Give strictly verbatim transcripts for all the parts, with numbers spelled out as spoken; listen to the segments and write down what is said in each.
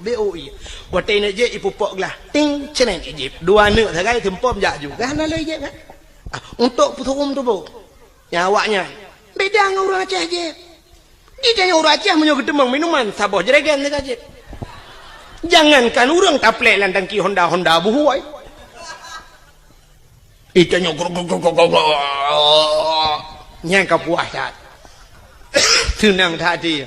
B O I. Watèe ineuk jieb, ipupok glah. Ting, cret, ijieb. Dua neuk sagai, seumpom jak ju. Kan hana lé ijieb kan? Ah, untuk peusurum tuboh. Nyan awaknyan. Beda ngon ureueng Aceh jieb. Di tanyoe ureueng Aceh meunyoe geuteumeung minuman, saboh jerigen sagai jieb. Jangankan ureueng taplek lam tangki Honda, Honda buhôi. Itanyoe grok, grok, grok, grok, grok. Nyan ka puas that. Seunang that até.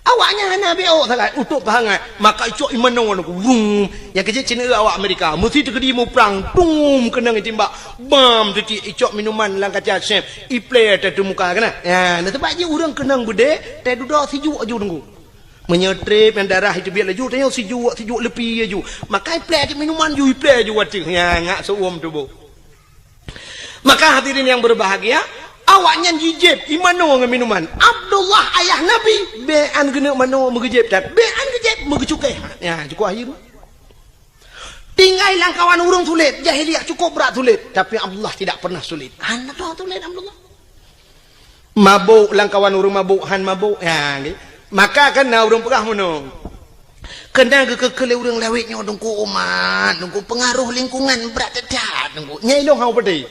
Awaknyan hana B O sagai, utôp pahangai. Maka icok imanoe ngon aku. Wum. Nyang keuh jeuet cit awak Amerika. Meusi teukeudi muprang. Tum, keunong itimbak. Bam, teuti icok minuman lam kaca sép. Iplè teuh muka keunan. Ya, na sabab jih ureueng keunong beudé, teududoe sijuek aju teungku. Meunyoe trép nyang darah iteubiet laju, tanyoe sijuek, sijuek leupie laju. Maka iplè cit minuman ju, iplè ju ateueh. Ya, ngak seuuem tuboh. Maka hadirin yang berbahagia, awaknyan jijieb imanoe ngon minuman. Abdullah ayah Nabi, bèk an geuneuk manoe meugeujieb that. Bèk an geujieb meugeucukéh. Ya, cukup akhé. Tinggai lam kawan ureueng sulet, jahiliyah cukup brat sulet. Tapi Abdullah tidak pernah sulet. Hana sulet Abdullah. Mabök lam kawan ureueng mabök, han mabök. Ya, nggih. Maka kan na ureueng peugah meunoe. Keunan geukeu-keu lé ureueng lawét nyoe teungku umat, teungku pengaruh lingkungan brat that-that teungku. Nyan ilôn han kupeudeh.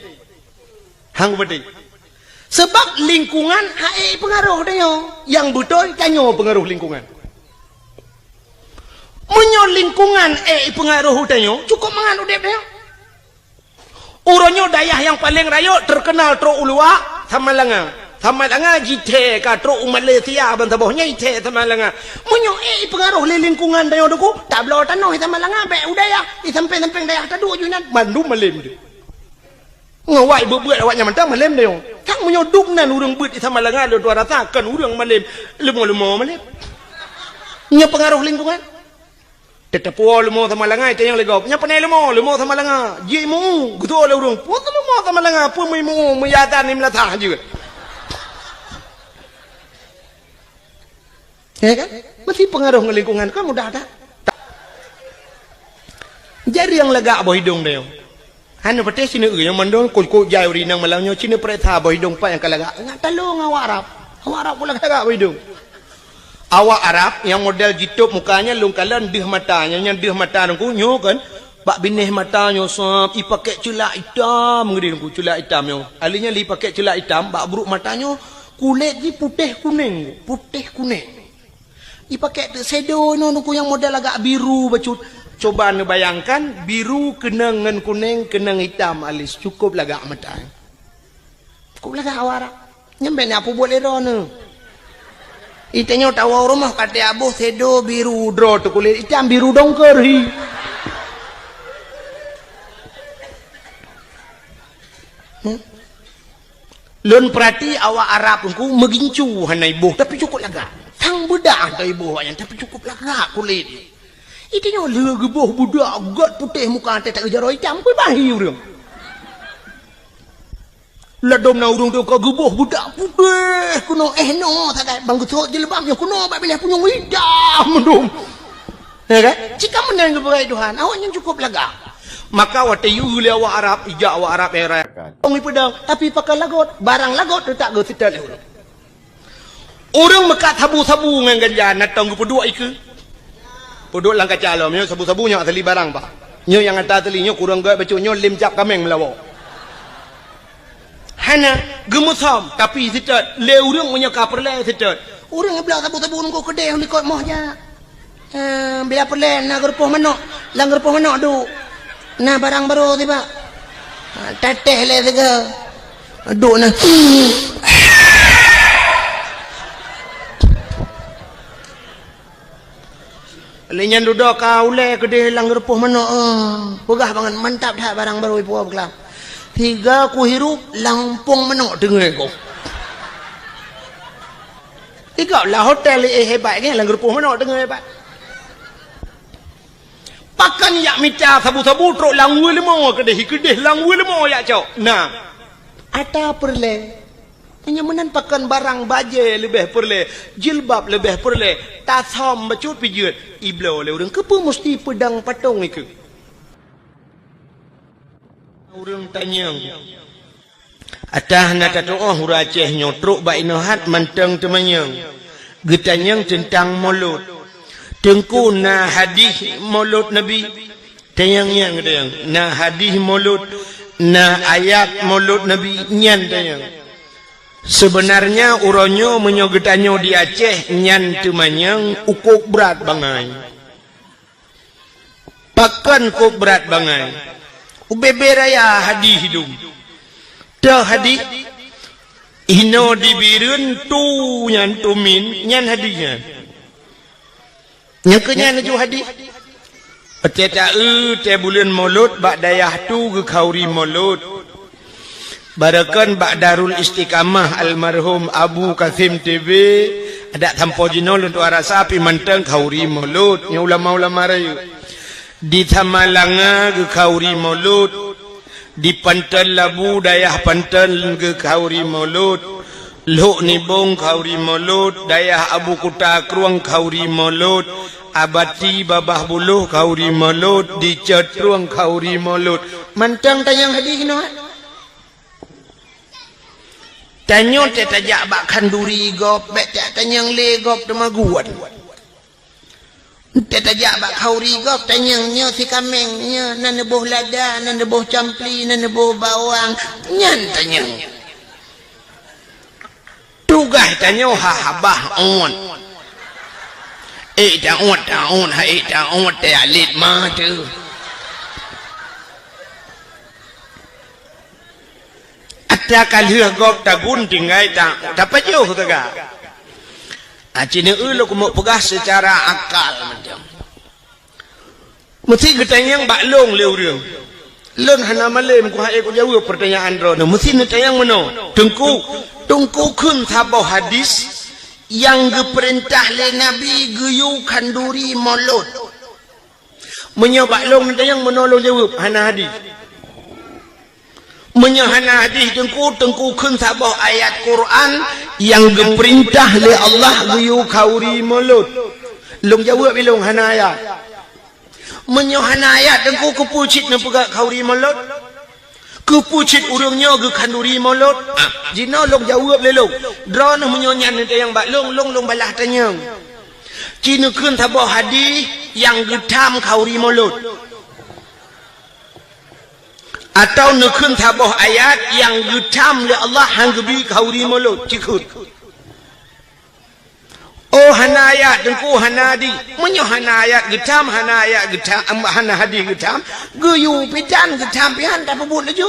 Han kupeudeh. Sabab lingkungan han ék pengaruh tanyoe. Nyang beutôi tanyoe pengaruh lingkungan. Meunyoe lingkungan ék pengaruh tanyoe, cukup mangat udép tanyoe. Uroe nyoe dayah nyang paleng rayeuk teukeunal trok u luwa, Samalanga. Samalanga jithèe ka trok u Malaysia ban saboh nyan jithèe Samalanga. Meunyoe ék ipeungaroh lé lingkungan tanyoe teungku, tabloe tanoh i Samalanga, bèk u dayah, i sampéng-sampéng dayah taduek ju inan, mandum malém deuh. Ngon awak beuet-beuet awak nyan mantong malém deuh. Kan meunyoe dum nan ureueng beuet i Samalanga lôn tuan rasa kon ureueng malém, leumo-leumo malém. Nyoe peungaroh lingkungan. Teuteupeue leumo Samalanga, itanyong lé gob. Nyan panè leumo, leumo Samalanga. Jimeu, geutu'oh lé ureueng. Peue leumo Samalanga, peue meuimu, meuyadan, meulasah jeuet. Ya kan? Meusti peungaroh ngon lingkungan, kan mudah that. Jareueng lagak boh idong dayong. Hana patéh sineuk nyang mandum kok-kok jai ureueng inong malam nyoe sineuk peuriksa boh idong pat nyang ka lagak. Ngat talong awak Arab. Awak Arab pun lagak boh idong. Awak Arab nyang model jitôb muka nyan lôn kalon deuh mata nyan, nyan deuh mata teungku nyoe kan. Bak binéh mata nyoe sab ipakèk ceulak itam geudeh teungku, ceulak itam nyoe. Ahli nyan lé ipakèk ceulak itam bak brôk mata nyoe kulét jih putéh kunéng, putéh kunéng. Ipakèk teuk shadow inoe teungku nyang model agak biru bacut. Coba neubayangkan, biru keunong ngon kunéng, keunong itam alis, cukôp lagak mata. Cukôp lagak awak Arab. Nyan bèk na peubuet lé droeneuh. Itanyoe tawoe rumoh ka teuaboh shadow biru droe teuh kulét itam biru dongker hi. Hmm? Lôn peurati awak Arab teungku meugincu hana iboh, tapi cukôp lagak. Sang beudah hana iboh awaknyan, tapi cukôp lagak kulét. Itanyoe lheueh geuboh beudak gèt putéh muka até tak geujaroe itam, peubahi ureueng. Ladôm na ureueng teuka geuboh beudak putéh keunoe, eh, noe sagai bang geusot jilbab nyoe keunoe bak binéh punyueng itam mandum. Ya kan? Cit ka meunan geupeugah Tuhan, awaknyan cukôp lagak. Maka watèe yue lé awak Arab, ijak awak Arab era. Ong ipeudong, tapi pakon lagot, barang lagot teutak geuseutôt lé ureueng. Ureueng meukat sabu-sabu ngon ganja, na tông geupeuduek ikeue. Peuduek lam kaca lom, nyoe sabu-sabu nyoe asali barang, bah. Nyoe nyang ata asali, nyoe kureueng gèt bacut, nyoe lém cap kaméng meulawoe. Hana, geumeusom, tapi seutôt, lé ureueng meunyoe ka peureulèe seutôt. Ureueng bloe sabu-sabu nunggu keudéh likot moh jak. Eh, bila peureulèe na geurupoh manok, lam geurupoh manok duek. Na barang barô tibak. Ha, tatéh lé sigoe. Duek na. Lé nyan dudoe ka ulèe keudéh lam geurupoh manok, eh. Peugah bangat mantap that barang barô ipuwoe beukelam. Sigoe kuhirup lam umpung manok teungoh gob. Igob lah hotel, eh, hebat kan, lam geurupoh manok teungoh hebat. Pakon jak mita sabu-sabu trok lam weue leumo keudéh, keudéh lam weue leumo jak cok. Nah, ata peureulèe. Meunyoe meunan pakon barang bajèe leubeh peureulèe, jilbab leubeh peureulèe, tasam bacut pih jeuet, ibloe lé ureueng keupeue musti peudong patong ikeue. Ureueng tanyong. Atah na tatu'oh ureueng Aceh nyoe trok bak inoe hat mantong teumanyong. Geutanyong teuntang mulod. Teungku, na hadih Maulud Nabi? Tanyong nyan, tanyong. Na hadih Maulud, na ayat Maulud Nabi nyan, tanyong. Seubeunarnya uroe nyoe meunyoe geutanyoe di Aceh nyan teumanyong, ukôb brat bangai. Pakon kôb brat bangai? Ubé-bé raya hadih dum. Toh hadih? Inoe di Bireuen tu nyan tumin, nyan hadih nyan. Nyang keu nyan laju hadih. Watée taeu tée buleuen Maulud bak dayah tu geukhauri Maulud. Baroekon bak Darul Istiqamah almarhum Abu Kasim T B, adak sampoe jinoe lôn tuan rasa pih mantong khauri Maulud, nyoe ulama-ulama rayeuk. Di Samalanga geukhauri Maulud, di Panton Labu, dayah Panton geukhauri Maulud, Lhok Nibong khauri Maulud, dayah Abu Kuta Krueng khauri Maulud, Abati Babah Buloh khauri Maulud, di Cot Krueng khauri Maulud. Mantong tanyong hadih nyoe. Tanyoe teuh tajak bak khanduri gob, bék tajak tanyong lé gob teuma guwan. Teuh tajak bak khauri gob tanyong nyoe sikaméng, nyoe na neuboh lada, na neuboh campli, na neuboh bawang, nyan tanyong. Tugaih tanyoe ha habah ôt. Ék taôt, taôt, ha ék taôt, teuh alet ma teuh. Atra ka lheueh gob tagun tinggai ta-, tapajoh teuga. Aci neu lôn keumeuk peugah seucara akal mantong. Meusti geutanyong bak lôn lé ureuëng. Lôn hana malém kuhai kujaweueb peurtanyaan droeneuh. Meusti neutanyong meunoe, Teungku, Teungku kheun saboh hadis nyang geupeurintah lé Nabi geuyue khanduri Maulud. Meunyoe bak lôn neutanyong meunoe lôn jaweueb, hana hadis. Meunyoe hana hadis Teungku, Teungku kheun saboh ayat Quran nyang geupeurintah lé Allah geuyue khauri Maulud. Lôn jaweueb ilôn hana ayat. Meunyoe hana ayat Teungku, keupeue cit neupeugah khauri Maulud? Keupeue cit ureuëng nyoe geukhanduri Maulud? Ah, jinoe lôn jaweueb lé lôn. Droeneuh meunyoe nyan neutanyong bak lôn, lôn, lôn balah tanyong. Ci neukheun saboh hadis nyang geutham khauri Maulud. Atawa neukheun saboh ayat nyang geutham lé Allah han geubi khauri Maulud, ci kheun. Oh, hana ayat Teungku, hana hadis. Meunyoe hana ayat geutham, hana ayat geutham, hana hadis geutham, geuyue pih tan geutham pih han tapeubuet laju.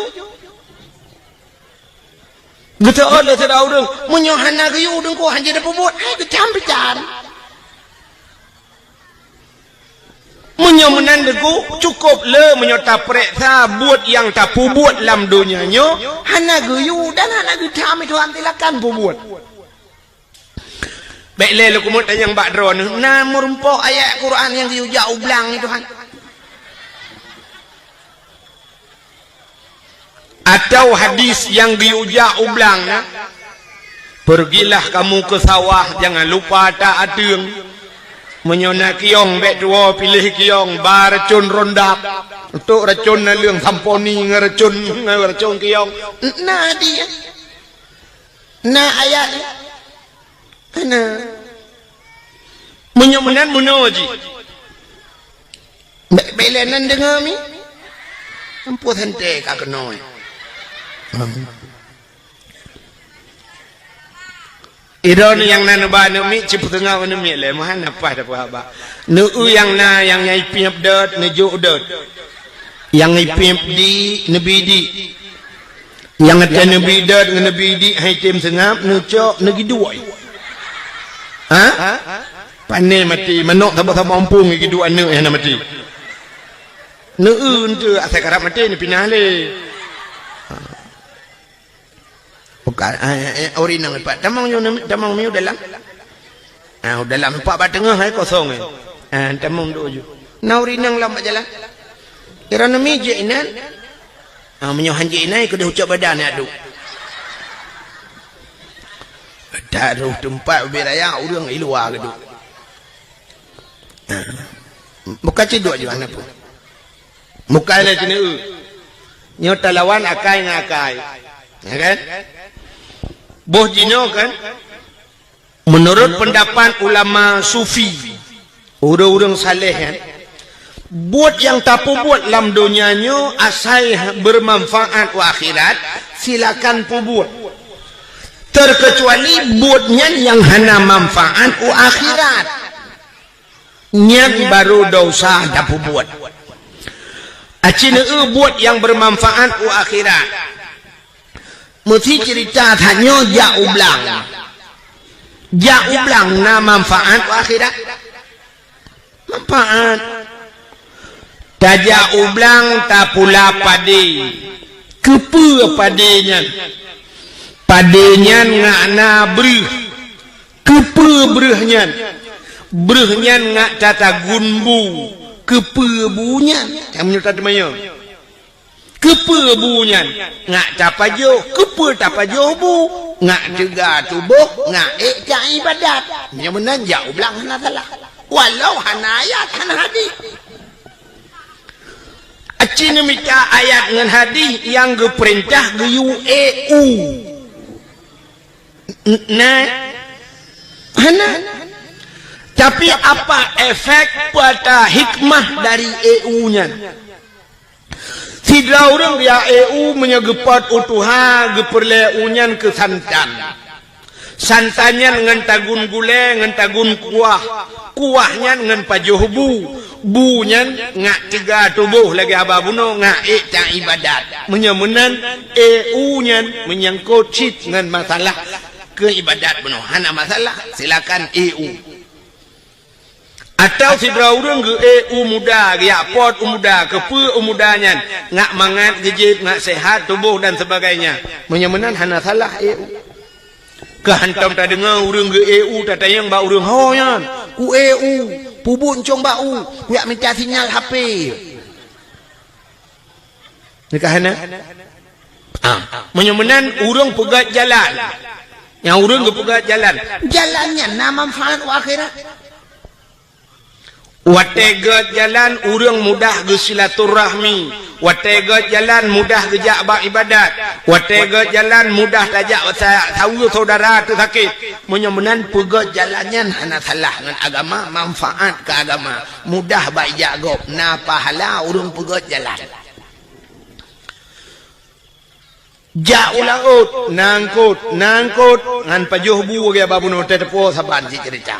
Geuteuôt lé sidroe ureuëng, meunyoe hana geuyue Teungku han jeuet tapeubuet, hai geutham pih tan. Meunyoe meunan Teungku, cukôp le meunyoe tapareksa buet nyang tapeubuet lam donya nyoe, hana geuyue dan hana geutham, Tuhan silakan peubuet. Bék lé lôn keumeuk tanyong bak droeneuh, na meurumpok ayat Quran nyang geuyue jak u blang nyoe, Tuhan? Atawa hadis nyang geuyue jak u blang na, "Pergilah kamu ke sawah, jangan lupa tak ateueng. Meunyoe na kiyong, bék tuwoe piléh kiyong, ba racon Roundup, untuk racon naleueng samponi ngon racon, ngon racon kiyong." Na hadis. Na ayat. Hana. Meunyoe meunan meunoe jih. Bék, bék lé nan deungoe mi. Ampôn santée ka keunoe. Idroeneuh nyang na neuba aneuk miet, cipeuteungoh aneuk miet lé, meuhan na paih dapeuh haba. Neu-eu nyang na, nyang nyang ipiep dot, neujok dot. Nyang ipiep di, neubi di. Nyang watée neubi dot ngon neubi di hai tem seungab, neucok, neugiduek. Ha? Pané maté, manok saboh-saboh ompung giduek aneuk nyang na maté. Neu-eu enteuk asai karab maté, neupinah lé. Bukan, eh, eh, ori nang lepat. Tamong nyoe, tamong miu dalam. Ah, dalam empat bak teungoh hai kosong, eh. Ah, tamong duk ju. Na ori nang lam bak jalan. Kira nami jek inan. Ah, meunyoe han jek inan, keudeh ucok badan ya duk. Taroh teumpat ubé raya, ureuëng i luwa keuduk. Bukan ciduk juga na pun. Bukan lé kena eu. Nyoe talawan akai ngon akai. Ya kan? Boh jinoe kan? Menurut pendapat ulama sufi, Ureuëng-ureuëng saleh nyan, buet nyang tapeubuet lam donya nyoe asai bermanfaat u akhirat, silakan peubuet. Terkecuali buet nyan nyang hana manfaat u akhirat. Nyan baru dosa tapeubuet. Aci neueu buet nyang bermanfaat u akhirat. Meusi cerita tanyoe jak u blang. Jak u blang na manfaat u akhirat? Manfaat. Tajak u blang tapula padé. Keupeue padé nyan? Padé nyan ngak na breuh. Keupeue breuh nyan? Breuh nyan ngak tatagun bu. Keupeue bu nyan? Nyang meunyoe tateumanyong. Keupeue bu nyan? Ngak tapajoh. Keupeue tapajoh bu? Ngak teuga tuboh, ngak ék taibadat. Meunyoe meunan jak u blang hana salah. Walau hana ayat, hana hadih. Aci neumita ayat ngon hadih nyang geupeurintah geuyue ék u. N-, na? Hana. Tapi apa efek, peue ata hikmah dari ék u nyan? Sidroe ureuëng geujak ék u meunyoe geupôt u tuha, geupeureulée u nyan keu santan. Santan nyan ngon tagun gulée, ngon tagun kuah. Kuah nyan ngon pajoh bu. Bu nyan ngak teuga tuboh lagée haba bunoe, ngak ék taibadat. Meunyoe meunan, ék u nyan meunyangkot cit ngon masalah keu ibadat bunoe. Hana masalah, silakan ék u. Atawa sidroe ureuëng geuék u muda, geujak pôt u muda, keupeue u muda nyan ngak mangat, geujieb, ngak sehat tuboh dan sebagainya. Meunyoe meunan hana salah ék u. Ka hantom tadeungoe ureuëng geuék u, tatanyong bak ureuëng ho nyan, "Kuék u, peubuet ncong bak u, kujak mita sinyal H P." Nyan ka hana? Ah, meunyoe meunan ureuëng peugét jalan. Nyang ureuëng geupeugét jalan. Jalan nyan na manfaat u akhirat. Watée gét jalan, ureuëng mudah geusilaturahmi. Watée gét jalan, mudah geujak bak ibadat. Watée gét jalan, mudah tajak sa-, saweue syedara teusakét. Meunyoe meunan peugét jalan nyan hana salah ngon agama, manfaat keu agama. Mudah bak ijak gob, na pahala ureuëng peugét jalan. Jak u laôt, na eungkôt, na eungkôt, ngon pajoh bu lagée haba bunoe, teupeue saban cit ceurita.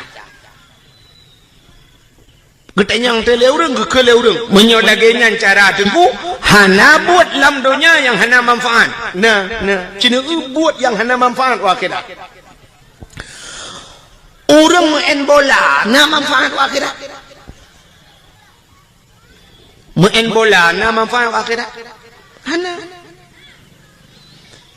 Geutanyong teulé ureuëng, geukheun lé ureuëng. Meunyoe lagée nyan cara Teungku, hana buet lam donya nyang hana manfaat. Na, na, ci neueu buet nyang hana manfaat u akhirat. Ureuëng meu'en bola na manfaat u akhirat? Meu'en bola na manfaat u akhirat? Hana.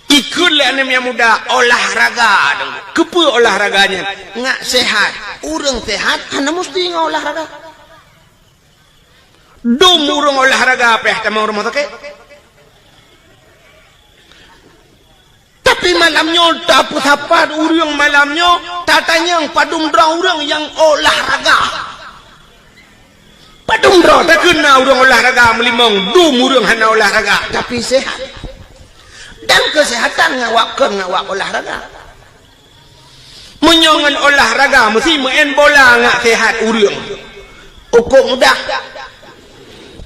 Ikheun lé aneuk muda olahraga. Keupeue olahraga nyan? Ngak sehat. Ureuëng sehat hana musti ngon olahraga. Dum ureuëng olahraga pih tamong rumoh sakét. Tapi malam nyoe tapeusapat ureuëng malam nyoe, tatanyong padum droe ureuëng nyang olahraga. Padum droe takheun na ureuëng olahraga meulimong, dum ureuëng hana olahraga, tapi sehat. Dan keusehatan ngawak kon ngawak olahraga. Meunyoe ngon olahraga meusti meu'en bola ngak sehat ureuëng. Ukok mudah.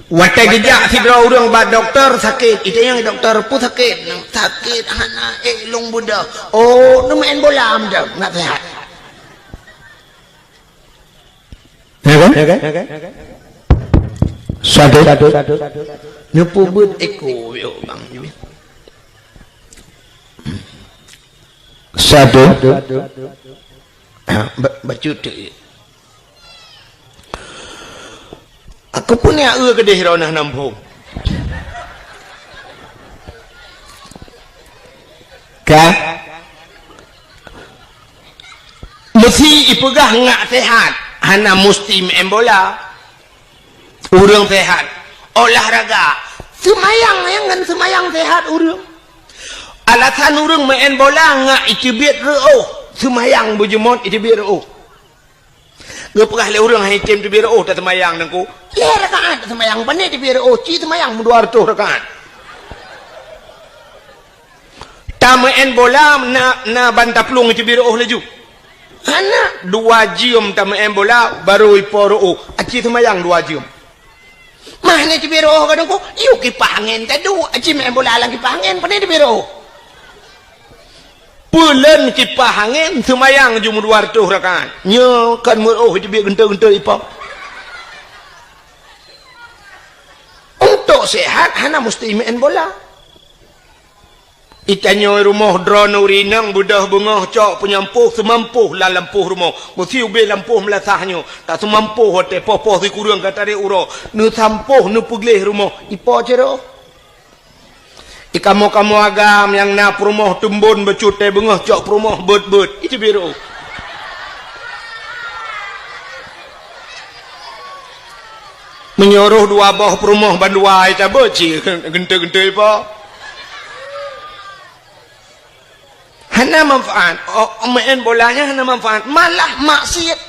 Watée geujak sidroe ureuëng bak dokto sakét, itanyong dokto peue sakét, sakét hana ék lôn beudôh. Oh, neumeu'en bola meudah ngak sehat. Ya kan? Ya kan? Satu. Neupeubuet eko yo bang. Satu. Ha, ba-, bacut tu. Aku pun ya eu kedeh rona nampung. Ka? Meusti ipeugah ngak sehat, hana musti meu'en bola. Ureuëng sehat, olahraga, seumayang, nyang ngon seumayang sehat ureuëng. Alasan ureuëng meu'en bola ngak iteubiet reu'oh, seumayang beujeuet iteubiet reu'oh. Geupeugah lé ureuëng hai tem teubiet reu'oh taseumayang Teungku. Lhée rakaat taseumayang, pane teubiet reu'oh, ci seumayang meudua reutôh rakaat. Tameu'en bola na, na ban taplueng iteubiet reu'oh laju. Hana, dua jeuem tameu'en bola, barô ipo reu'oh. Aci seumayang dua jeuem. Mah ni teubiet reu'oh ka Teungku, yue kipah angén taduek, aci meu'en bola lam kipah angén, pane teubiet reu'oh. Peulon kipah angén, seumayang jeuem dua reutôh rakaat. Nyoe kan meureu'oh teubiet geuntôi-geuntôi ipo. Untuk sehat, hana musti meu'en bola. Itanyoe rumoh droeneuh ureueng inong beudôh beungoh cok peunyampôh seumampôh lam lampôh rumoh. Meusi ubé lampôh meulasah nyoe. Taseumampôh watée poh-poh sikureueng ka tarek uroe. Neusampôh neupeugleh rumoh. Ipo cit reu'oh? Ikamoe-kamoe agam nyang na peurumoh teumbon bacut tée beungoh cok peurumoh beuet-beuet. Itu biru. Meunyoe rôh dua boh peurumoh bandua ita beuet cit geuntôi-geuntôi po. Hana manfaat. Oh, meu'en bola nyan hana manfaat, malah maksiet.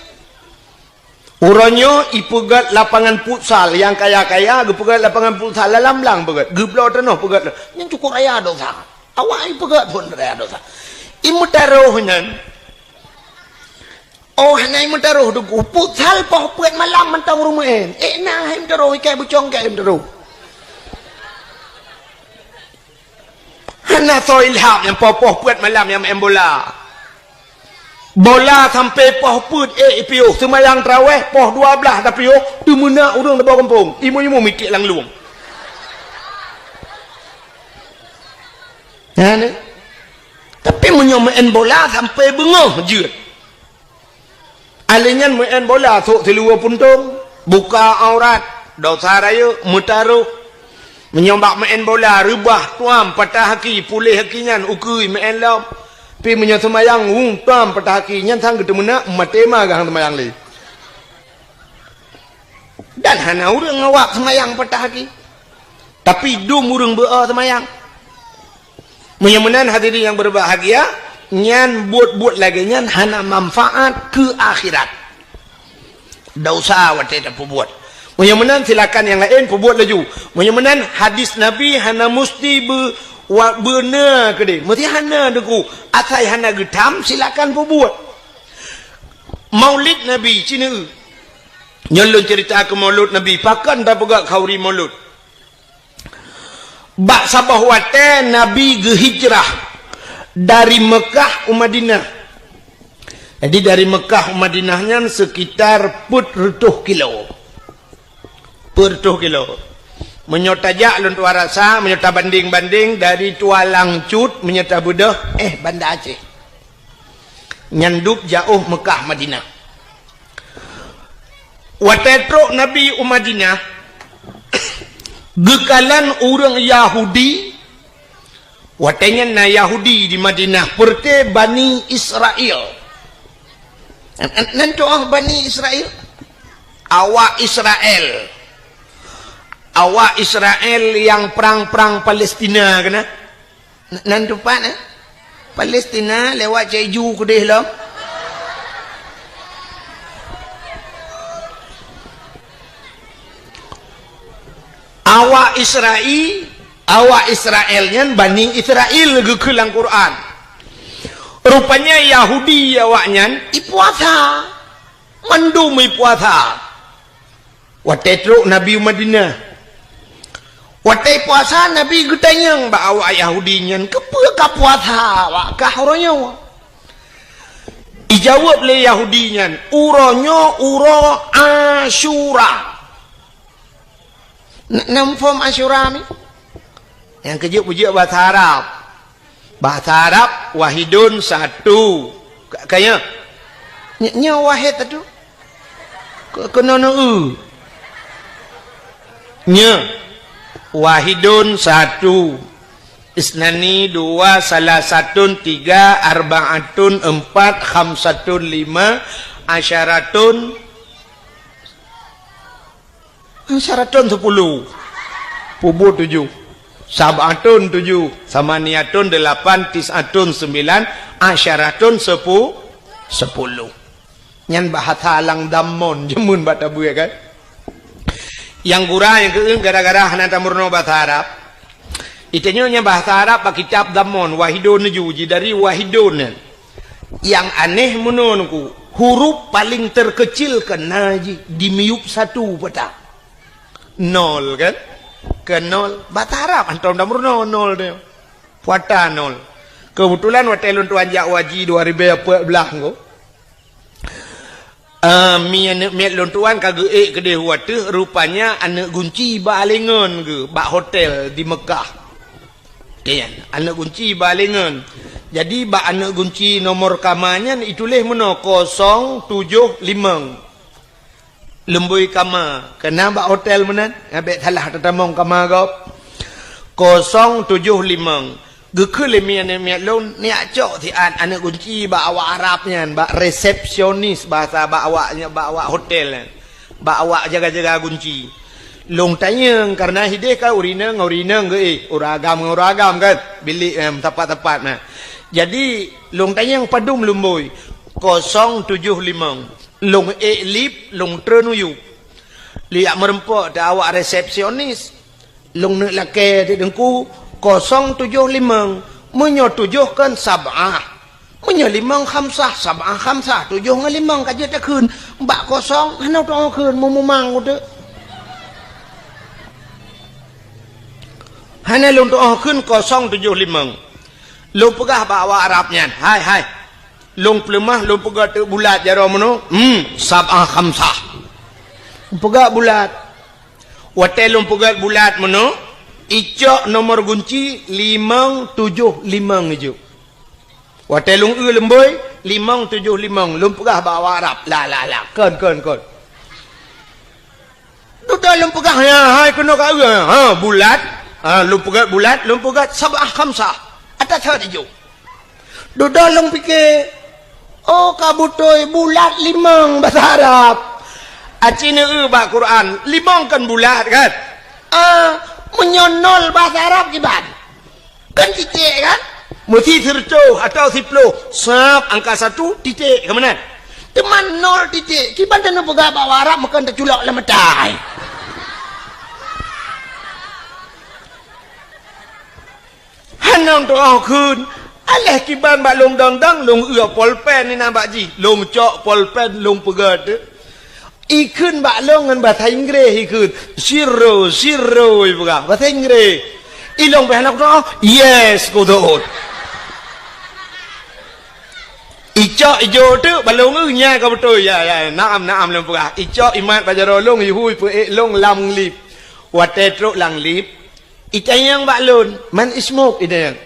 Uroe nyoe ipeugét lapangan futsal, nyang kaya-kaya geupeugét lapangan futsal lam blang peugét, geubloe tanoh peugét. Nyan cukôp raya dosa. Awak ipeugét phon raya dosa. Imeutarôh nyan. Oh, hana imeutarôh Teungku. Futsal poh peuet malam mantong ureueng meu'en. Eh, na hai imeutarôh, ikai bucong kai imeutarôh. Hana soe ilham nyang poh-poh peuet malam nyang meu'en bola. Bola sampoe poh peuet ék ipiôh, seumayang taraweh poh dua blaih tapiôh, teumeunak ureueng saboh gampông, imeum-imeum mitiek lam lueng. Nyan, eh. Tapi meunyoe meu'en bola sampoe beungoh jeuet. Ahli nyan meu'en bola sôk siluweue puntông, buka aurat, dosa rayeuk, meutarôh. Meunyoe bak meu'en bola reubah tuam patah aki, puléh aki nyan ukeue meu'en lom. Pi meunyoe seumayang wung tuam patah aki nyan sang geuteumeunak maté ma gahang seumayang lé. Dan hana ureueng awak seumayang patah aki. Tapi dum ureueng beu-o seumayang. Meunyoe meunan hadirin nyang berbahagia, nyan buet-buet lagée nyan hana manfaat keu akhirat. Dosa watée tapeubuet. Meunyoe meunan silakan nyang laén peubuet laju. Meunyoe meunan hadis Nabi hana musti beu-, wa-, beuna keudeh. Meusti hana Teungku. Asai hana geutham silakan peubuet. Maulid Nabi, cineue. Nyoe lôn cerita keu Maulud Nabi, pakon tapeugah khauri Maulud. Bak saboh watée Nabi geuhijrah dari Meukah u Madinah. Jadi dari Meukah u Madinah nyan sekitar peuet reutôh kilo. Peuet reutôh kilo. Meunyoe tajak lôn tuan rasa, meunyoe tabandeng-bandeng dari Tualang Cut, meunyoe tabeudôh, eh, Banda Aceh. Nyan dub jaôh Meukah Madinah. Watée trok Nabi u Madinah, geukalon ureuëng Yahudi, watée nyan na Yahudi di Madinah, peureuté Bani Israel. Nan tuoh Bani Israel? Awak Israel. Awak Israel nyang prang-prang Palestina keunan. N-, nan teumpat, eh? Palestina lewat Caju keudeh lom. Awak Israel, awak Israel nyan Bani Israel geukheun lam Quran. Rupanya Yahudi awak nyan ipuasa. Mandum ipuasa. Watée trok Nabi u Madinah. Watée puasa, Nabi geutanyong bak awak Yahudi nyan, "Keupeue ka puasa awak kah uroe nyoe?" Ijaweueb lé Yahudi nyan, "Uroe nyoe uroe Asyura." N-, na muphom Asyura mi? Nyang keujeuet peujeuet bahasa Arab. Bahasa Arab, wahidun, satu. Ka, ka nyoe? Ny-, nyoe wahid satu. Ke-, keunoe neu-eu. Nyoe. Wahidun, satu. Isnani, dua. Salasatun, tiga. Arbaatun, empat. Khamsatun, lima. Asyaratun, Asyaratun, sepuluh. Peubuet tujoh. Sab'atun, tujoh. Samaniyatun, delapan. Tis'atun, sembilan. Asyaratun, sepu-, sepuluh. Nyan bahasa lam dhammon, jameun bak tabeuet kan. Nyang gura nyang keu gara-gara hana tameurunoe bahasa Arab. Itanyoe nyan bahasa Arab bak kitab dhammon, wahidun tujoh, ji dari wahidun nyan. Nyang aneh meunoe Teungku, huruf paléng terkecil keunan jih di miyueb satu peue ta. Nol kan? Keu nol. Bahasa Arab hantom tameurunoe nol teuh. Peue ta nol. Keubeutulan watée lôn tuan jak haji dua ribée peuet blaih Teungku. Ah, mi aneuk miet lôn tuan ka geuék keudeh u ateueh, rupanya aneuk gunci ba aléngon geuh bak hotel di Meukah. Nyan, aneuk gunci ba aléngon. Jadi, bak aneuk gunci nomor kama nyan ituléh meunoe kosong tujoh limong. Lumbôi kama, keunan bak hotel meunan, bék salah tatamong kama gob. Kosong tujoh limong. Geukheun lé mi aneuk miet lôn, neujak cok siat aneuk gunci bak awak Arab nyan, bak resepsionis bahasa bak awak, bak awak hotel nyan, bak awak jaga-jaga gunci. Lôn tanyong, kareuna hideh kan ureueng inong ngon ureueng inong geuéh, ureueng agam ngon ureueng agam kan, bilék, eh, teumpat-teumpat na. Jadi, lôn tanyong padum lumbôi, kosong tujoh limong. Lôn ék lip, lôn treun u yup. Lôn jak meureumpok teuh awak resepsionis. Lôn neuk lakée teuh Teungku, kosong tujoh limong. Meunyoe tujoh kan sab'ah. Meunyoe limong khamsah, sab'ah khamsah, tujoh ngon limong ka jeuet takheun. Bak kosong hana teuoh kheun, meumumang uteuk. Hana lôn teuoh kheun kosong tujoh limong. Lôn peugah bak awak Arab nyan, "Hai, hai. Lôn peuleumah, lôn peugah teuk bulat jaroe meunoe." "Hmm, sab'ah khamsah." Peugah bulat. Watée lôn peugét bulat meunoe, icok nomor gunci limong tujoh limong ijok. Watée lôn eu lumbôi, limong tujoh limong, lôn peugah bak awak Arab, "La, la, la, kon, kon, kon." Dudoe lôn peugah, "Ya, hai keunoe ka eu, ha, bulat." Ha, lôn peugét bulat, lôn peugét sab'ah khamsah. Ata that ijok. Dudoe lôn pike, "Oh, ka beutôi bulat limong bahasa Arab." Aci neueu bak Quran, limong kan bulat kan? Ah, meunyoe nol bahasa Arab kiban? Kan titik kan? Meusi sireutôh atau siploh, sab angka satu, titik, ka meunan. Teuma nol titik, kiban teuneuk peugah bak Arab meukeun teuculok lam mata. Hana teuoh kheun, aléh kiban bak lôn dang-dang, lôn eu polpen inan bak jih, lôn cok polpen, lôn peugét. Ikheun bak lôn ngon bahasa Inggréh ikheun, "Zero, zero," ipeugah, bahasa Inggréh. Ilôn pih hana kuteuoh, "Yes," kutot. Icok ijok teuk bak lôn eu, "Nyan ka beutôi, ya, ya, naam, naam," lôn peugah. Icok imat bak jaroe lôn, ihui peuék lôn lam lip. Watée trok lam lip, itanyong bak lôn, "Man ismuk?" itanyong.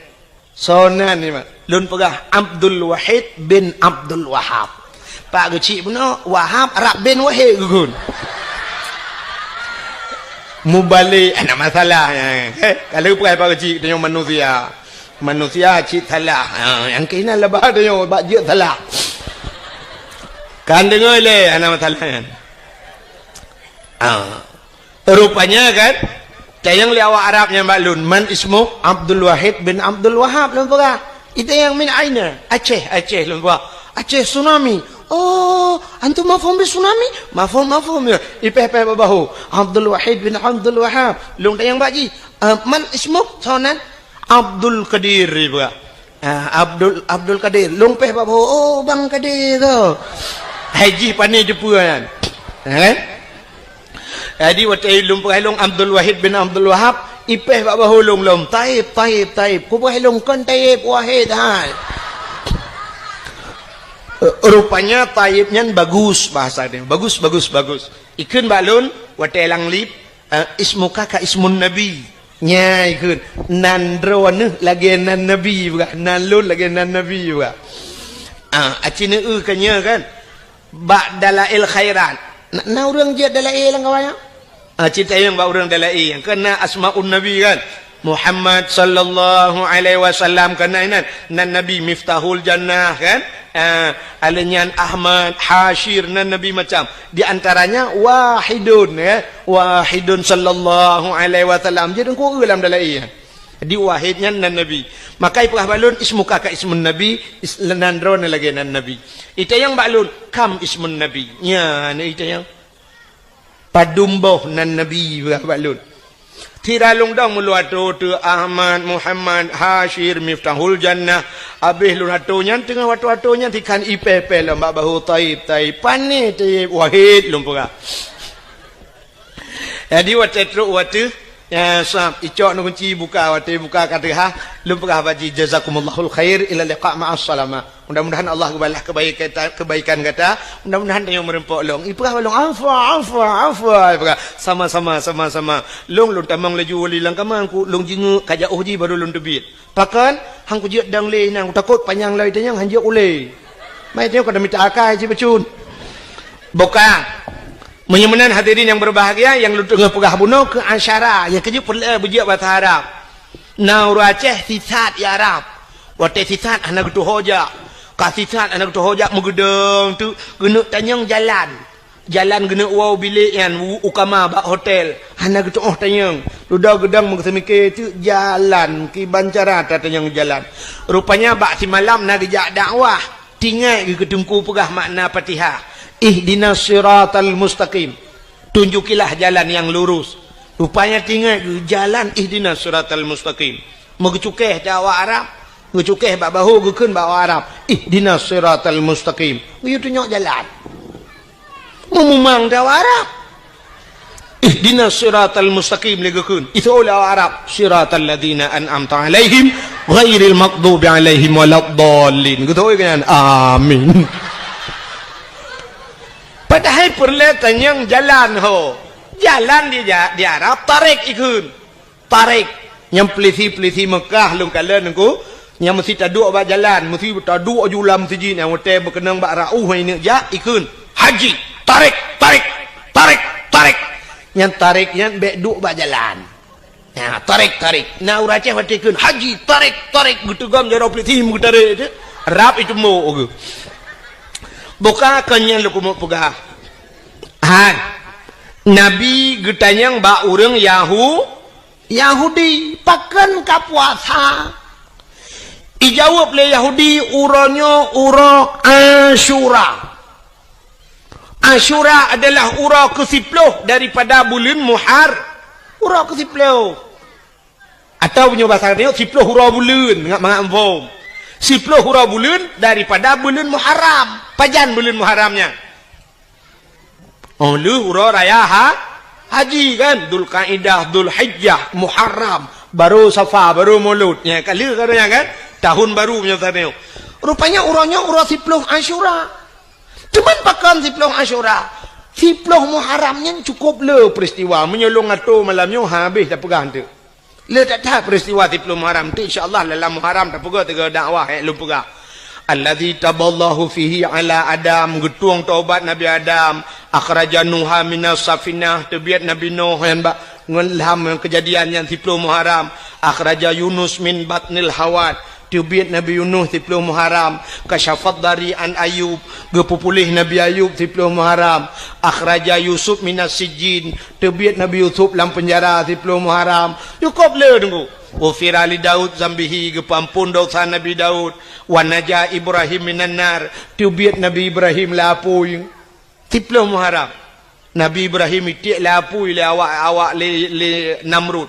"Soe nan nyoe?" Lôn peugah, "Abdul Wahid bin Abdul Wahab." Pak Geuchik bunoe, Wahab rab bin Wahid geukheun. Mubalek, hana masalah. Eh, ka lheueh peugah Pak Geuchik, tanyoe manusia. Manusia cit salah. Ha, nyang keunan leubeh tanyoe bak jeuet salah. Kan deungoe lé, hana masalah nyan. Ha. Rupanya kan, tanyong lé awak Arab nyan bak lôn, "Man ismuk?" "Abdul Wahid bin Abdul Wahab," lôn peugah. Itanyong, "Min aina?" "Aceh, Aceh," lôn peugah. "Aceh tsunami." "Oh, antum mafhum bi tsunami?" "Mafhum, mafhum." Ya, ipéh-péh bak bahô. "Abdul Wahid bin Abdul Wahab." Lôn tanyong bak jih, "Ah, man ismuk?" "Soe nan?" "Abdul Qadir," ipeugah. Ah, Abdul, Abdul Qadir. Lôn péh bak bahô, "Oh, Bang Qadir tu." Hai jih pane teupeue nyan. Ha, kan? Jadi, watée lôn peugah lôn Abdul Wahid bin Abdul Wahab, ipéh bak bahô lôn lom, "Taib, Taib, Taib." Kupeugah lôn, "Kon Taib, Wahid hai." Eh, rupanya Taib nyan bagus bahasa dia. Bagus, bagus, bagus. Ikheun bak lôn, watée lam lip, eh, "Ismuka ka ismun Nabi." Nyan ikheun, "Nan droeneuh lagée nan Nabi," ipeugah, "nan lôn lagée nan Nabi," ipeugah. Ah, aci neueu ka nyoe kan? Bak Dalail Khairat. Na, na ureuëng jeuet Dalail lam kawan nyan? Ah, cit tanyong bak ureuëng Dalail nyang keunan Asmaun Nabi kan? Muhammad sallallahu alaihi wasallam keunan inan, nan Nabi Miftahul Jannah kan? Ah, aleuh nyan Ahmad, Hasyir, nan Nabi macam. Di antaranya Wahidun, ya. Wahidun sallallahu alaihi wasallam. Jadi engkau lam Dalail. Di Wahid nyan nan Nabi. Maka ipeugah bak lôn, "Ismuka ka ismun Nabi," is-, nan droeneuh lagée nan Nabi. Itanyong bak lôn, "Kam ismun Nabi?" Nyan itanyong. "Padum boh nan Nabi?" ipeugah bak lôn. Sira lôn dong meuluwa tu, tu Ahmad, Muhammad, Hasyir, Miftahul Jannah, Habéh lôn atoe nyan, teungoh atoe-atoe nyan, tikhan ipèh-pèh lom bak bahô, Taib, Taib, pané, Taib, Wahid, lôn peugah. Jadi, watèe trôk u ateueh, ya, sab, icok neukunci buka, watèe buka ka teuhah, lôn peugah bak jih, "Jazakumullahul khair, ila liqa ma'as salamah." Mudah-mudahan Allah geubalah kebaikan, kebaikan gata, mudah-mudahan tanyoe meureumpok lom. Ipeugah bak lôn, "Afwa, afwa, afwa." Ipeugah, "Sama-sama, sama-sama." Lôn, lôn tamong laju u lam kama, ku lôn jingeuk, ka jiôh jih baru lôn teubiet. Pakon? Han kujeuet dong lé nyan, kutakot panyang lom tanyong han jeuet ulèe. Mai tanyong ka mita akai cit bacut. Buka. Meunyoe meunan hadirin nyang berbahagia, nyang lôn teungoh peugah bunoe keu asyara, nyang keujeuet peureulèe beujeuet basa Arab. Na ureueng Aceh sisat i Arab. Watèe sisat hana geutuho jak. Ka sisat hana geutuho jak meugeudong teuk, geuneuk tanyong jalan. Jalan geuneuk woe u bilék nyan, u, u kama bak hotel. Hana geutu'oh tanyong. Dudoe geudong meuseumiké teuk jalan, kiban cara tatanyong jalan. Rupanya bak simalam na geujak dakwah. Teuingat geuh keu teungku peugah makna Fatihah. "Ihdinas siratal mustaqim." Tunjukilah jalan yang lurus. Rupanya teuingat geuh jalan ihdinas siratal mustaqim. Meugeucukéh bak awak Arab. Geucukéh bak bahô geukheun bak awak Arab. "Ihdinas siratal mustaqim." Geuyue tunyok jalan. Meumumang di awak Arab. "Ihdinas siratal mustaqim," lé geukheun. Iseuôt lé awak Arab, "Siratal ladzina an'amta 'alaihim, ghairil maghdubi 'alaihim waladdallin." Geutôi keu nyan, "Amin." Padahai peureulèe tanyong jalan ho. Jalan di ja-, di Arab, tarék ikheun. Tarék. Nyang peulisi-peulisi Meukah lôn kalon nyan ku, nyang meusti taduek bak jalan, meusti taduek ju lam meuseujid nyang watèe beukeunong bak rauh nyang neuk jak, ikheun, "Haji, tarék, tarék, tarék, tarék." Nyang tarék nyan bèk duek bak jalan. Nah, tarék, tarék. Na ureueng Aceh watèe kheun, "Haji, tarék, tarék," geuteugom jaroe peulisi meugeutarék teuk. Rab itumbok geuh. Buka kon nyan lôn keumeung peugah. Han. Nabi geutanyong bak ureueng Yahu-, Yahudi, "Pakon ka puasa?" Ijaweueb lé Yahudi, "Uroe nyoe uroe Asyura." Asyura adalah uroe keusiploh daripada buleuen Muhar-, uroe keusiploh. Atawa meunyoe basa geutanyoe, siploh uroe buleuen, mangat-mangat muphom. Siploh uroe buleuen daripada buleuen Muharram. Pajan buleuen Muharram nyan? Oh, lheueh uroe raya ha-, haji kan, Dzulqaidah, Dzulhijjah, Muharram, baru Safar, baru Maulud. Nyan ka lheueh ka nyan kan, tahun baru meunyoe tanyoe. Rupanya uroe nyoe uroe siploh Asyura. Cuman pakon siploh Asyura? Siploh Muharram nyan cukup le peristiwa. Meunyoe lôn atô malam nyoe habéh tapeugah teuk. Le that-that peristiwa siploh Muharram tu, insya Allah dalam Muharram tapeugah tiga dakwah, eh, lôn peugah. "Allazi taballahu fihi ala Adam," geutueng taubat Nabi Adam, "akhraja Nuha minas safinah," teubiet Nabi Nuh nyan bak ngon lam kejadian nyan siploh Muharram, "akhraja Yunus min batnil hawat," teubiet Nabi Yunus siploh Muharram, "kasyafad dari an Ayub," geupeupuléh Nabi Ayub siploh Muharram, "akhraja Yusuf minas sijjin," teubiet Nabi Yusuf lam penjara siploh Muharram. Cukup le teungku. "Ghufira li Daud zambihi," geupeuampon dosa Nabi Daud. "Wa naja Ibrahim minan nar," teubiet Nabi Ibrahim lam apui. Siploh Muharram. Nabi Ibrahim itiek lam apui lé awak, awak lé, lé Namrud.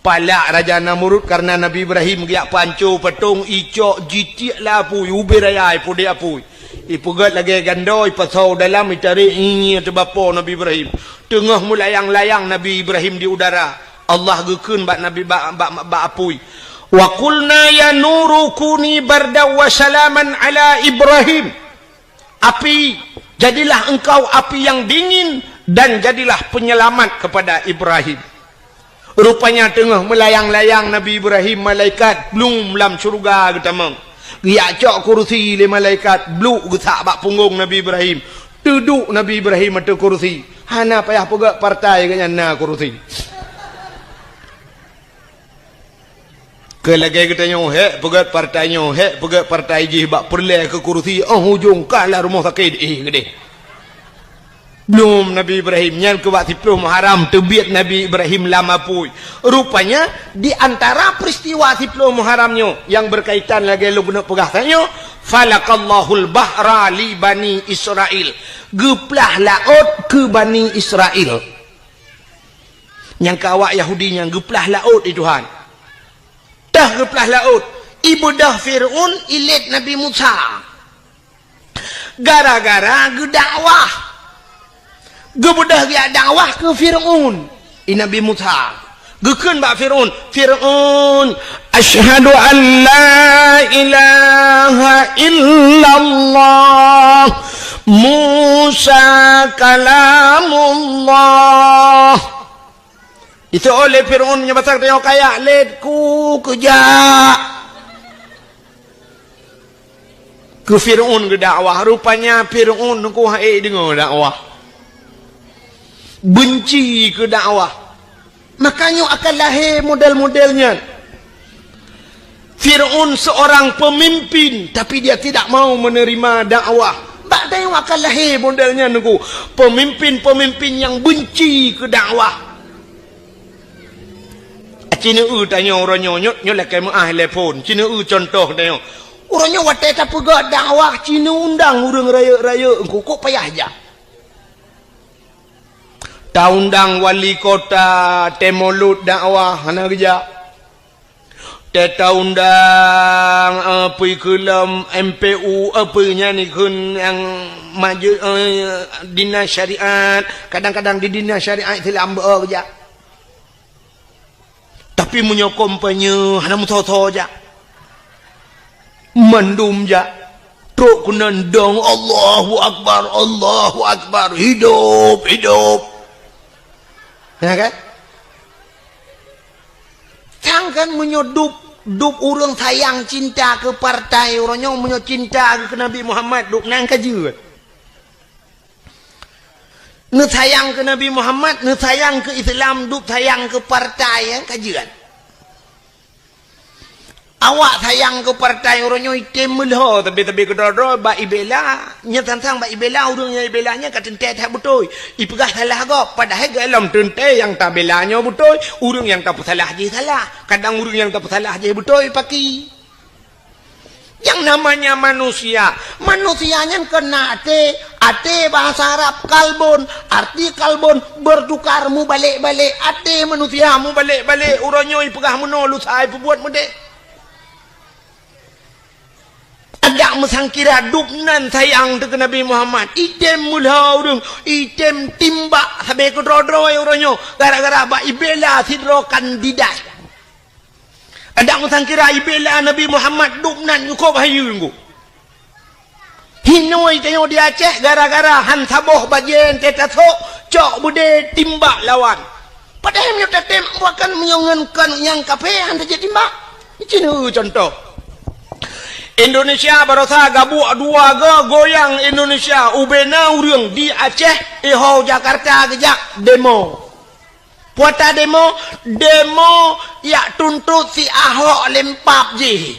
Palak Raja Namrud karena Nabi Ibrahim geujak panco patong, icok jitiek lam apui, ubé raya ipudek apui. Ipeugét lagée gandô, ipasoe u dalam, itarék ngieng-ngieng teubapo Nabi Ibrahim. Teungoh meulayang-layang Nabi Ibrahim di udara, Allah geukheun bak Nabi, bak, bak, bak apui, "Wa qulna ya nuru kuni bardan wa salaman ala Ibrahim." Api, jadilah engkau api yang dingin dan jadilah penyelamat kepada Ibrahim. Rupanya teungoh meulayang-layang Nabi Ibrahim, malaikat blum lam syeuruga geutamong. Geujak cok kurusi lé malaikat, bluk geusak bak punggong Nabi Ibrahim. Teuduek Nabi Ibrahim ateueh kurusi. Hana payah peugét partai geuhnyan na kurusi. Keu lagée geutanyoe hék peugét partai nyoe, hék peugét partai jih bak peureulée keu kurusi, óh ujong ka lam rumoh sakét, eh, geudeh. Blum Nabi Ibrahim, nyan keu bak siploh Muharram teubiet Nabi Ibrahim lam apui. Rupanya, di antara peristiwa siploh Muharram nyoe nyang berkaitan lagée lôn keuneuk peugah tanyoe, "Falaqallahul bahra li Bani Israil." Geuplah laôt keu Bani Israil. Nyang keu awak Yahudi nyan geuplah laôt di Tuhan. Teuh geuplah laôt, Ibeudôh Fir'aun ilét Nabi Musa. Gara-gara geudakwah. Geubeudôh geujak dakwah keu Fir'aun, i Nabi Musa. Geukheun bak Fir'aun, "Fir'aun, asyhadu an la ilaha illallah, Musa kalamullah." Itu oleh Fir'aun meunyoe basa tanyoe kaya, "Lét ku keujak." Keu Fir'aun geudakwah, rupanya Fir'aun teungku hana deungoe dakwah. Beunci keu dakwah. Makanya akan lahé model-model nyan. Fir'aun seorang pemimpin, tapi dia tidak mau menerima dakwah. Bak tanyoe akan lahé model nyan teungku. Pemimpin-pemimpin yang benci keu dakwah. Ci neueu tanyoe uroe nyoe, nyoe, nyoe lakée meuáh telepon, ci neueu cuntoh tanyoe. Uroe nyoe watée tapeugah dakwah, ci neuundang ureuëng rayeuk-rayeuk, engku kok payah jak. Taundang wali kota, tée mulod dakwah, hana geujak. Tée taundang, eh, peue keuh lom M P U, eh, peue nyan ikheun nyang maju, eh, dinas syariat, kadang-kadang di dinas syariat Islam beu geujak. Tapi meunyoe kampanye hana meusoe-soe jak. Mandum jak. Trok keunan dong, "Allahu Akbar, Allahu Akbar, hidup, hidup." Ya kan? Sang kan meunyoe dub, dub ureuëng sayang cinta keu partai uroe nyoe, meunyoe cinta keu Nabi Muhammad, dub nan ka jeuet. Neusayang keu Nabi Muhammad, neusayang keu Islam, dub sayang keu partai, ya, ka jeuet. Awak sayang keu partai uroe nyoe item meulhô, tapi-tapi keudroe-droe bak ibela, nyan sang-sang bak ibela, ureuëng nyang ibela nyan ka teuntée that beutôi. Ipeugah salah gob, padahai gohlom teuntée nyang tabela nyoe beutôi, ureuëng nyang tapeusalah jih salah. Kadang ureuëng nyang tapeusalah jih beutôi, paki. Yang namanya manusia, manusia nyan kon na até, até bahasa Arab kalbun, arti kalbun bertukar, mubalek-balek, até manusia mubalek-balek, uroe nyoe ipeugah meunoe lusa ipeubuet meudeh. Adak meusangkira dub nan sayang teuh keu Nabi Muhammad, item meulhô ureuëng, item timbak sabe keudroe-droe uroe nyoe, gara-gara bak ibela sidroe kandidat. Adak meusangkira ibela Nabi Muhammad dub nan nyukôb hayeue nggu. Hinoe tanyoe di Aceh gara-gara han saboh bajée teuh tasok, cok beudé timbak lawan. Padahai meunyoe tatem bukan meunyoe ngon kon nyang kafé han tajeuet timbak. Cina contoh. Indonesia barosa gabuek dua go goyang Indonesia ubena ureuëng di Aceh iho Jakarta geujak demo. Puata demo, demo yak tuntot si Ahok lempap jih.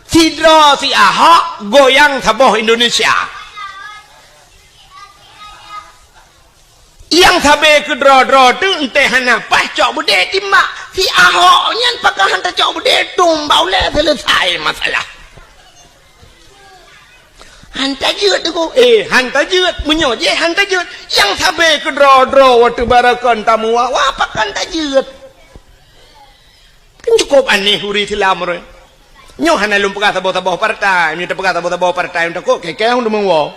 Sidroe si Ahok goyang saboh Indonesia. Nyang sabe keudroe-droe teuh enteh hana paih cok beudé timbak. Si Ahok nyan pakon han tacok beudé tum bak ulée seuleusai masalah. Han tajeuet teungku. Eh, han tajeuet. Meunyoe jih han tajeuet, nyang sabe keudroe-droe watée barakon tamuwa, wah pakon tajeuet. Kan cukup aneh ureuëng Islam roh. Nyoe hana lôn peugah saboh-saboh partai, meunyoe tapeugah saboh-saboh partai takot keu-keu deungon woe.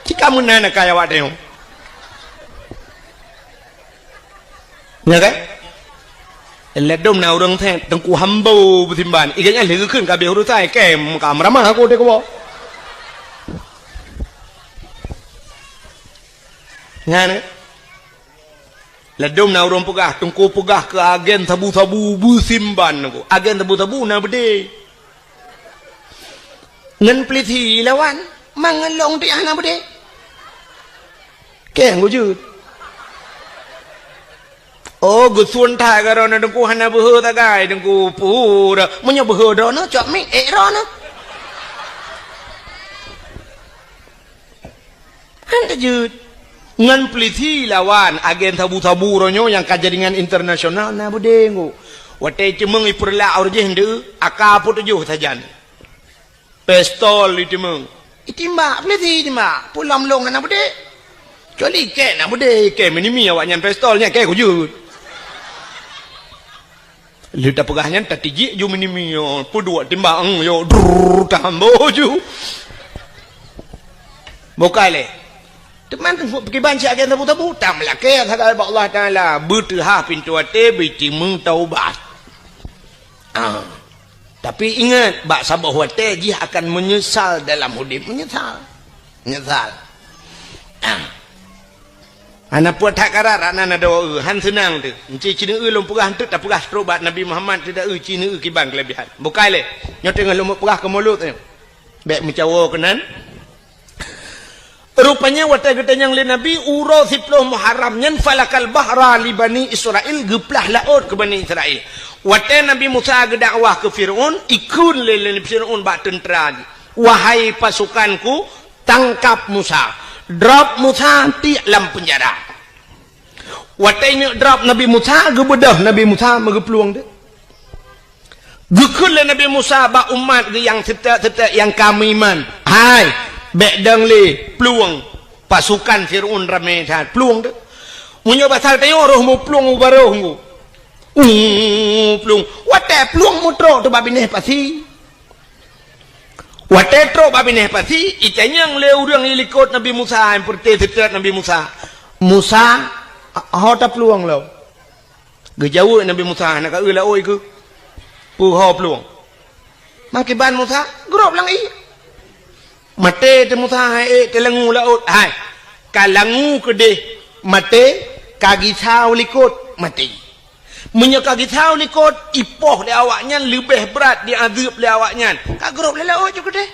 Cika meunan akai awak teuh. Nya kan? Ladom na ureuëng that teungku hambo beusimban. Iga nyan lé geukheun ka habéh urusan, kém ka meuramah aku deh kuwoe. Nyan eh. Ladom na ureuëng peugah, teungku peugah keu agen sabu-sabu beusimban teungku. Agen sabu-sabu na beudé. Ngon peulisi lawan, mangelong ti hana beudé. Keng gujut. Oh, geusun that garoe na teungku hana beuhe tagai teungku pura. Meunyoe beuhe droe na cok mik ek droe na. Han tajeuet. Ngon peulisi lawan agen sabu-sabu uroe nyoe nyang ka jaringan internasional na beudé ngok. Watée ceumeung ipeurlak ureuëng jih ndeu, aka peutujoh sajan. Pistol itimbang. Itimbak, peulisi itimbak. Pulam long hana beudé. Kecuali kek na beudé, kek minimi awak nyan pistol nyan kek kujut. Lheueh tapeugah nyan, tatijik ju meunimi, yo, peuduek timbang, yo, drrrr, tahambo ju. Bukai lé. Teuma kiban siat gét tabu-tabu, tameulakée sagai bak Allah Taala, beuteuhah pintoe até, beutimeue taubat. Ah. Tapi ingat, bak saboh watée jih akan meunyeusal dalam udeb, meunyeusal. Meunyeusal. Ah. Hana puet that karat, hana na dua eu, han seunang teuh. Enci cineue lôn peugah eunteuk tapeugah trok bak Nabi Muhammad, tidak eu cineue kiban keulebihan. Bukai lé. Nyoe teungoh lôn peugah keu mulod nyoe. Bék meucawo keunan. Rupanya watée geutanyong lé Nabi, uroe siplôh Muharram nyan, falakal bahra li Bani Israil, geuplah laôt keu Bani Israil. Watée Nabi Musa geudakwah keu Fir'aun, ikheun lé, lé Fir'aun bak teuntra jih, "Wahai pasukanku, tangkap Musa, drop Musa tiek lam peunjara." Watée neuk drop Nabi Musa, geubeudôh Nabi Musa meugeuplueng teuh. Geukheun lé Nabi Musa bak umat geuh nyang seutôt-seutôt nyang ka meuiman, "Hai, bék dong lé, plueng! Pasukan Fir'aun ramé that, plueng teuh!" Meunyoe basa tanyoe roh meuplueng u barôh nyoe. Uh, plueng. Watée plueng meutrok teuh bak binéh pasi. Watée trok bak binéh pasi, itanyong lé ureuëng likot Nabi Musa, nyang peureté seutôt Nabi Musa, "Musa, ho taplueng lom?" Geujaweueb Nabi Musa, "Hana ka eu laôt keuh, peue ho plueng?" Meukiban Musa, geurôb lam ié. Maté teuh Musa, hai ék teulangu laôt. Hai, ka langu keudeh maté, ka gisa u likot maté. Meunyoe ka gisa u likot, ipoh lé awaknyan leubeh brat diazeueb lé awaknyan. Ka geurôb lam laôt ju keudeh.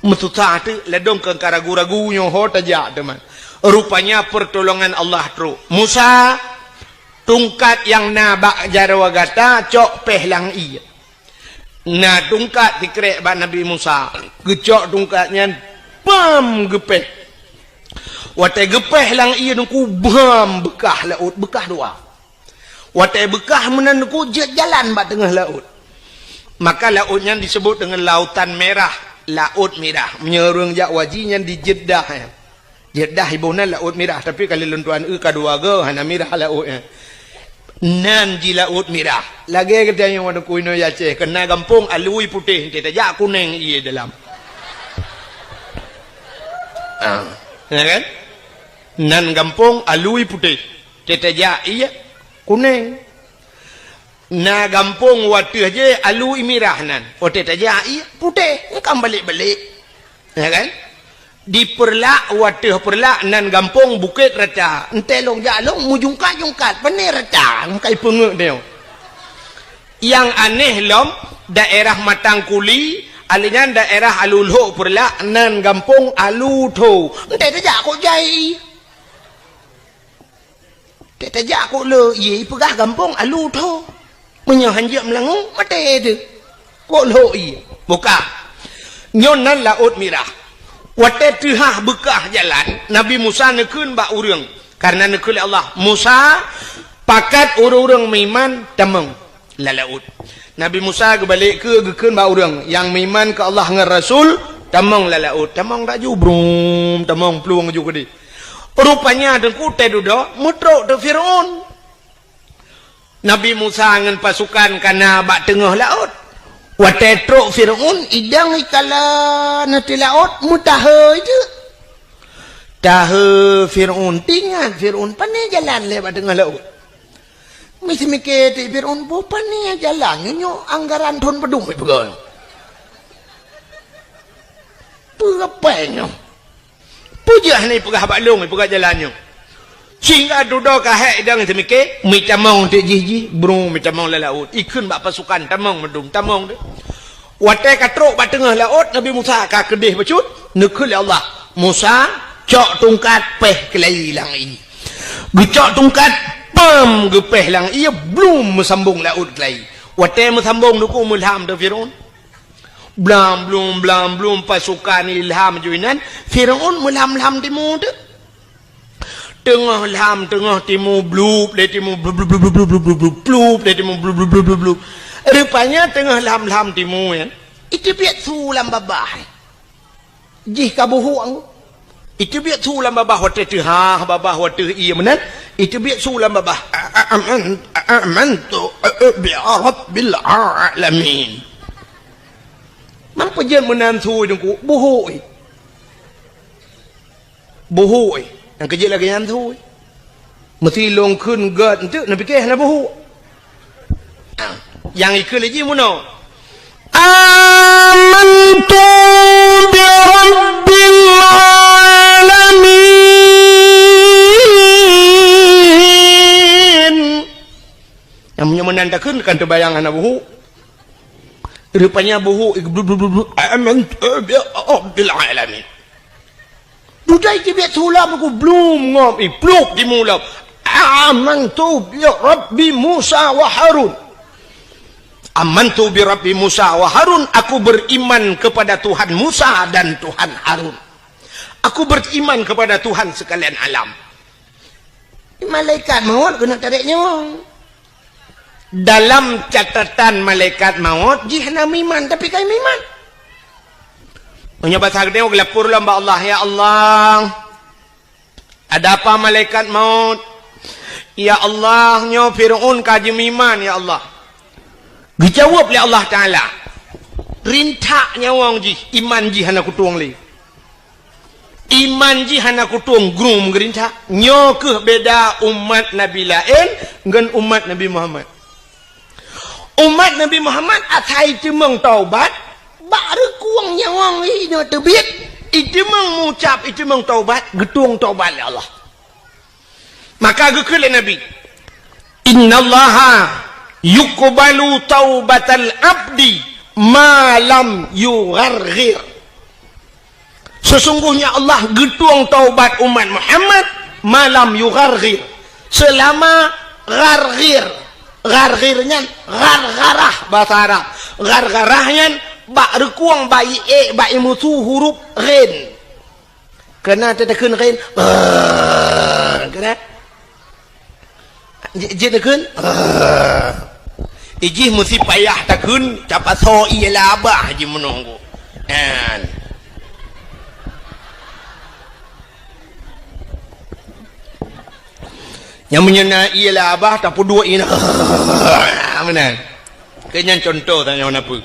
Meususah teuk, ladôm keu ka ragu-ragu nyoe ho tajak teuma. Rupanya pertolongan Allah trok. "Musa, tungkat nyang na bak jaroe gata cok péh lam ié." Na tungkat sikrek bak Nabi Musa. Geucok tungkat nyan, pam, geupéh. Watée geupéh lam ié nungku, bam, beukah laôt, beukah dua. Watée beukah meunan nungku, jeuet jalan bak teungoh laôt. Maka laôt nyan disebut deungon Lautan Merah, Laôt Mirah. Meunyoe ureuëng jak haji nyan di Jeddah, eh. Jeddah iboh nan Laôt Mirah, tapi ka lheueh lôn tuan eu ka dua goe, hana mirah laôt nyan. Nan ji Laôt Mirah. Lagée geutanyoe wadong kuinoe Aceh, keu na gampông alui putéh, enteuk tajak kunéng ié dalam. Ah, ya kan? Nan gampông alui putéh, enteuk tajak ié kunéng. Na gampông wateueh jih alui mirah nan, watée tajak ié putéh, engkam balek-balek. Ya kan? Di Peureulak, wateueh Peureulak nan gampông Bukét Rata. Enteuk lôn jak lôn meujungkat-jungkat, pane rata, meukai peungeut nyoe. Nyang aneh lom, daerah Matang Kuli, alèh nyan daerah Alu Lhok Peureulak, nan gampông Alu Tho. Enteuk tajak kok jai. Tajak kok le ié, ipeugah gampông Alu Tho. Meunyoe hanjeuet meulangue, maté teuh. Kok lhok ié. Buka. Nyoe nan Laôt Mirah. Watée teuhah beukah jalan, Nabi Musa neukheun bak ureuëng. Karena neukheun lé Allah, "Musa, pakat ureuëng-ureuëng meuiman tamong lam laôt." Nabi Musa geubalek keu geukheun bak ureuëng nyang meuiman keu Allah ngon Rasul, tamong lam laôt. Tamong laju, brum, tamong plueng ju keudeh. Rupanya teungku teududoe meutrok teuh Fir'aun. Nabi Musa ngon pasukan ka na bak teungoh laôt. Watée trok Fir'aun, idong ikala na teuh laôt, meutahe jeuet. Tahe Fir'aun, teuingat Fir'aun, pane jalan lé bak teungoh laôt. Miseumiké teuk Fir'aun, boh pane jalan nyoe, nyoe anggaran thon padum ipeugah. Peue kapai nyoe? Peue jeuet hana ipeugah bak lôn, ipeugah jalan nyoe. Sehingga dudoe ka hék idong seumiké, meutamong teuk jih-jih, brung meutamong lam laôt. Ikheun bak pasukan, tamong meudum, tamong teuk. Watée ka trok bak teungoh laôt, Nabi Musa ka keudeh bacut, neukheun lé Allah, "Musa, cok tungkat péh keulai lam ié." Geucok tungkat, pam, geupéh lam ié, blum, meusambong laôt keulai. Watée meusambong teungku, meulham teuh Fir'aun. Blam blum, blam blum, pasukan ilham ju inan, Fir'aun meulham-lham timu teuk. Teungoh lham, teungoh timu, blup lé timu, blup, blup, blup. Rupanya teungoh lham-lham timu nyan, iteubiet su lam babah. Jih ka buhuk anggô. Iteubiet su lam babah watée teuhah, babah watée ié meunan, Iteubiet su lam babah. A-, a-, aman-, a-, amantu, a-, a-, bi rabbil alamin. Man peue jeuet meunan su teungku? Buhuk. Buhuk. Nyang keujeuet lagèe nyan su. Meusi lôn kheun gèt enteuk, neupiké hana buhuk. Ah, nyang ikheun lé jih meunoe. Amantu bi rabbil alamin. Nyang meunyoe meunan takheun kan teubayang hana buhuk. Rupanya buhuk, blub, blub, blub, blub. Amantu bi rabbil alamin. Dudoe iteubiet su lam ku blum ngom, ih, plup di mulam. Amantu bi Rabbi Musa wa Harun. Amantu bi Rabbi Musa wa Harun, aku beriman kepada Tuhan Musa dan Tuhan Harun. Aku beriman kepada Tuhan sekalian alam. Malaikat maut keuneuk tarek nyawöng. Dalam catatan malaikat maut, jih hana meuiman, tapi ka meuiman. Meunyoe basa geutanyoe geulapor lom bak Allah, "Ya Allah, ada apa malaikat maut? Ya Allah, nyoe Fir'aun ka jimeuiman, ya Allah." Geujaweueb lé Allah Taala, "Rintak nyawöng jih, iman jih hana kutueng lé." Iman jih hana kutueng, grung geurintak. Nyoe kheueh beda umat nabi laén ngon umat Nabi Muhammad. Umat Nabi Muhammad asai teumeung taubat, bak reukueng nyawöng inoe teubiet, iteumeung mucab, iteumeung taubat, geutueng taubat lé Allah. Maka geukheun lé Nabi, "Innallaha yuqbalu taubatal abdi ma lam yugharghir." Sesungguhnya Allah geutueng taubat umat Muhammad ma lam yugharghir. Selama gharghir. Gharghir nyan ghargharah bahasa Arab. Ghargharah nyan bak reukueng, bak ié, bak imusu huruf ghin. Keunan teuteukheun kheun, "Aa," keunan. Ji-, jeuet neukheun, "Aa." Ijih meusi payah takheun, capat soe ié labah jih meununggu. Nyan. Nyang meunyoe na ié labah, tapeuduek ié na. Meunan. Keu nyan contoh tanyoe na peue.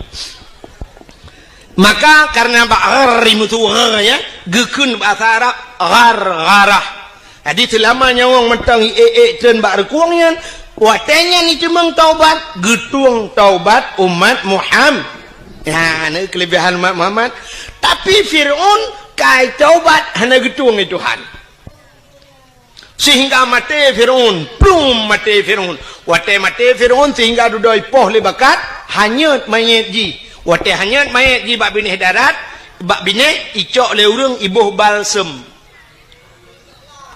Maka karena bak ghar imusu gha ya, geukheun bahasa Arab ghargharah. Jadi seulama nyawöng mantong ié-ié treun bak reukueng nyan, watée nyan iteumeung taubat, geutueng taubat umat Muhammad. Ya, na keulebihan umat Muhammad. Tapi Fir'aun kai taubat hana geutueng lé Tuhan. Sehingga maté Fir'aun, plum maté Fir'aun. Watée maté Fir'aun sehingga dudoe ipoh lé bakat, hanyot manyét jih. Watée hanyot manyét jih bak binéh darat, bak binéh icok lé ureuëng iboh balsem.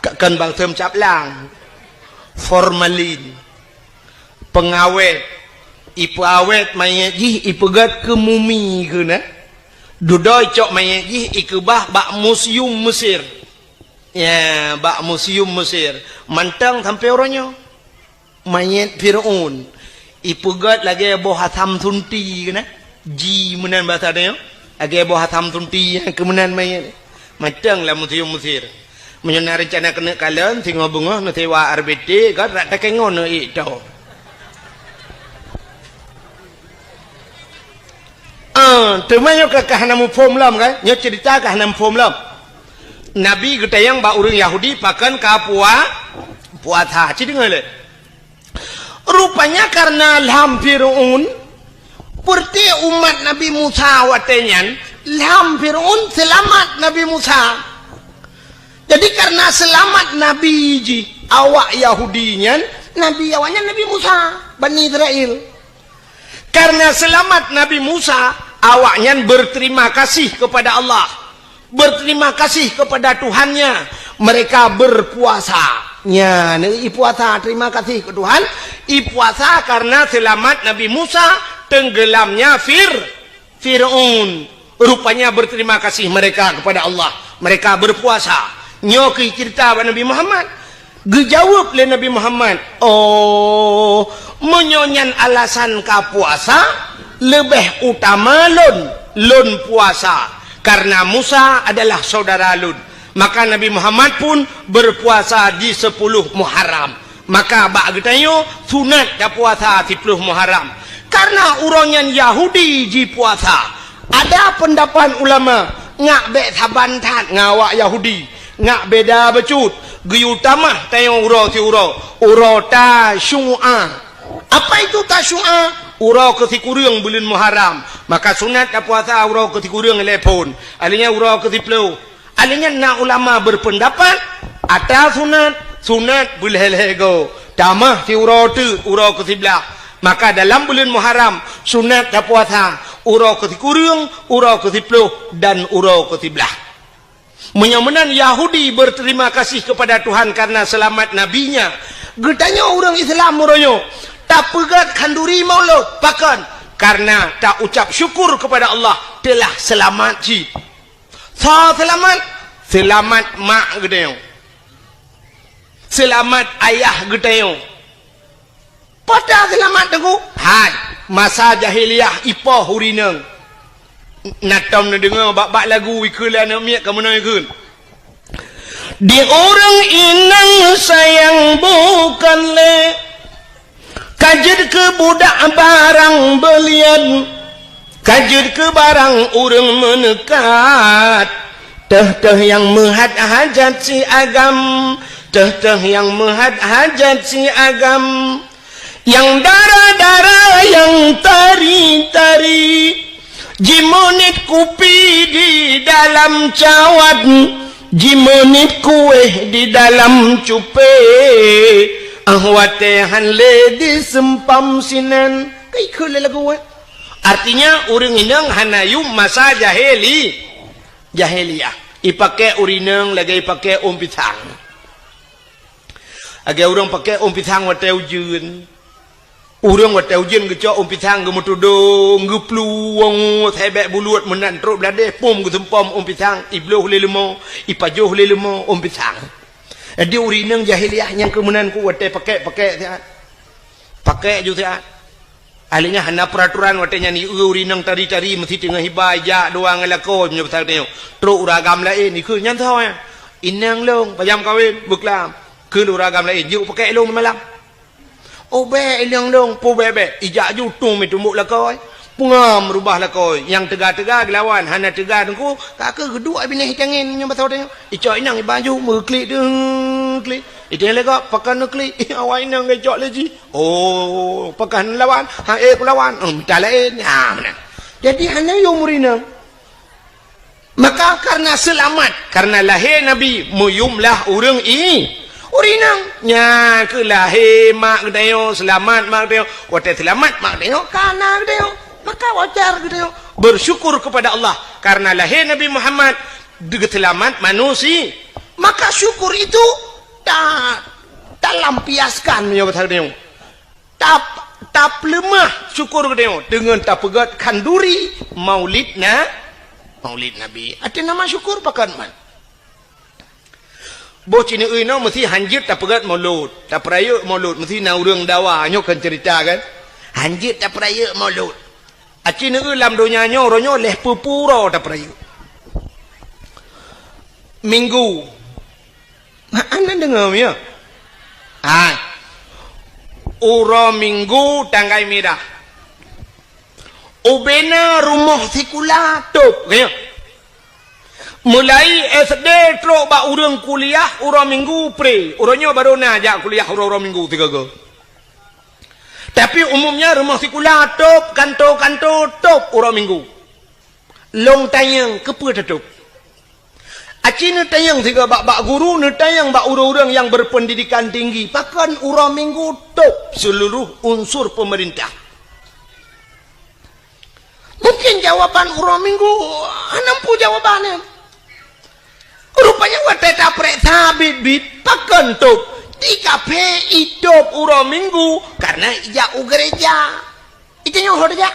Ka-, kon balsem cap lang. Formalin. Pengawét. Ipeuawét manyét jih ipeugét keu mumi keunan. Dudoe icok manyét jih ikeubah bak museum Mesir. Ya, bak museum Mesir. Mantong sampoe uroe nyoe. Manyét Fir'aun. Ipeugét lagée boh asam sunti keunan. Ji meunan basa tanyoe. Lagée boh asam sunti nyang keumeunan manyét. Mantong lam museum Mesir. Meunyoe na reuncana keuneuk kalon, singoh beungoh neusewa R B T, gét rak takée ngon neuék toe. Ah, teuma nyoe ka, ka hana muphom lom kan? Nyoe cerita ka hana muphom lom. Nabi geutanyong bak ureuëng Yahudi pakon ka pua-, puasa. Ci deungoe lé. Rupanya karena lham Fir'aun, peureuté umat Nabi Musa watée nyan, lham Fir'aun seulamat Nabi Musa. Jadi karena seulamat Nabi jih, awak Yahudi nyan, Nabi awaknyan Nabi Musa, Bani Israel. Karena seulamat Nabi Musa, awaknyan berterima kasih kepada Allah. Berterima kasih kepada Tuhannya. Mereka berpuasa. Nya, ipuasa, terima kasih ke Tuhan. Ipuasa karena selamat Nabi Musa, tenggelamnya Fir-, Fir'aun. Rupanya berterima kasih mereka kepada Allah. Mereka berpuasa. Nyoe keuh cerita bak Nabi Muhammad. Geujaweueb lé Nabi Muhammad, "Oh, meunyoe nyan alasan ka puasa, leubeh utama lôn, lôn puasa, karena Musa adalah saudara lôn." Maka Nabi Muhammad pun berpuasa di sepuluh Muharram. Maka bak geutanyoe sunat tapuasa siplôh Muharram. Karena uroe nyan Yahudi jipuasa. Ada pendapat ulama, ngak bék saban that ngon awak Yahudi. Ngak beda bacut. Geuyue tamah tanyoe uroe siuroe. Uroe Tasyu'a. Apa itu Tasyu'a? Uroe keusikureueng buleuen Muharram. Maka sunat tapuasa uroe keusikureueng lé phon. Alheuh nyan uroe keusiplôh. Alheuh nyan na ulama berpendapat, ata sunat, sunat beulhée-lhée goe. Tamah siuroe teuk uroe keusiblaih. Maka dalam buleuen Muharram, sunat tapuasa uroe keusikureueng, uroe keusiplôh, dan uroe keusiblaih. Meunyoe meunan Yahudi berterima kasih kepada Tuhan karena selamat nabinya, geutanyoe ureuëng Islam uroe nyoe tapeugét khanduri Maulud. Pakon? Karena taucap syukur kepada Allah telah selamat cit. Soe seulamat? Seulamat mak geutanyoe. Seulamat ayah geutanyoe. Peue ta seulamat teungku? Hai, masa jahiliyah ipoh ureuëng inong. Na tom neudeungoe bak-bak lagu ikheun lé aneuëk miet ka meunoe ikheun. Di ureuëng inong sayang bukon lé. Ka jeuet keu budak barang beulian, ka jeuet keu barang ureuëng meuneukat. Teuh-teuh nyang meuhat hajat si agam, teuh-teuh nyang meuhat hajat si agam. Nyang dara-dara, nyang tari-tari. Jimeuniet kupi di dalam cawat, jimeuniet kuéh di dalam cupé, ah, watée han lé diseumpam sinan. Ka ikheun lé lagu, eh? Artinya, ureuëng inong hana yum masa jahili-, jahiliyah. Ipaké ureuëng inong lagée ipaké ôn pisang. Lagée ureuëng paké ôn pisang watée ujeuen. Ureuëng watée ujeuen geucok ôn pisang geumeutudong, geuplueng, sabé bulut meunan trok bladeh, pom geuseumpom ôn pisang, ibloh lé leumo, ipajoh lé leumo ôn pisang. Jadi ureuëng inong jahiliyah nyang keu meunan ku watée paké-paké siat. Paké ju siat. Alheuh nyan hana peuraturan watée nyan, ureuëng inong tari-tari meusti teungoh iba ijak dua ngon lakoe meunyoe pasal tanyoe. Trok ureuëng agam laén, ikheun nyan soe nyan? Inong lôn, pajam kawen, beuklam. Kheun ureuëng agam laén, jeuet paké lôn malam. Oh bék, inong lôn, peue bék-bék. Ijak ju tueng meutumbok lakoe. Peungam rubah lakoe. Nyang teuga-teuga geulawan, hana teuga teungku, ka keuh geuduek binéh itangen nyoe basa tanyoe. Icok inong iba ju, meuklik deuh, klik. Iteng lé gob, pakon neuklik. Awak inong geucok lé jih. Oh, pakon lawan? Ha, eh, kulawan. Oh, mita laén. Ha, meunan. Jadi hana yum ureuëng inong. Maka karena seulamat, karena lahé Nabi, meuyum lah ureuëng i-, ureuëng inong. Nyan keuh lahé mak geutanyoe, seulamat mak geutanyoe. Watée seulamat mak geutanyoe, ka na geutanyoe. Maka wajar geutanyoe bersyukur kepada Allah karena lahé Nabi Muhammad, geuseulamat manusia. Maka syukur itu ta-, talampiaskan meunyoe basa geutanyoe. Tap-, tapeuleumah syukur geutanyoe deungon tapeugét khanduri Maulid na-, Maulid Nabi. Até nama syukur pakon man. Boh ci neueu inoe meusti hanjeuet tapeugét Maulud, tapeurayeuk Maulud, meusti na ureuëng dawa, nyoe kon ceurita kan. Hanjeuet tapeurayeuk Maulud. Aci neueu lam donya nyoe, uroe nyoe lhée peue-peue uroe tapeurayeuk. Minggu. Hana deungoe, ya? Hai. Uroe Minggu tanggai mirah. Ubena rumoh sikula tôb, ya. Mulai S D trok bak ureuëng kuliah uroe Minggu pre. Uroe nyoe barô na jak kuliah uroe-uroe Minggu sigoe-goe. Tapi umumnya rumoh sikula tôb, kanto-kanto tôb uroe Minggu. Lôn tanyong, keupeue tatôb? Aci neutanyong sigoe bak, bak guru, neutanyong bak ureuëng-ureuëng nyang berpendidikan tinggi, pakon uroe Minggu tôb seuluruh unsur peumeurintah? Mungkin jawaban uroe Minggu hana muphom jawaban nyan. Rupanya watée tapeureksa biet-biet, pakon tôb? Di kafé itôb uroe Minggu karena ijak u gereja. Itanyoe ho tajak?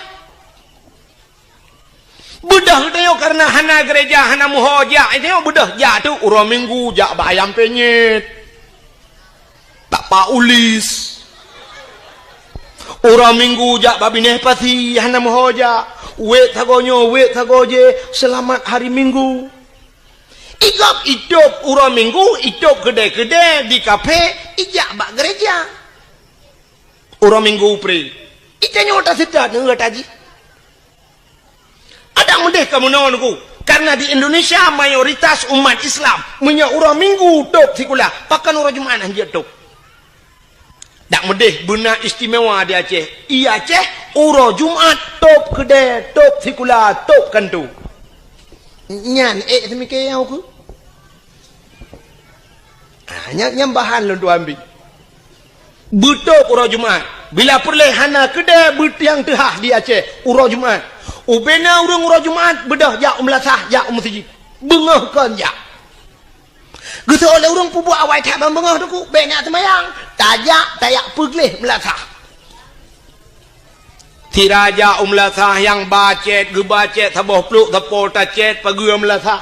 Beudôh geutanyoe karena hana gereja, hana meuho jak. Itanyoe beudôh jak tu uroe Minggu jak bak ayam penyet. Bak Pak Ulis. Uroe Minggu jak bak binéh pasi, hana meuho jak. Wét sagoe nyoe, wét sagoe jéh, seulamat hari Minggu. Igop itôb uroe Minggu, itôb keudè-keudè di kafe, ijak bak gereja. Uroe Minggu pre. Itanyoe taseutôt neu taji. Adak meudeh kamoe nyoe Teungku, karena di Indonesia mayoritas umat Islam, meunyoe uroe Minggu tôb sikula, pakon uroe Jumat hana jeuet tôb. Dak meudeh beuna istimewa di Aceh. I Aceh, uroe Jumat tôb keudè, tôb sikula, tôb kantô. Nyan ék seumike nyang ukeue. Ah, nyan, nyan bahan lôn tuan bi. Beutôb uroe Jumat. Bila peureulée hana keudè beutiang teuhah di Aceh uroe Jumat. Ubena ureuëng uroe Jumat beudôh jak u meulasah, jak u meuseujid. Beungoh kon jak. Geuseuôt lé ureuëng peubuet awai that ban beungoh Teungku, bék nyak seumayang. Tajak, tajak peugleh meulasah. Sira jak u meulasah nyang ba cét, geuba cét saboh plôk sapo tacét pageue meulasah.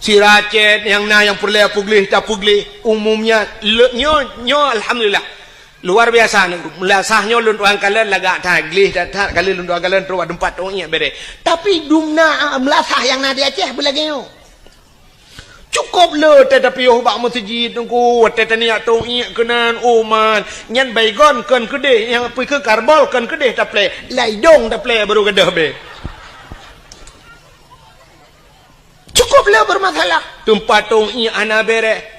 Sira cét nyang na nyang peureulée peugleh tapeugleh, umumnya le-, nyoe, nyoe alhamdulillah. Luar biasa Teungku. Meulasah nyoe lôn tuan kalon lagak that, gleh that, that, ka lheueh lôn tuan kalon trok bak teumpat tông iék bereh. Tapi dumna meulasah nyang na di Aceh beulagée nyoe. Cukôp le watée tapiôh bak meuseujid Teungku, watée taniyak tông iék keunan, oh man, nyan baygon kon keudeh, nyang pih keu karbol kon keudeh taplée, lam idông taplée barô gadôh bée. Cukôp le beureumasalah. Teumpat tông iék hana bereh.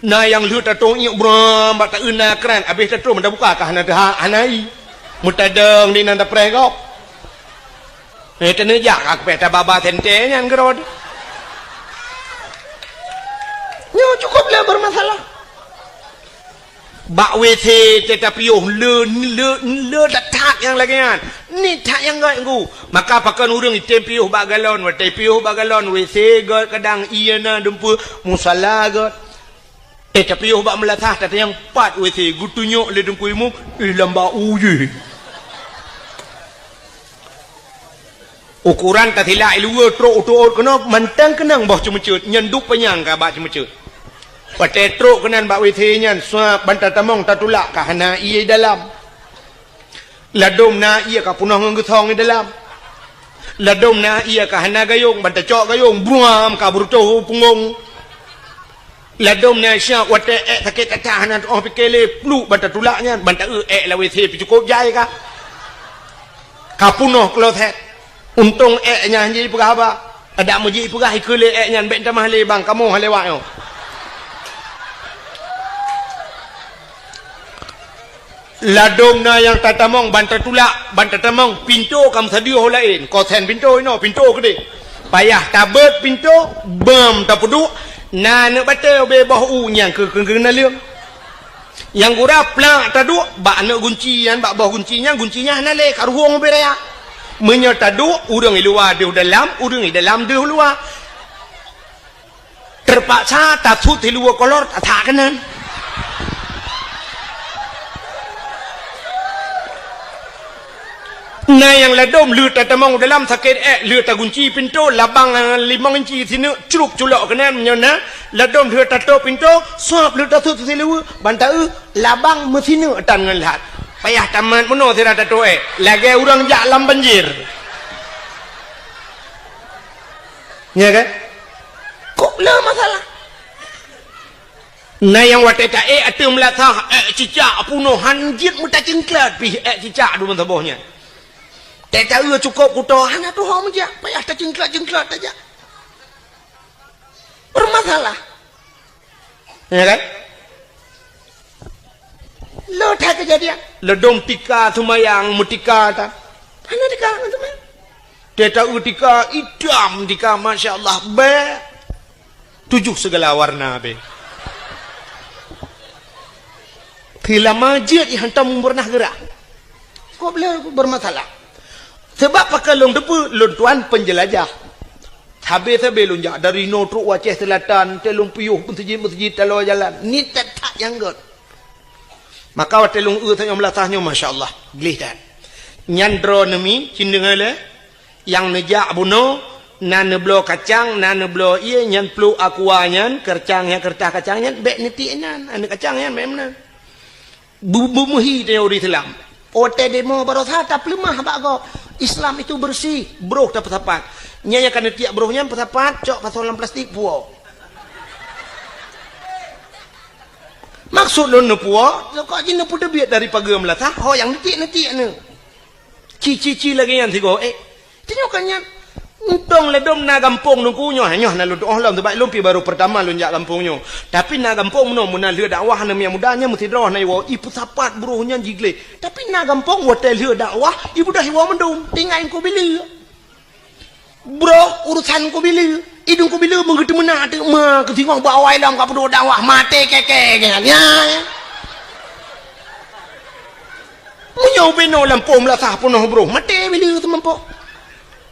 Na nyang lheueh tatông iék bram bak taeu na kran, abéh tatrôn meuda buka ka hana teuha-, hana i. Meutadong di nan tapreh gob. Eh, teuneujak ka keupéh tababa sentée nyan keudroe. Nyoe cukôp le beureumasalah. Bak W C teuh tapiôh le, le, le that nyang lagée nyan. Ni that nyang gét Teungku. Maka pakon ureuëng item piôh bak galon, watée piôh bak galon W C gét kadang ié na dumpeue musala gét. Eh, tapiôh bak meulasah, tatanyong pat W C geutunyok lé Teungku Imum, eh, lam bak u jih. Ukoran tasilak i luwa trok u teuôt keunoe mantong keunong boh ceumeuceuet, nyan duek panyang ka bak ceumeuceuet. Watée trok keunan bak W C nyan, suap ban tatamong tatulak ka hana ié dalam. Ladôm na ié ka peunoh ngon geusong i dalam. Ladôm na ié ka hana gayông, ban tacok gayông, buam ka beureutoh u punggong. Ladôm na siat watée ék sakét that hana tuoh pike lé, pluek ban tatulak nyan, ban taeu ék lam W C pih cukôp jai ka. Ka peunoh kloset. Untông ék nyan hana jipeugah haba. Adak meujih peugah ikeue lé ék nyan bék tamah lé bang kamoe lewat nyoe. Ladôm na nyang tatamong ban tatulak, ban tatamong pintoe ka meusadeue ho laén, kosen pintoe inoe, pintoe keudeh. Payah tabeuet pintoe, beuem tapeuduek, na aneuk batée ubé boh u nyang keu keu naleueng. Nyang gura plak taduek bak aneuk gunci nyan, bak boh gunci nyan, gunci nyan hana lé ka ruhueng ubé raya. Meunyoe taduek ureuëng i luwa deuh dalam, ureuëng i dalam deuh luwa. Teurpaksa tasut siluweue kolor tasak keunan. Na nyang ladôm lheueh tatamong dalam sakét ék lheueh tagunci pintoe labang, eh, limong inci sineuk crup culok keunan meunyoe na, ladôm lheueh tatôp pintoe, suap lheueh tasut siluweue ban taeu labang meusineuk tan ngon lhat. Payah tamat meunoe sira tatôp ék lagée ureuëng jak lam banjir. Nya kan? Kok le masalah? Na nyang watée taék ateueh meulasah ék cicak peunoh han jeuet meutacingklat pih ék cicak dum saboh nyan. Tée taeu cukôp kuto hana tuho meujak, payah tacingklat-cingklat tajak. Bermasalah. Ya kan? Lo that kejadian. Ladôm tika seumayang meutika ta. Hana tika ngon seumayang. Tée taeu tika itam tika, masya Allah, bée. Tujoh segala warna bée. Teulama jeuet i hantom pernah gerak. Kok beliau bermasalah? Sebab pakon lôn teupeu lôn tuan penjelajah. Sabe-sabe lôn jak dari noe trok u Aceh Selatan, tée lôn piôh meuseujid-meuseujid taloe jalan. Ni that-that nyang gét. Maka watée lôn eu tanyoe meulasah nyoe, masya Allah, gleh that. Nyan droeneuh mi, cindeueng lé, nyang neujak bunoe, na neubloe kacang, na neubloe ié, nyan pluek aqua nyan, keureutah nyan, keureutah kacang nyan, bék neutiek nyan, aneuk kacang nyan bék meunan. Bu-, beumeuhi tanyoe ureuëng Islam. Watée demo baroesa tapeuleumah bak gob. Islam itu bersih, broh tapeusapat. Nyan nyang ka neutiek broh nyan peusapat, cok pasoe lam plastik, puwoe. Maksud lôn neupuwoe, kok jih neupeuteubiet dari pageue meulasah, ho nyang neutiek-neutiek neu. Ci, ci, ci lagèe nyan sigoe, eh. Tanyoe ka nyan. Untông ladôm na gampông Teungku nyoe, nyoe na lôn tu'oh lom, sabab lôn pih barô peurtama lôn jak gampông nyoe. Tapi na gampông meunoe, meunan lheueh dakwah na miet muda nyan meusidroe na iwoe, ipeusapat broh nyan jigleh. Tapi na gampông watèe lheueh dakwah, ibeudôh iwoe mandum, tinggai Teungku Bileu. Broh urosan Teungku Bileu, idong Teungku Bileu meugeuteumeunak teuk ma keusingoh bak awai lom ka peuduek dakwah, maté kèe-kèe nyan. Ya, ya. Meunyoe binoe lampôh meulasah peunoh broh, maté Bileu seumampôh.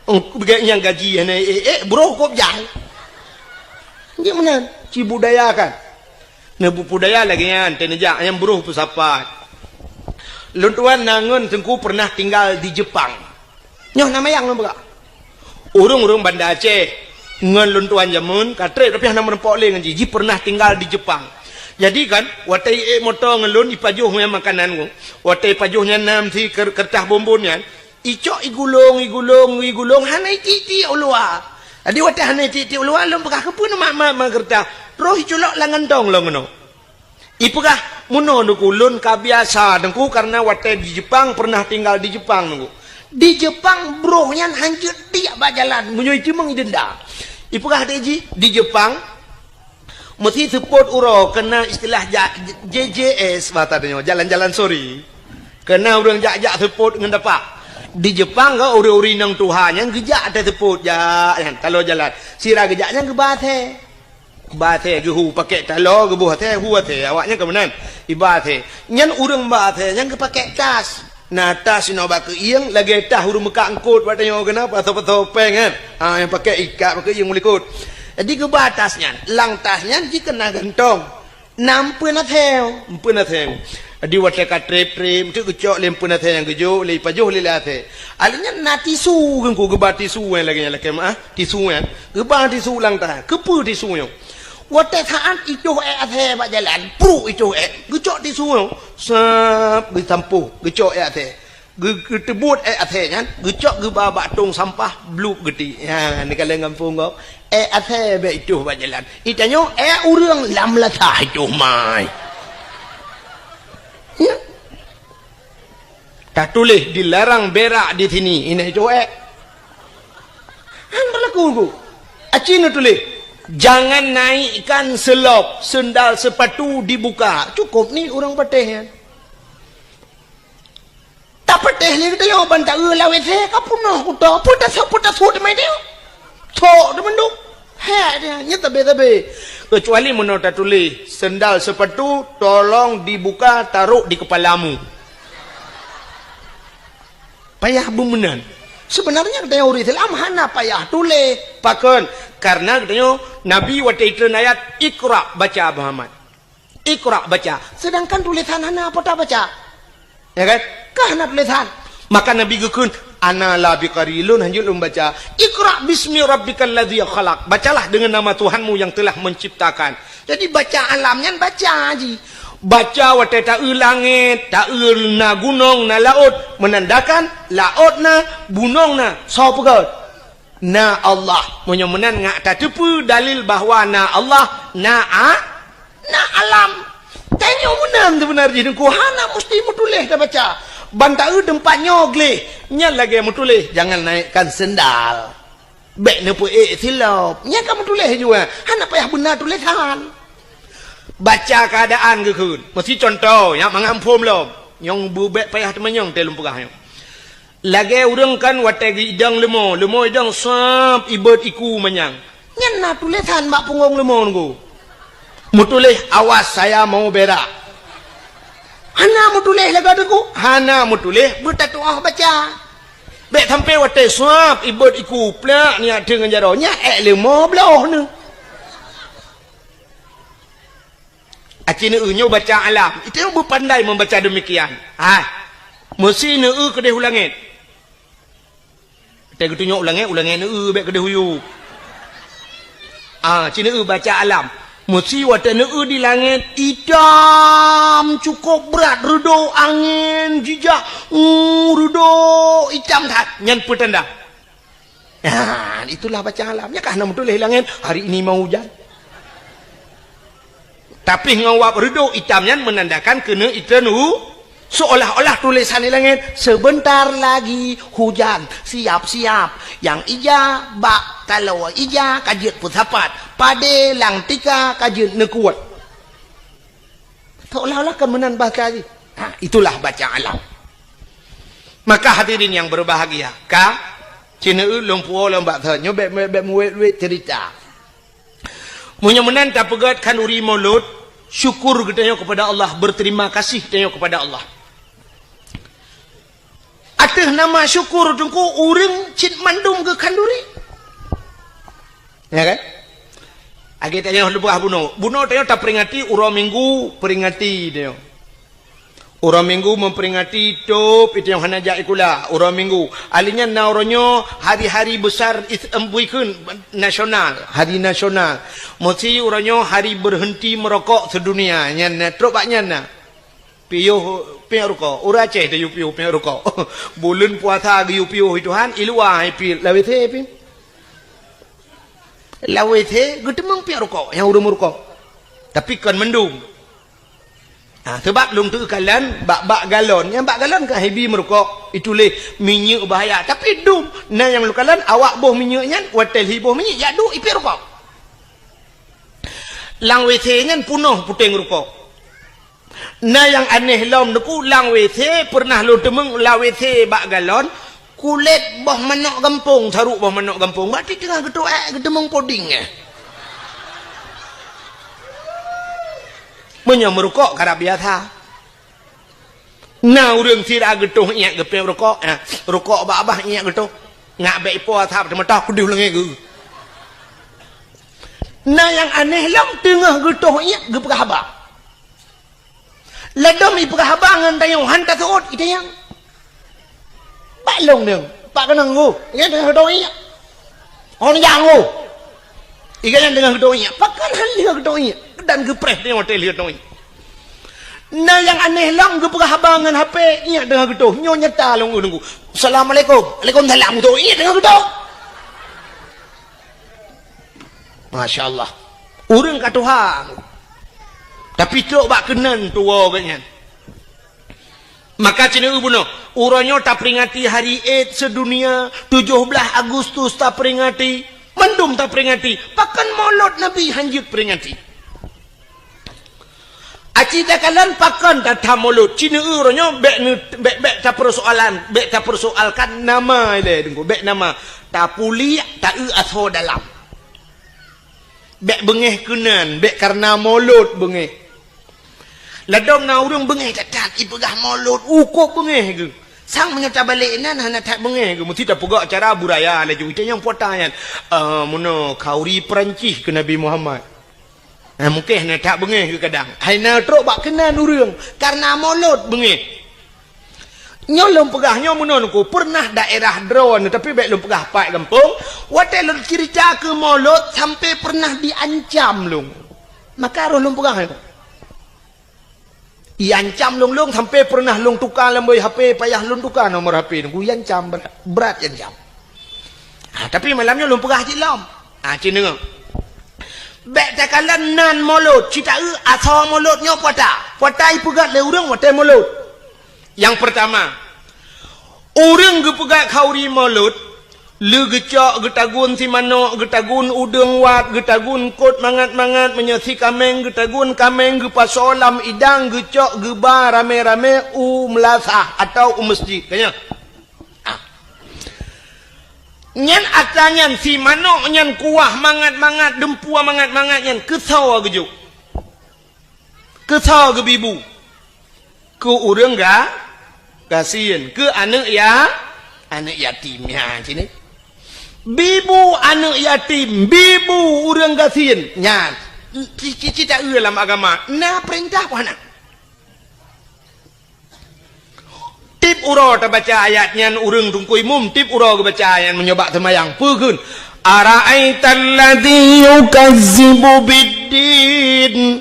Oh, beuget nyang gaji hana ék-ék, broh kôb jai. Nyan meunan, cibudayakan. Neubeubudaya lagèe nyan, teuneujak nyang broh peusapat. Lôn tuan na ngon Teungku pernah tinggal di Jepang. Nyoe na mayang lôn peugah. Ureueng-ureueng Banda Aceh ngon lôn tuan jameun ka trép, tapi hana meurumpok lé ngon jih. Jih pernah tinggal di Jepang. Jadi kan, watèe ék moto ngon lôn, ipajoh nyan makanan ngon. Watèe ipajoh nyan nam si ker-, keureutas bonbon nyan, icok igulong, igulong, igulong, hana itiek-tiek u luwa. Jadi watèe hana itiek-tiek u luwa, lôn peugah, "Keupeue neumat-mat ma keureutas?" Troh iculok lam gantong lom keunoe. Ipeugah, "Meunoe Teungku, lôn ka biasa Teungku, karena watèe di Jepang, pernah tinggal di Jepang Teungku. Di Jepang broh nyan hanjeuet tiek bak jalan, meunyoe iteumeung idenda." Ipeugah lé jih, di Jepang, meusi seupôt uroe keunan istilah ja-, J J S, bahasa tanyoe, jalan-jalan sore. Keunan ureueng jak-jak seupôt ngon dapak. Di Jepang ka ureueng-ureueng inong tuha nyan geujak ateueh seupôt, jak nyan, taloe jalan. Sira geujak nyan geuba asèe. Geuba asèe geuhu pakèk taloe, geuboh asèe, hu asèe, awaknyan ka meunan. Iba asèe. Nyan ureueng ba asèe nyan geupakèk tas. Na tas inoe bak keuieng, lagèe tas ureueng meukat eungkôt bak tanyoe keunan, pasoe-pasoe pèng kan. Ha, nyang pakèk ikat bak keuieng u likôt. Jadi geuba tas nyan, lam tas nyan jih keunan gantong. Na eumpeuen asèe, eumpeuen asèe. Jadi watèe ka trép-trép, teuk geucok lé eumpeuen asèe nyang geujok lé, ipajoh lé, lé asèe. Alèh nyan na tisu Teungku, geuba tisu nyang lagèe nyan lakèe meu'ah, tisu nyan. Geuba tisu lam tas, keupeue tisu nyoe? Watèe saát itoh èk asèe bak jalan, pruk itoh èk, geucok tisu nyoe, sab, geusampôh, geucok èk asèe. Geu-, geuteubuet èk asèe nyan, geucok geuba bak tông sampah, blup geutiek. Nyan, neukalon gampông gob. Èk asèe bèk itoh bak jalan. Itanyoe èk ureueng lam lasah itoh mai. Ya. Tatuléh dilarang berak di sini, inan itoh èk. Han berlaku, Bu. Aci neutuléh, "Jangan naikkan selop, sendal sepatu dibuka." Cukôp ni ureueng patéh nyan. Tapatéh lé geutanyoe ban taeu lam W C ka peunoh kuto. Peue tasut, peue tasut teuma dia? Thok teuma mandum. Hek dia, nyan tabe-tabe. Kecuali meunoe tatuléh, "Sendal sepatu tolong dibuka, taruh di kepalamu." Payah beumeunan. Seubeunarnya geutanyoe ureueng Islam hana payah tuléh. Pakon? Karena geutanyoe Nabi watèe itreun ayat, "Iqra, baca, Muhammad." Iqra, baca. Sedangkan tulésan hana po tabaca. Ya kan? Ka hana tulésan. Maka Nabi geukheun, "Ana la biqari, lôn hanjeuet lôn baca. Iqra bismi rabbikal ladzi khalaq. Bacalah dengan nama Tuhanmu yang telah menciptakan." Jadi baca alam nyan baca jih. Baca watèe taeu langèt, taeu na gunong, na laôt, menandakan laôt na, gunong na, soe peugöt? Na Allah. Meunyoe meunan ngat tateupeue dalil bahwa na Allah, na a-, na alam. Tanyoe meunan seubeuna jih Teungku, hana musti meutuléh tabaca. Ban taeu teumpat nyoe gleh, nyan lagèe meutuléh, "Jangan naikkan sendal." Bèk neupeuék silop. Nyan ka meutuléh jua. Hana payah beuna tulésan. Baca keuadaan geukheun. Meusi cuntoh, nyak mangat muphom lom. Nyang beu bèk payah teumanyong teuh lôn peugah nyoe. Lagèe ureueng kan watèe geuidong leumo, leumo idong sab ibot iku manyang. Nyan na tulésan bak punggong leumo Teungku. Meutuléh, "Awas, saya mau berak." Hana meutuléh lagèe Teungku? Hana meutuléh, beutatu'oh baca. Bèk sampai watèe sab ibot iku plak nyak teungon jaroe, nyak èk leumo bloh neuh. Aci neueu nyoe baca alam. Itu yang beupandai membaca demikian. Ha. Meusi neueu keudeh u langèt. Watèe geutunyok u langèt, u langèt neueu bèk keudeh u yup. Ah, ci neueu baca alam. Meusi watèe neueu di langèt itam cukôp brat, reudôk angén jijak, uh, reudôk itam that. Nyan peutanda. Nah, itulah bacaan alam. Nyan kah na meutuléh langét, "Hari ini mau hujan." Tapi ngon wab reudôk itam nyan meunandakan keuneuk itreun hu-, seolah-olah tulésan di langét, "Sebentar lagi hujan, siap-siap." Nyang ija bak taloe ija ka jeuet peusapat, padé lam tika ka jeuet neukuet. Seolah-olah kan meunan bahasa jih. Ha, itulah bacaan alam. Maka hadirin yang berbahagia, ka ceuneue lôn puwoe lôn bak thon nyoe, bék, bék, bék meuwét-wét cerita. Meunyoe meunan tapeugét khanduri Maulud, syukur geutanyoe kepada Allah, berterima kasih geutanyoe kepada Allah. Ateueh nama syukur teungku ureuëng cit mandum geukhanduri. Ya kan? Lagée tanyoe leubeh bunoe. Bunoe tanyoe taperingati uroe Minggu, peringati tanyoe. Uroe Minggu memperingati tôb tanyoe hana jak sikula uroe Minggu. Alèh nyan na uroe nyoe hari-hari besar is-, em, bukan nasional, hari nasional. Meusi uroe nyoe hari berhenti merokok sedunia. Nyan na, trok bak nyan na. Piôh, piôh rukok. Ureuëng Aceh tayue piôh, piôh rukok. Buleuen puasa geuyue piôh Tuhan, i luwa hai pi lawét he pi. Lawét he geuteumeung piôh rukok nyang ureuëng meurukok. Tapi kon mandum. Ha, sebab lôn teukalon bak, bak galon. Nyang bak galon kan hibi meurukok, ituléh minyeuk bahaya. Tapi dum, na nyang lôn kalon awak boh minyeuk nyan, watée lhi boh minyeuk, jak duek i piôh rukok. Lam W C nyan punoh puténg rukok. Na nyang aneh lom teungku, lam W C pernah lôn teumeung lam W C bak galon, kulét boh manok gampông, saruk boh manok gampông. Berarti teungoh geutuek, eh, geuteumeung poding, eh. Meunyoe meurukok karab biasa. Na ureuëng sira geutoh iék geupék rukok, eh, rukok bak babah iék geutoh. Ngak bék ipo asab teumeutah peudeuh leungée geuh. Na nyang aneh lom teungoh geutoh iék geupeugah haba. Ladom ipeugah haba ngon tanyoe han taseuôt itanyong. Bak lôn nyoe, bak keunong ngô, nyan teungoh geutoh iék. Hon nyang ngô. Iga nyan teungoh geutoh iék. Pakon han lheueh geutoh iék. Dan geupreh teungoh watée lheueh geutoh iék. Na nyang aneh lom geupeugah haba ngon H P iék teungoh geutoh. Nyoe nyata lôn nunggu. Assalamualaikum. Waalaikumsalam. Geutoh iék teungoh geutoh. Masya Allah. Ureuëng ka tuha. Tapi trok bak keunan tuwoe geuh nyan. Maka ceuneue bunoe, uroe nyoe taperingati hari Id sedunia, tujoh blaih Agustus taperingati, mandum taperingati. Pakon Maulud Nabi han jeuet peringati? Aci takalon pakon tatham Maulud, ceuneue uroe nyoe bék ne-, bék, bék tapersoalan, bék tapersoalkan nama ilée teungku, bék nama. Tapuliek, taeu asoe dalam. Bék beungéh keunan, bék kareuna Maulud beungéh. Ladom na ureuëng beungéh that-that, ipeugah Maulud, ukob beungéh geuh. Sang meunyoe tabalek inan hana that beungéh geuh, meusti tapeugah cara buraya laju. Itanyong puta nyan, "Ah, meunoe khanduri Peurancih keu Nabi Muhammad." Ah, mungken hana that beungéh geuh kadang. Hai na trok bak keunan ureuëng, kareuna Maulud beungéh. Nyoe lôn peugah nyoe meunoe teungku, pernah daerah droeneuh, tapi bék lôn peugah pat gampông, watée lôn cerita keu Maulud sampai pernah diancam lôn. Maka roh lôn peugah nyoe. Iancam lôn, lôn sampai pernah lôn tuka lam boh H P, payah lôn tuka nomor H P teungku, iancam brat, brat iancam. Ha, tapi malam nyoe lôn peugah cit lom. Ha, cit deungoe. Bék takalon nan Maulud, cit taeu asoe Maulud nyoe puata. Puata ipeugét lé ureuëng watée Maulud. Nyang peurtama, ureuëng geupeugét khanduri Maulud, lé geucok geutagun simanok, geutagun udeueng wat, geutagun kot mangat-mangat, meunyoe sikaméng geutagun kaméng, geupasoe lam idang, geucok geuba ramé-ramé u meulasah atawa u meuseujid. Ka nyan? Ah. Nyan atra nyan simanok nyan kuah mangat-mangat, deumpue mangat-mangat nyan keusoe geujok. Keusoe geubibu. Keu ureuëng ga-, gasien. Keu aneuëk ya-, aneuëk yatim. Nyan cit nyoe. Bibu aneuëk yatim, bibu ureuëng gasien. Nyan. Ci-, ci-, cit taeu lam agama. Na peurintah peue hana? Tiep uroe tabaca ayat nyan ureuëng teungku imum, tiep uroe geubaca ayat meunyoe bak seumayang. Peue kheun? "Ara'aital ladzi yukazzibu biddin,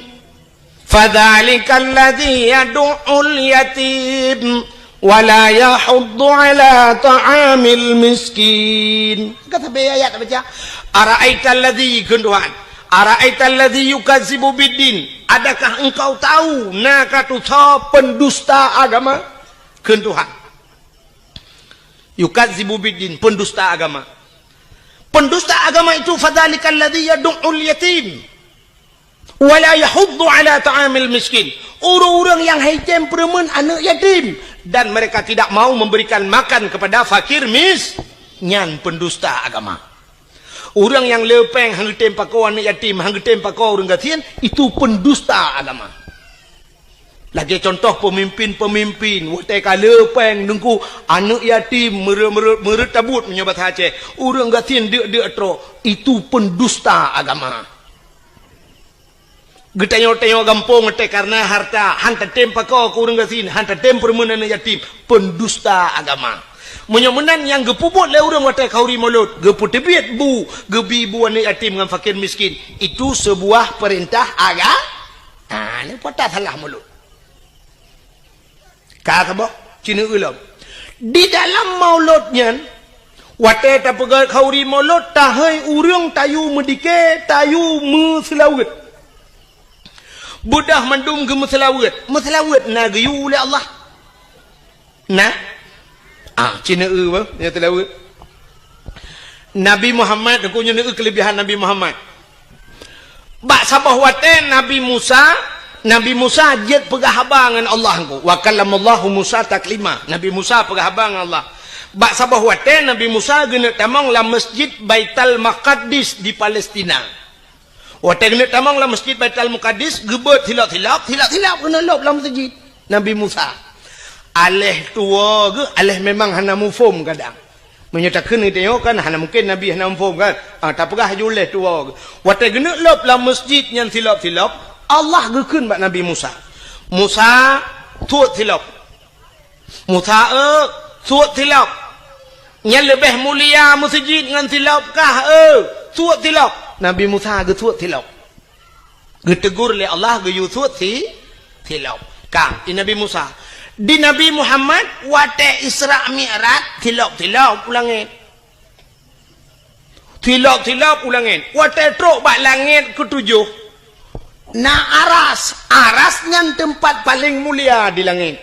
fadzalikal ladzi yadu'ul yatim, Wa la yahuddu ala ta'amil miskin. Ka sabe ayat baca. Ara'aital ladzi, kheun Tuhan. Ara'aital ladzi yukazzibu biddin. Adakah engkau tahu na ka tusoe pendusta agama? Kheun Tuhan. Yukazzibu biddin, pendusta agama. Pendusta agama itu, fadzalikal ladzi yadu'ul yatim. Wa la yahuddu ala ta'amil miskin. Ureuëng-ureuëng nyang haitem peureumeun aneuëk yatim, dan mereka tidak mau memberikan makan kepada fakir mis-, nyan pendusta agama. Ureuëng nyang le péng han geutem pakoe aneuëk yatim, han geutem pakoe ureuëng gasien, itu pendusta agama. Lagée contoh pemimpin-pemimpin, watée ka le péng teungku, aneuëk yatim, mere-, mere-, meureut tabut meunyoe basa Aceh, ureuëng gasien deuk-deuk trok, itu pendusta agama. Geutanyoe-tanyoe gampông teuh kareuna harta, han tatem pakoe keu ureuëng gasien, han tatem peureumeun aneuëk yatim, pendusta agama. Meunyoe meunan nyang geupeubuet lé ureuëng watée khauri mulod, geupeuteubiet bu, geubi bu aneuëk yatim ngon fakir miskin, itu seubuah peurintah aga-, ah, nyoe peue tasalah mulod. Ka saboh, cineuk lom. Di dalam mulod nyan, watée tapeugét khauri mulod, tahôi ureuëng tayue meudike, tayue meuseulaweuet. Beudoh mandum geumeuseulaweuet. Meuseulaweuet na geuyue lé Allah. Na? Ah, cineuk beuh, nyang seulaweuet. Nabi Muhammad, aku nyoe keulebihan Nabi Muhammad. Bak saboh watée Nabi Musa, Nabi Musa jeuet peugah haba ngon Allah engko. Wa kallamallahu Musa taklima. Nabi Musa peugah haba ngon Allah. Bak saboh watée Nabi Musa geuneuk tamong lam Masjid Baitul Maqdis di Palestina. Watée geuneuk tamong lam Masjid Baitul Maqdis, geubeuet silop-silop, silop-silop geuneuk lop lam masjid Nabi Musa. Aléh tuwoe geuh, aléh memang hana muphom kadang. Meunyoe takheun geutanyoe kan hana mungken Nabi hana muphom kan? Ah, tapeugah laju lé tuwoe geuh. Watée geuneuk lop lam masjid nyan silop-silop, Allah geukheun bak Nabi Musa, "Musa, suet silop." "Musa, eu, suet silop. Nyan leubeh mulia meuseujid ngon silop kah, eu? Suet silop." Nabi Musa geusuet silop. Geutegur lé Allah geuyue suet si, silop. Ka, di Nabi Musa. Di Nabi Muhammad, watée Isra Mi'raj, silop-silop u langét. Silop-silop u langét. Watée trok bak langét keutujoh, na aras. Aras nyan teumpat paleng mulia di langét.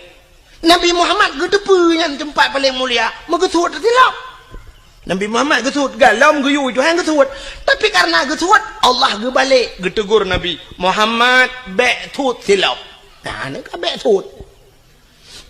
Nabi Muhammad geuteupeue nyan teumpat paleng mulia, meugeusuet silop. Nabi Muhammad geusuet, galom geuyue Tuhan geusuet. Tapi kareuna geusuet, Allah geubalek geutegur Nabi, "Muhammad, bék suet silop." Nah, nyoe ka bék suet.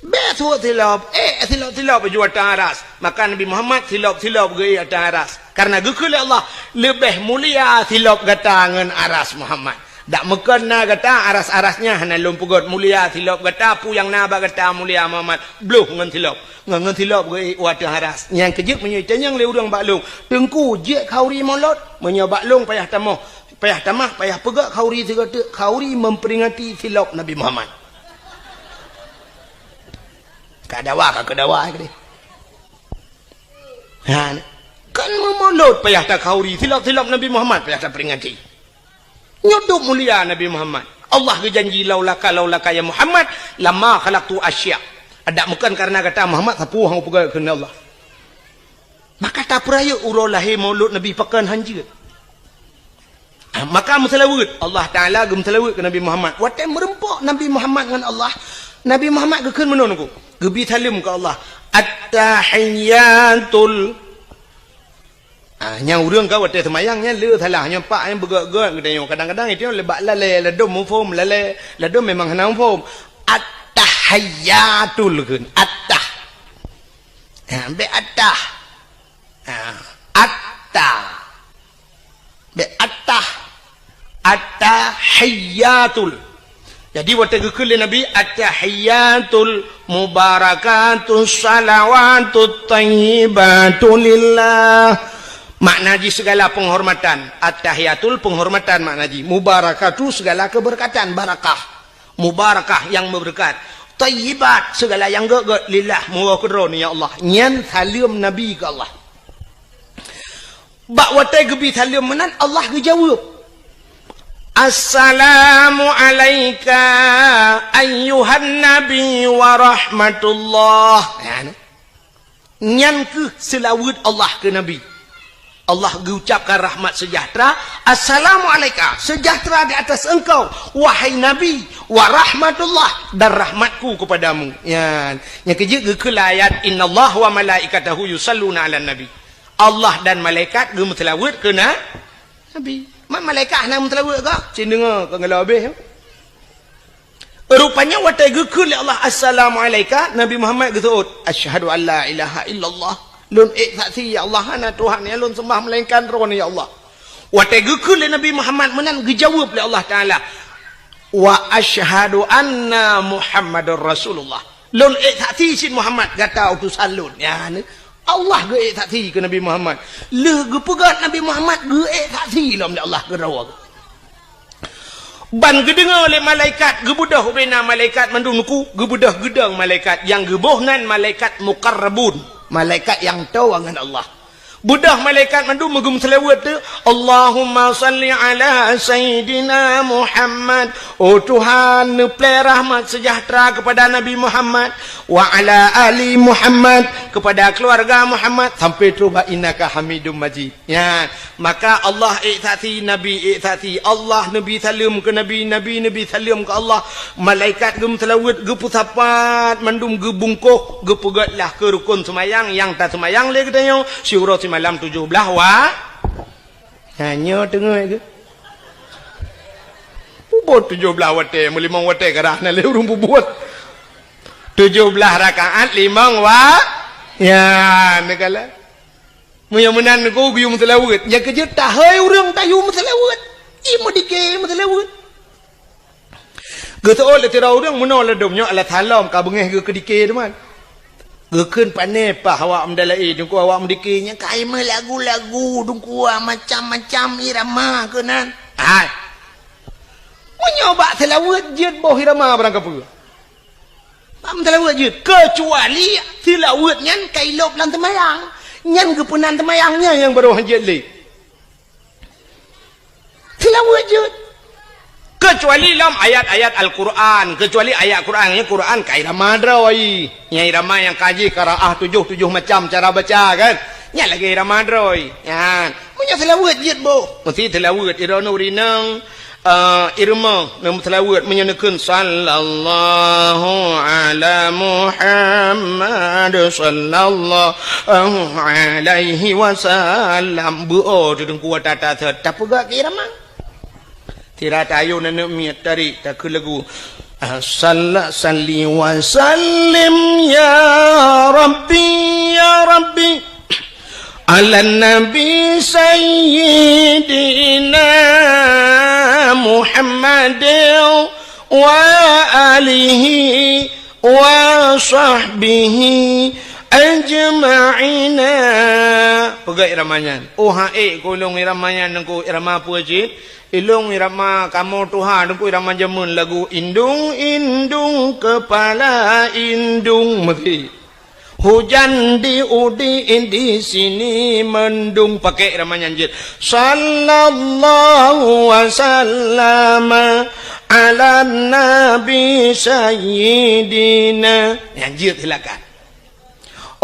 Bék suet silop, eh, silop-silop ju ateueh aras. Maka Nabi Muhammad silop-silop geuék ateueh aras. Kareuna geukheun lé Allah, leubeh mulia silop gata ngon aras Muhammad. Dak meukon na gata aras-aras nyan hana lôn peugét mulia silop gata, peue nyang na bak gata mulia Muhammad, bloh ngon silop. Ngon, ngon silop geuék u ateueh aras. Nyang keujeuet meunyoe itanyong lé ureuëng bak lôn, "Teungku, jeuet khauri mulod?" Meunyoe bak lôn payah tamoh, payah tamah, payah peugét khauri sigoe teuk, khauri memperingati silop Nabi Muhammad. Ka dawa, ka keu dawa, eh, keudeh. Ha, kan meumulod payah takhauri, silop-silop Nabi Muhammad payah taperingati. Nyoe dum mulia Nabi Muhammad. Allah geujanji, "Laulaka, laulaka ya Muhammad, lama khalaqtu asya." Adak meukon kareuna gata Muhammad, sapeue hana peugah keunan Allah. Maka tapeurayeuk uroe lahé mulod Nabi pakon hanjeuet. Ah, maka meuseulaweuet, Allah Taala geumeuseulaweuet keu Nabi Muhammad. Watée meureumpok Nabi Muhammad ngon Allah, Nabi Muhammad geukheun meunoe nunggu, geubi saleuem keu Allah. At-tahiyyatul. Ah, nyang ureuëng ka watée seumayang nyan le salah, nyang pak nyang beugét-gét geutanyoe. Kadang-kadang itu le bak lalée, ladom muphom, lalée, ladom memang hana muphom. At-tahiyyatul kheun, at-tah. Ha, bék at-tah. Ha, atta. Bék attah. Attahiyyatul. Jadi, watée geukheun lé Nabi, "Attahiyyatul mubarakatus salawatut thayyibatu lillah." Makna jih segala penghormatan. Attahiyyatul penghormatan makna jih. Mubarakatu segala keberkatan, barakah. Mubarakah yang berkat. Thayyibat segala yang gét-gét lillah, meuwoe keu Droeneuh ya Allah. Nyan saleuem Nabi keu Allah. Bak watée geubi saleuem meunan, Allah geujaweueb, "Assalamu alaika ayyuhan nabi wa rahmatullah." Ya, ni. Nyan keuh seulaweuet Allah keu Nabi. Allah geucapkan rahmat sejahtera, "Assalamu alaika, sejahtera di atas engkau, wahai Nabi, wa rahmatullah, dan rahmatku kepadamu." Nyan, nyang keujeuet geukheun lam ayat, "Innallaha wa malaikatahu yusalluna 'alan nabi." Allah dan malaikat geumeuseulaweuet keu na-, Nabi. Mak malaikat hana meuseulaweuet kah? Cit deungoe, ka geulabeh. Rupanya watée geukheun lé Allah, "Assalamu alaika," Nabi Muhammad geuseuôt, "Asyhadu an la ilaha illallah." Lôn ék saksi, ya Allah, hana Tuhan nyang lôn sembah melainkan Droeneuh, ya Allah. Watée geukheun lé Nabi Muhammad meunan, geujaweueb lé Allah Taala, "Wa asyhadu anna Muhammadar Rasulullah." Lôn ék saksi cit Muhammad gata utosan lôn. Ya, ni. Allah geuék saksi keu Nabi Muhammad. Lheueh geupeugah Nabi Muhammad geuék saksi lom lé Allah keudroe. Ban geudeungoe lé malaikat, geubeudôh ubena malaikat mandum nuku, geubeudôh geudong malaikat, nyang geuboh nan malaikat muqarrabun, malaikat nyang toe ngon Allah. Beudôh malaikat mandum meugeumeuseulaweuet teuh, "Allahumma salli ala Sayyidina Muhammad." Oh Tuhan, neuplée rahmat sejahtera kepada Nabi Muhammad, "wa ala ali Muhammad," kepada keluarga Muhammad, sampai trôh bak "innaka Hamidum Majid." Ya, maka Allah ék saksi, Nabi ék saksi, Allah neubi saleuem keu Nabi, Nabi neubi saleuem keu Allah. Malaikat geumeuseulaweuet, geupeusapat, mandum geubungkôh, geupeugét lah keu rukon seumayang nyang taseumayang lé geutanyoe, siuroe simalam tujoh blaih wa-, ha, nyoe teungoh geuh. Peubuet tujoh blaih watée, meulimong watée karah na lé ureuëng peubuet. Tujoh blaih rakaat limong wa-, ya, neukalon. Meunyoe meunan Teungku geuyue meuseulaweuet, nyang keujeuet tahôi ureuëng tayue meuseulaweuet. Ie meudike meuseulaweuet. Geuseuôt lé sidroe ureuëng meunoe ladôm nyoe alah salom ka beungéh geuh keudike teuma. Geukheun pané paih awak meudalaé, Teungku, awak meudike nyan ka meulagu-lagu, Teungku, macam-macam irama keunan. Hai. Meunyoe bak seulaweuet jeuet boh irama barang kapeue. Bak meuseulaweuet jeuet, keucuali seulaweuet nyan ka ilôb lam teumayang. Nyan geupeunan teumayang nyan nyang barô hanjeuet lé. Seulaweuet jeuet. Keucuali lom ayat-ayat Al-Qur'an, keucuali ayat Qur'an, nyan Qur'an ka irama droe. Nyan irama nyang ka jih qiraah tujoh, tujoh macam cara baca kan. Nyan lagée irama droe. Nyan, meunyoe seulaweuet jeuet boh, meusti seulaweuet droeneuh rinong. Ah, irama nyang meuseulaweuet meunyoe neukheun, "Sallallahu ala Muhammad, sallallahu alaihi wasallam." Beu-o teudeungku tata sot, tapeugah keu irama. Sira tayue aneuk miet tarék takheun lagu, ah, salla-, salli wa sallim ya Rabbi, ya Rabbi. Ala Nabi Sayyidina Muhammadin wa alihi wa sahbihi ajma'ina. Peugah irama nyan. Oh, han ék keu ulôn irama nyan Teungku, irama peue cit? Ilôn irama kamoe tuha Teungku, irama jameun lagu indung-indung kepala indung meusi. Hujan di udi di sini mendung, pakai irama nyan jeuet. Sallallahu wasallama ala nabi sayyidina. Nyan jeuet silakan.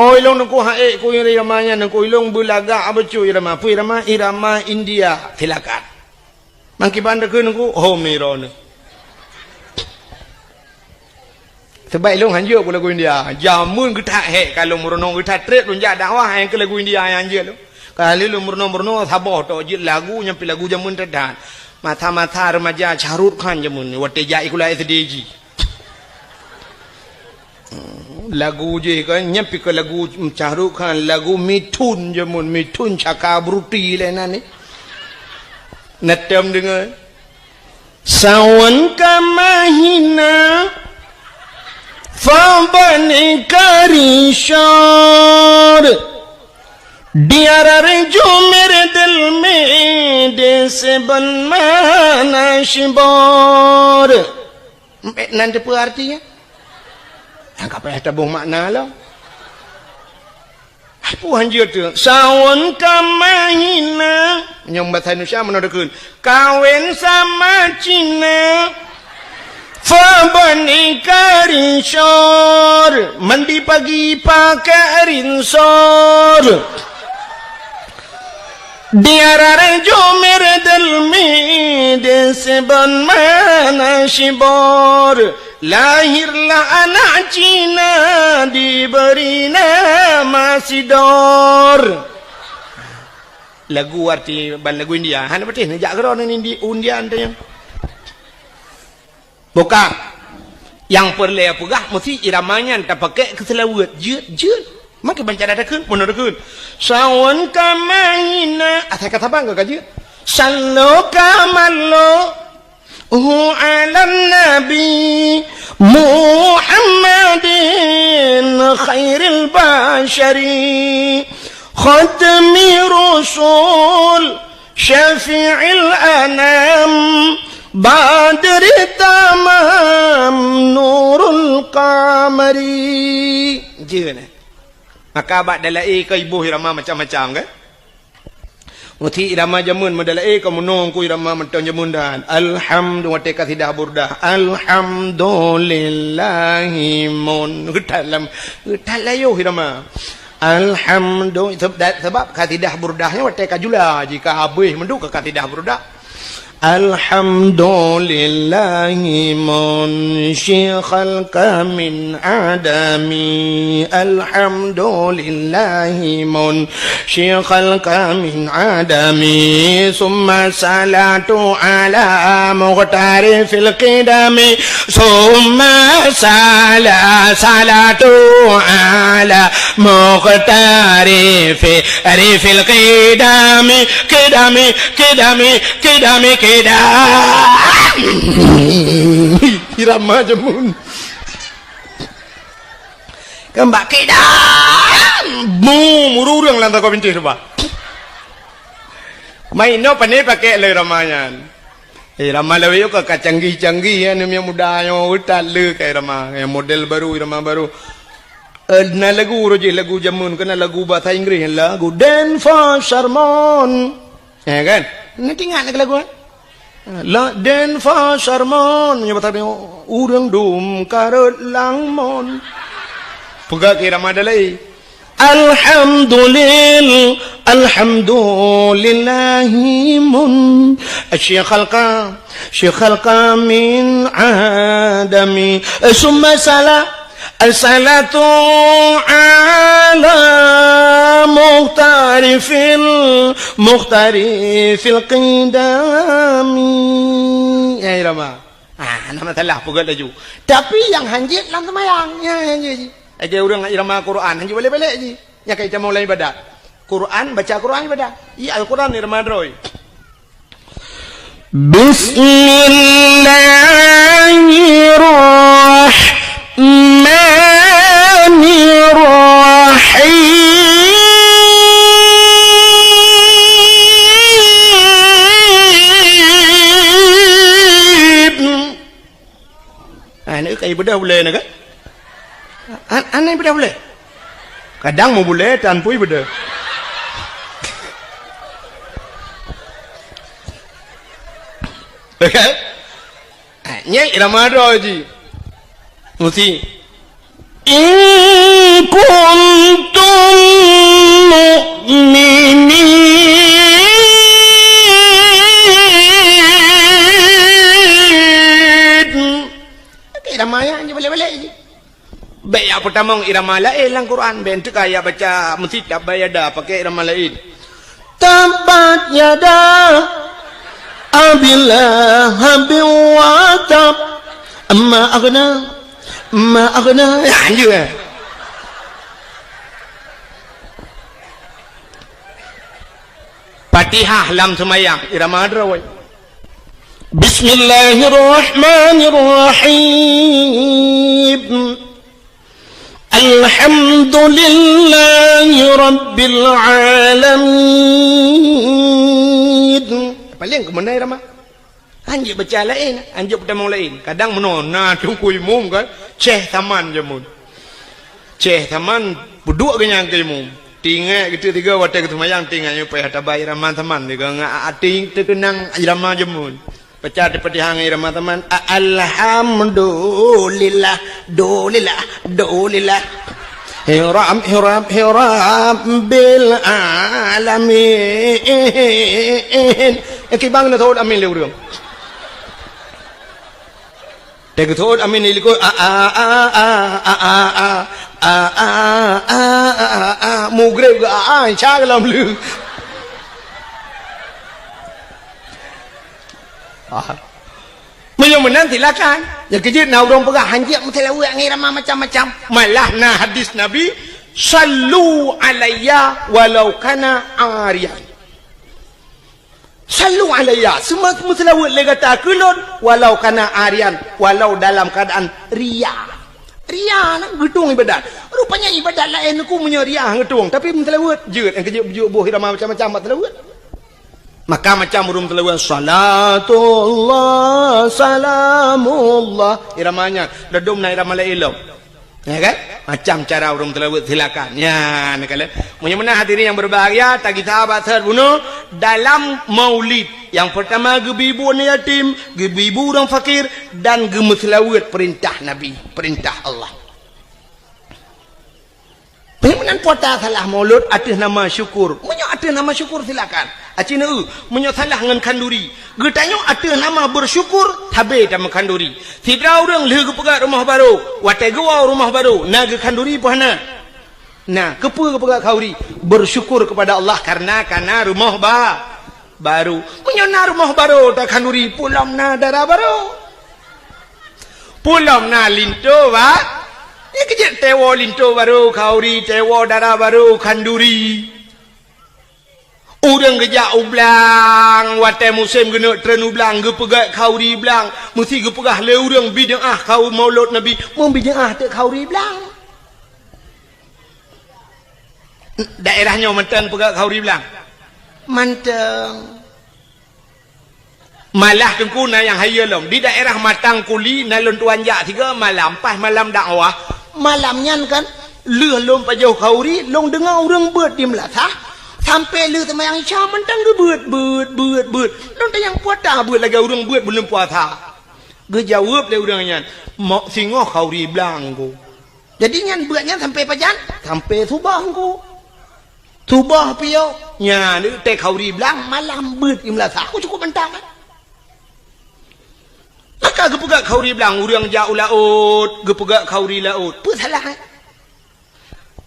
Oh, ilôn Teungku han ék keu irama nyan Teungku, ilôn beulagak bacut irama. Peue irama? Irama India. Silakan. Mangkiban takheun Teungku, hom ni droeneuh. Sabab ilôn han jeuet keu lagu India. Jameun geuthat hék ka lôn meurunoe, geuthat treb lôn jak dakwah nyang keu lagu India nyang jeuet lôn. Ka lheueh lôn meurunoe-meurunoe saboh tok jeuet lagu nyang pih lagu jameun that-that. Masa-masa remaja Shah Rukh Khan jameun watée jak sikula S D jih. Lagu jih kan, nyan pih keu lagu Shah Rukh Khan, lagu Mithun jameun, Mithun Chakraborty lé nan ni. Neutem deungoe. Sawan ka mahina, fa bani karishor. Diarar jumir dil mede seben mana shibor. Nan teupeue artinya? Nyang ka payah taboh makna lom. Peue hanjeuet teuh? Sawon ka mahina. Nyang bahasa Indonesia meunoe dikeun. Kawin sama Cina. Fabani karinsor. Mandi pagi pakai rinsor. Diarah Jumer Delmi. Disebut mana Sibor. Lahirlah anak Cina diberi nama Sidor. Lagu arti ban lagu India. Hana beutih neujak keudroe ngon Indi-, India teuh nyan. Bukan. Nyang peureulée peugah meusti irama nyan tapakék keu seulaweuet. Jeuet, jeuet. Makai banca data kheun, meunoe kheun. Sawon ka mahina. Asai ka saban ka jeuet. Sallo ka mallo. Hu 'alan Nabi Muhammadin khairil basyari, khatmi rusul, syafi'il anam, badri tamam, nurul qamari. Jeuet, eh? Maka bak dalai ka iboh irama macam-macam, kan? Meusti irama jameun meudalaé ka meunong ku irama mantong jameun dan. Alhamdu-, watée kasidah burdah. Alhamdulillahi mun. Geutat lam, geutat layoh irama. Alhamdu-, seb-, da-, sebab kasidah burdah nyoe watée ka jula, jika habéh meuduk ka kasidah burdah. Alhamdulillahi munshi khalqa min adami. Alhamdulillahi munshi khalqa min adami. Summa salatu ala mukhtari fil qidami. Summa sala-, salatu ala mukhtari fi, ri fil qidami. Qidami, qidami, qidami, qidami. Irama jameun. Keumbak qidam. Bum, ureueng lam takot bintéh tu, bah. Main no pane pakai lé irama nyan. Eh, irama lawét ka, ka canggih-canggih, ya, ni yang muda nyoe utat le ka irama. Yang model baru, irama baru. Eh, na lagu roh jih, lagu jameun, kena lagu bahasa Inggris, lagu Den for Sermon. Ya kan? Nanti ingat lagi lagu, eh? La Den for Sermon. Nyoe bahasa dia, ureueng dum karot langmon. Peugah ke irama dalai. Alhamdulil-, alhamdulillahi mun-, syi khalqa, syi khalqa min adami. Summa sala-, salatu ala mukhtari fil, mukhtari fil qidami. Ya, irama. Ah, nama salah peugah laju. Tapi yang hanjeuet lam seumayang. Ya, hanjeuet ji. Lagée ureueng irama Quran, hanjeuet balek-balek ji. Nyang ka itamong lam ibadat. Quran, baca Quran ibadat. Iya Al-Quran irama droe. Bismillahirrahmanirrahim. Ah, nak kai bedah ulée na kan? An-, anai bedah ulée. Kadang mau bulée tan pui bedah. Kan? Ah, nyai irama droe ji. Mesti. In kuntum mu'minin. Oke, irama nyan je balek-balek je. Bék jak peutamong irama laén lam Quran, bék teuka jak baca meusitab bayada pakai irama laén. Tabbat yada Abi Lahabin wa tab. Ma aghna, ma aghna. Ya, anjur, eh. Fatihah lam seumayang, irama droe. Bismillahirrahmanirrahim. Alhamdulillahi rabbil alamin. Paléng keumeunai ramah. Hanjeuet baca laén, hanjeuet peutamong laén. Kadang meunoe na teungku imum kan, céh saman jameun. Céh saman peuduek geunyang keu imum. Tinggai geuteuk tiga watèe geuseumayang, tinggai nyoe payah taba irama saman, tiga ngat até teukeunang irama jameun. Peucah teupeutihang irama saman, a-, alhamdulillah, dulillah, dulillah. Hiram, hiram, hiram bil alamin. Eh, kibang na thot amin lé ureueng. Teugeutôt amin di likot, a, a, a, mugreb geu, a, a, insya Allah lom lheueh. Ah. Meunyoe meunan silakan. Nyang keujeuet na ureueng peugah hanjeuet meuseulaweuet ngon irama macam-macam. Malah na hadis Nabi, "Sallu alayya walau kana ariyan." Sallu alayya, seuma-, meuseulaweuet lé gata keu lôn, walau kana ariyan, walau dalam keuadaan ria. Ria na geutueng ibadat. Rupanya ibadat laén ku meunyoe ria geutueng, tapi meuseulaweuet jeuet, nyang keujeuet beujeuet boh irama macam-macam bak seulaweuet. Maka macam ureueng meuseulaweuet, salatullah, salamullah. Irama nyan, ladôm na irama laén lom. Ya kan? Macam cara ureueng meuseulaweuet, silakan. Ya, neukalon. Meunyoe meunan hadirin yang berbahagia, tagisa bak seuhat bunoe dalam maulid. Yang pertama, geubri bu aneuk yatim, geubri bu ureueng fakir, dan geumeuseulaweuet perintah Nabi, perintah Allah. Meunyoe meunan puasa salah maulud ateueh nama syukur. Meunyoe ateueh nama syukur, silakan. Aci neu, meunyoe salah ngon khanduri. Geutanyoe ateueh nama bersyukur, sabe tameukhanduri. Sidroe ureueng lheueh geupeugöt rumoh barô, watèe geuwoe rumoh barô, na geukhanduri peu hana? Na, keupeue geupeugöt khanduri? Bersyukur kepada Allah karena kana rumoh ba-, barô. Meunyoe na rumoh barô takhanduri, peue lom na dara barô. Peue lom na linto ba-, nyan keujeuet teuwoe linto barô khanduri, teuwoe dara barô khanduri. Ureueng geujak u blang, watèe musém geuneuk treun u blang, geupeugöt khanduri blang, meusti geupeugah lé ureueng bid'ah khanduri maulud Nabi, meubid'ah teuk khanduri blang. Daerah nyoe mantong peugöt khanduri blang? Mantong. Malah teungku na nyang hayeue lom. Di daerah Matang Kuli na lôn tuan jak sigoe malam, pas malam dakwah. Malam nyan kan, lheueh lôn pajoh khanduri, lôn deungoe ureueng beuet di meulasah, sampoe lheueh seumayang Isya mantong geubeuet, beuet, beuet, beuet. Lôn tanyong, "Peue ata beuet lagèe ureueng beuet buleuen puasa?" Geujaweueb lé ureueng nyan, "Mok singoh khanduri blang ku." Jadi nyan beuet nyan sampoe pajan? Sampoe suboh ku. Suboh piôh, nyan teuh khanduri blang malam beuet di meulasah. Ku cukup mantong, eh. Maka geupeugöt khanduri blang, ureueng jak u laôt, geupeugöt khanduri laôt. Peue salah, eh?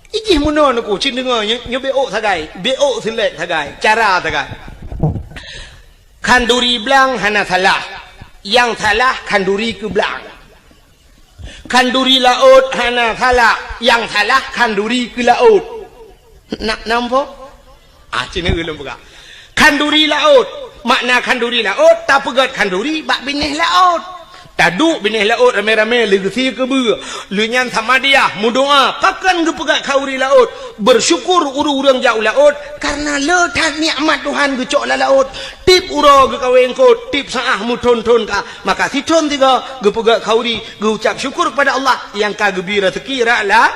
Ijih meunoe neuku, cit deungoe, nyoe, nyoe beuôt sagai, beuôt seulek sagai, cara sagai. Khanduri blang hana salah. Nyang salah khanduri keu blang. Khanduri laôt hana salah, nyang salah khanduri keu laôt. Na, nampak? Ah, cina ulôn peugah. Khanduri laôt, makna khanduri laôt, tapeugöt khanduri bak binéh laôt. Taduek binéh laôt ramé-ramé lheueh geusie keubeue. Lheueh nyan samadiyah, meudoá, pakon geupeugöt khanduri laôt. Bersyukur ureueng-ureueng jak u laôt, karena le that nikmat Tuhan geucok lam laôt. Tiep uroe geukawen eungkôt, tiep saát meuthon-thon ka. Maka sithon sigoe geupeugöt khanduri, geuucap syukur kepada Allah nyang ka geubri raseuki rot la-,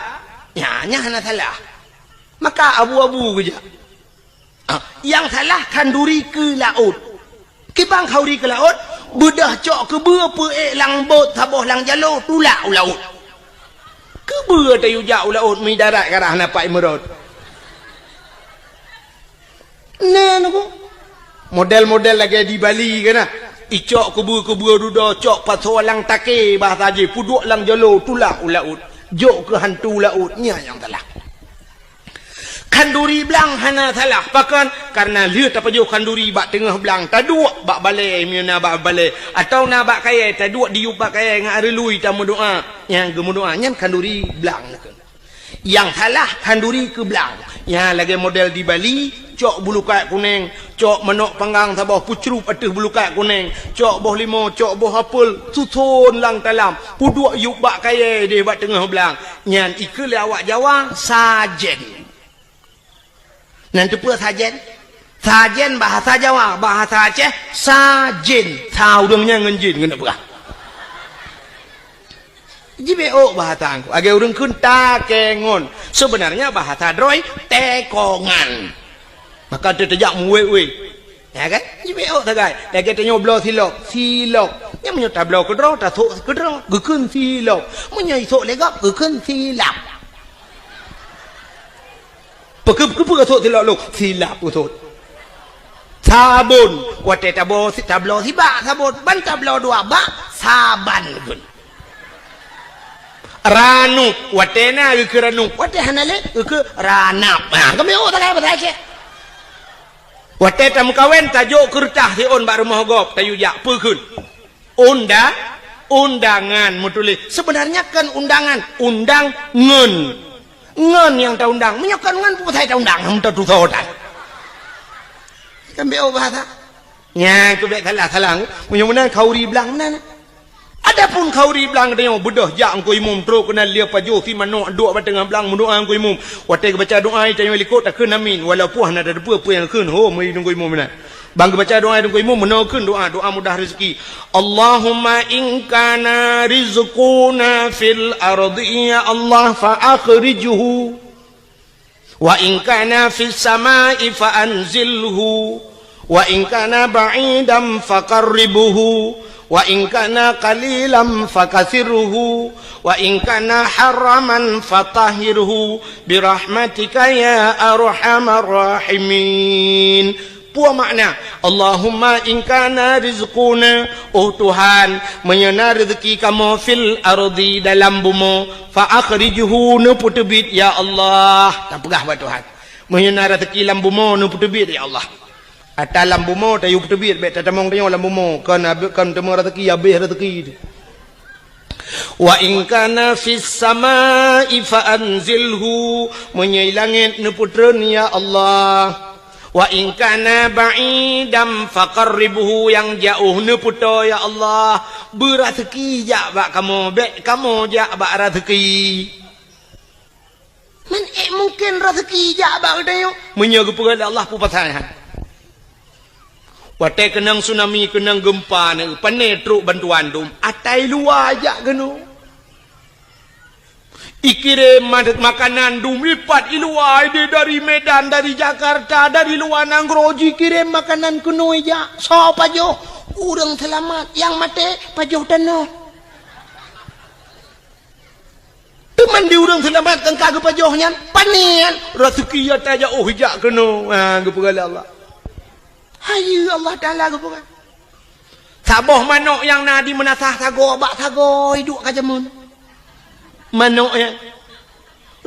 nyan, nyan hana salah. Maka abu-abu geujak. Ah, nyang salah khanduri keu laôt. Kiban khanduri keu laôt, beudôh cok keubeue peuék lam bot saboh lam jaloe tulak u laôt. Keubeue tayue jak u laôt, mi darat ka rhah na pat imeurot. Nah, nunggu. Model-model lagèe di Bali kan, nah. Icok keubeue-keubeue dudoe, cok pasoe lam takée bahasa jih, peuduek lam jaloe tulak u laôt. Jok keu hantu laôt, nyan nyang salah. Khanduri blang hana salah. Pakon? Karena lheueh tapajoh khanduri bak teungoh blang, taduek bak balèe, meunyoe na bak balèe, atawa na bak kayèe, taduek diyueb bak kayèe ngon areului tameudoá. Nyang geumeudoá nyan khanduri blang. Nyang salah khanduri keu blang. Nyang lagèe model di Bali, cok bulukat kunèng, cok manok panggang saboh peucrup ateueh bulukat kunèng, cok boh limo, cok boh apel, suson lam talam, peuduek yueb bak kayèe deh bak teungoh blang. Nyan ikheun lé awak Jawa, sajen. Nyan teupeue sajen? Sajen bahasa Jawa, bahasa Aceh, sajen. Sa ureueng nyan ngon jin, keuneuk peugah. Jibeuôk bahasa Teungku. Lagèe ureueng kheun takengon. Sebenarnya bahasa droe tekongan. Maka teuh teujak meuwéh-wéh. Ya kan? Jibeuôk sagai. Lagèe tanyoe bloe silop. Silop. Nyan meunyoe tabloe keudroe, tasôk keudroe. Geukheun silop. Meunyoe isôk lé gob, geukheun silap. Peukeupeue, peukeupeue sôk silop lôn? Silap sôk. Sabon. Watèe tabloe si-, tabloe sibak sabon. Ban tabloe dua bak, saban geukheun. Ranup. Watèe na geukheun ranup. Watèe hana lé, geukheun ranap. Ha, kami oh, takai bahasa Aceh. Watèe tameukawen, tajok keureutah siôn bak rumoh gob, tayue jak, peue kheun? Unda-, undangan meutuléh. Sebenarnya kon undangan, undang ngon. Ngon nyang taundang. Meunyoe kon ngon, peue pasai taundang? Hana tatusoe that. Kan beuôk bahasa. Nyan keuh bèk salah-salah. Meunyoe meunan khauri blang meunan. Adapun khauri blang geutanyoe beudôh jak Teungku Imum trok keunan lheueh pajoh si manok duek bak teungoh blang meudoa Teungku Imum. Watèe geubaca doa tanyoe likot takheun amin. Walaupun hana tateupeue peue nyang kheun ho meunyoe Teungku Imum meunan. Ban geubaca doa Teungku Imum meunoe kheun doa, doa mudah rezeki. Allahumma in kana rizquna fil ardi, ya Allah, fa akhrijhu. Wa in kana fis samai fa anzilhu. Wa in kana ba'idan fa qarribhu. Wa in kana qalilan fa kathirhu. Wa in kana haraman fa tahhirhu. Bi rahmatika ya arhamar rahimin. Peue makna, Allahumma in kana rizquna, oh Tuhan, meunyoe na reuzeuki kamoe fil ardi dalam bumoe, fa akhrijhu, neupeuteubiet ya Allah. Tapeugah bak Tuhan. Meunyoe na reuzeuki lam bumoe, neupeuteubiet ya Allah. Ata lam bumoe tayue peuteubiet, bèk tatamong tanyoe lam bumoe, kon abéh, kon teuma reuzeuki, abéh reuzeuki. Wa in kana fis samai fa anzilhu, meunyoe i langét neupeutreun ya Allah. Wa in kana ba'idan fa qarribhu, nyang jiôh neupeutoe ya Allah. Beureuzeuki jak bak kamoe, bèk kamoe jak bak reuzeuki. Man ék mungken reuzeuki jak bak geutanyoe? Meunyoe geupeugah lé Allah peue pasai nyan. Watèe keunong tsunami, keunong geumpa nyan, pané trok bantuan dum, ata i luwa jak keunoe. Ikirém ma-, makanan dum ipat i luwa, idéh dari Medan, dari Jakarta, dari luwa nanggroe jikirém makanan keunoe jak. Soe pajoh? Ureueng seulamat, nyang maté pajoh tanoh. Teuma di ureueng seulamat nyang ka geupajoh nyan, pané nyan, reuzeuki ata jak oh jak keunoe, ha, geupeugah lé Allah. Hai Allah Taala geupeugah. Saboh manok nyang na di meunasah sagoe bak sagoe iduek ka jameun. Manok nyan.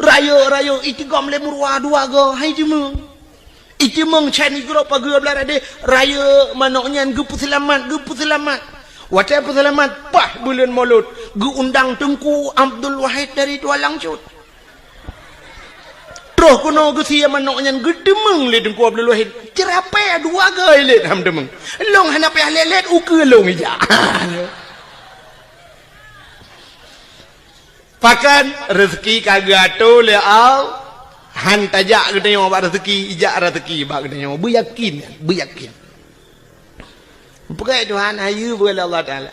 Rayeuk-rayeuk itigom lé meuruwa dua goe, hai jimeueng. Itimong cai nanggroe pageue blah radeh, rayeuk manok nyan geupeuseulamat, geupeuseulamat. Watèe peuseulamat, paih buleuen Molot, geuundang Teungku Abdul Wahid dari Tualang Cut. Troh keunoe geusie manok nyan geutimong lé Teungku Abdul Wahid. Ceurapée dua goe lét han timong. Lôn hana payah lét-lét, ukeue lôn ijak. Pakon reuzeuki ka geuatoe lé Allah, han tajak geutanyoe bak reuzeuki, ijak reuzeuki bak geutanyoe. Beuyakin, beuyakin. Peugah Tuhan, hayeue peugah lé Allah Taala.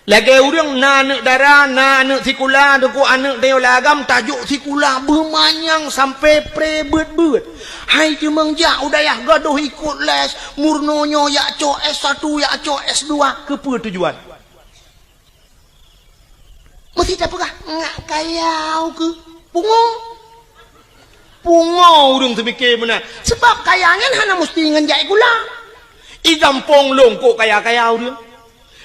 Lagèe ureueng na aneuk dara, na aneuk sikula, teungku aneuk tanyoe lam agam tajok sikula beumanyang sampai pré beuet-beuet. Hai timong jak u dayah gadôh ikot les, meurunoe nyoe jak cok S satu, jak cok S dua, keupeue tujuan? Meusti tapeugah, ngak kaya ukeue. Pungo. Pungo ureueng teumike meunan. Sabab kaya nyan hana meusti ngon jai gula. I gampông lôn kok kaya-kaya ureueng.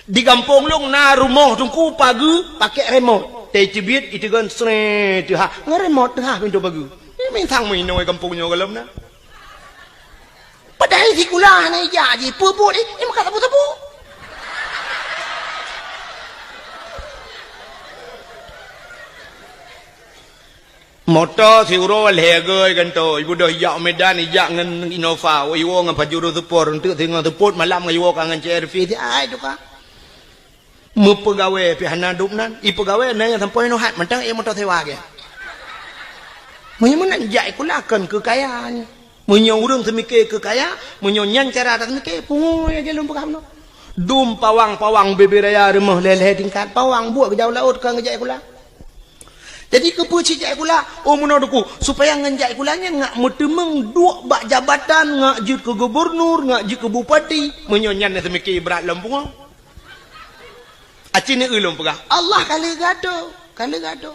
Di gampông lôn na rumoh teungku pageue pakèk remote. Teucibiet iteugon sree teuhah. Ngon remote teuhah pintoe pageue. Ih, mintang meuinoe gampông nyoe gohlom na. Padahai sikula hana ijak jih, peue buet jih, eh, maka sapeue-sapeue. Moto siuroe lhèe goe gantoe, ibeudôh ijak Medan, ijak ngon Innova, iwoe ngon Pajero Sport, eunteuk singoh seupôt malam ngon iwoe ka ngon C R V, si ai tuka. Meupeugawée pih hana dum nan. Ipeugawée na nyang sampoe nyoe hat mantong ék moto sewa geuh. Meunyoe meunan jak sikula kon keu kaya nyan. Meunyoe ureueng teumike keu kaya, meunyoe nyan cara tateumike, pungo nyang jalon peugah meunoe. Dum pawang-pawang bubé raya rumoh lhèe-lhèe tingkat, pawang buet geujak u laôt kon geujak sikula. Jadi keupeue cit jak sikula? Oh, meunoe Teungku, supaya ngon jak sikula nyan ngat meuteumeung duek bak jabatan, ngat jeuet keu gubernur, ngat jeuet keu bupati. Meunyoe nyan na seumike brat lom pungo. Aci neu lôn peugah, Allah ka lheueh geuatoe, ka lheueh geuatoe.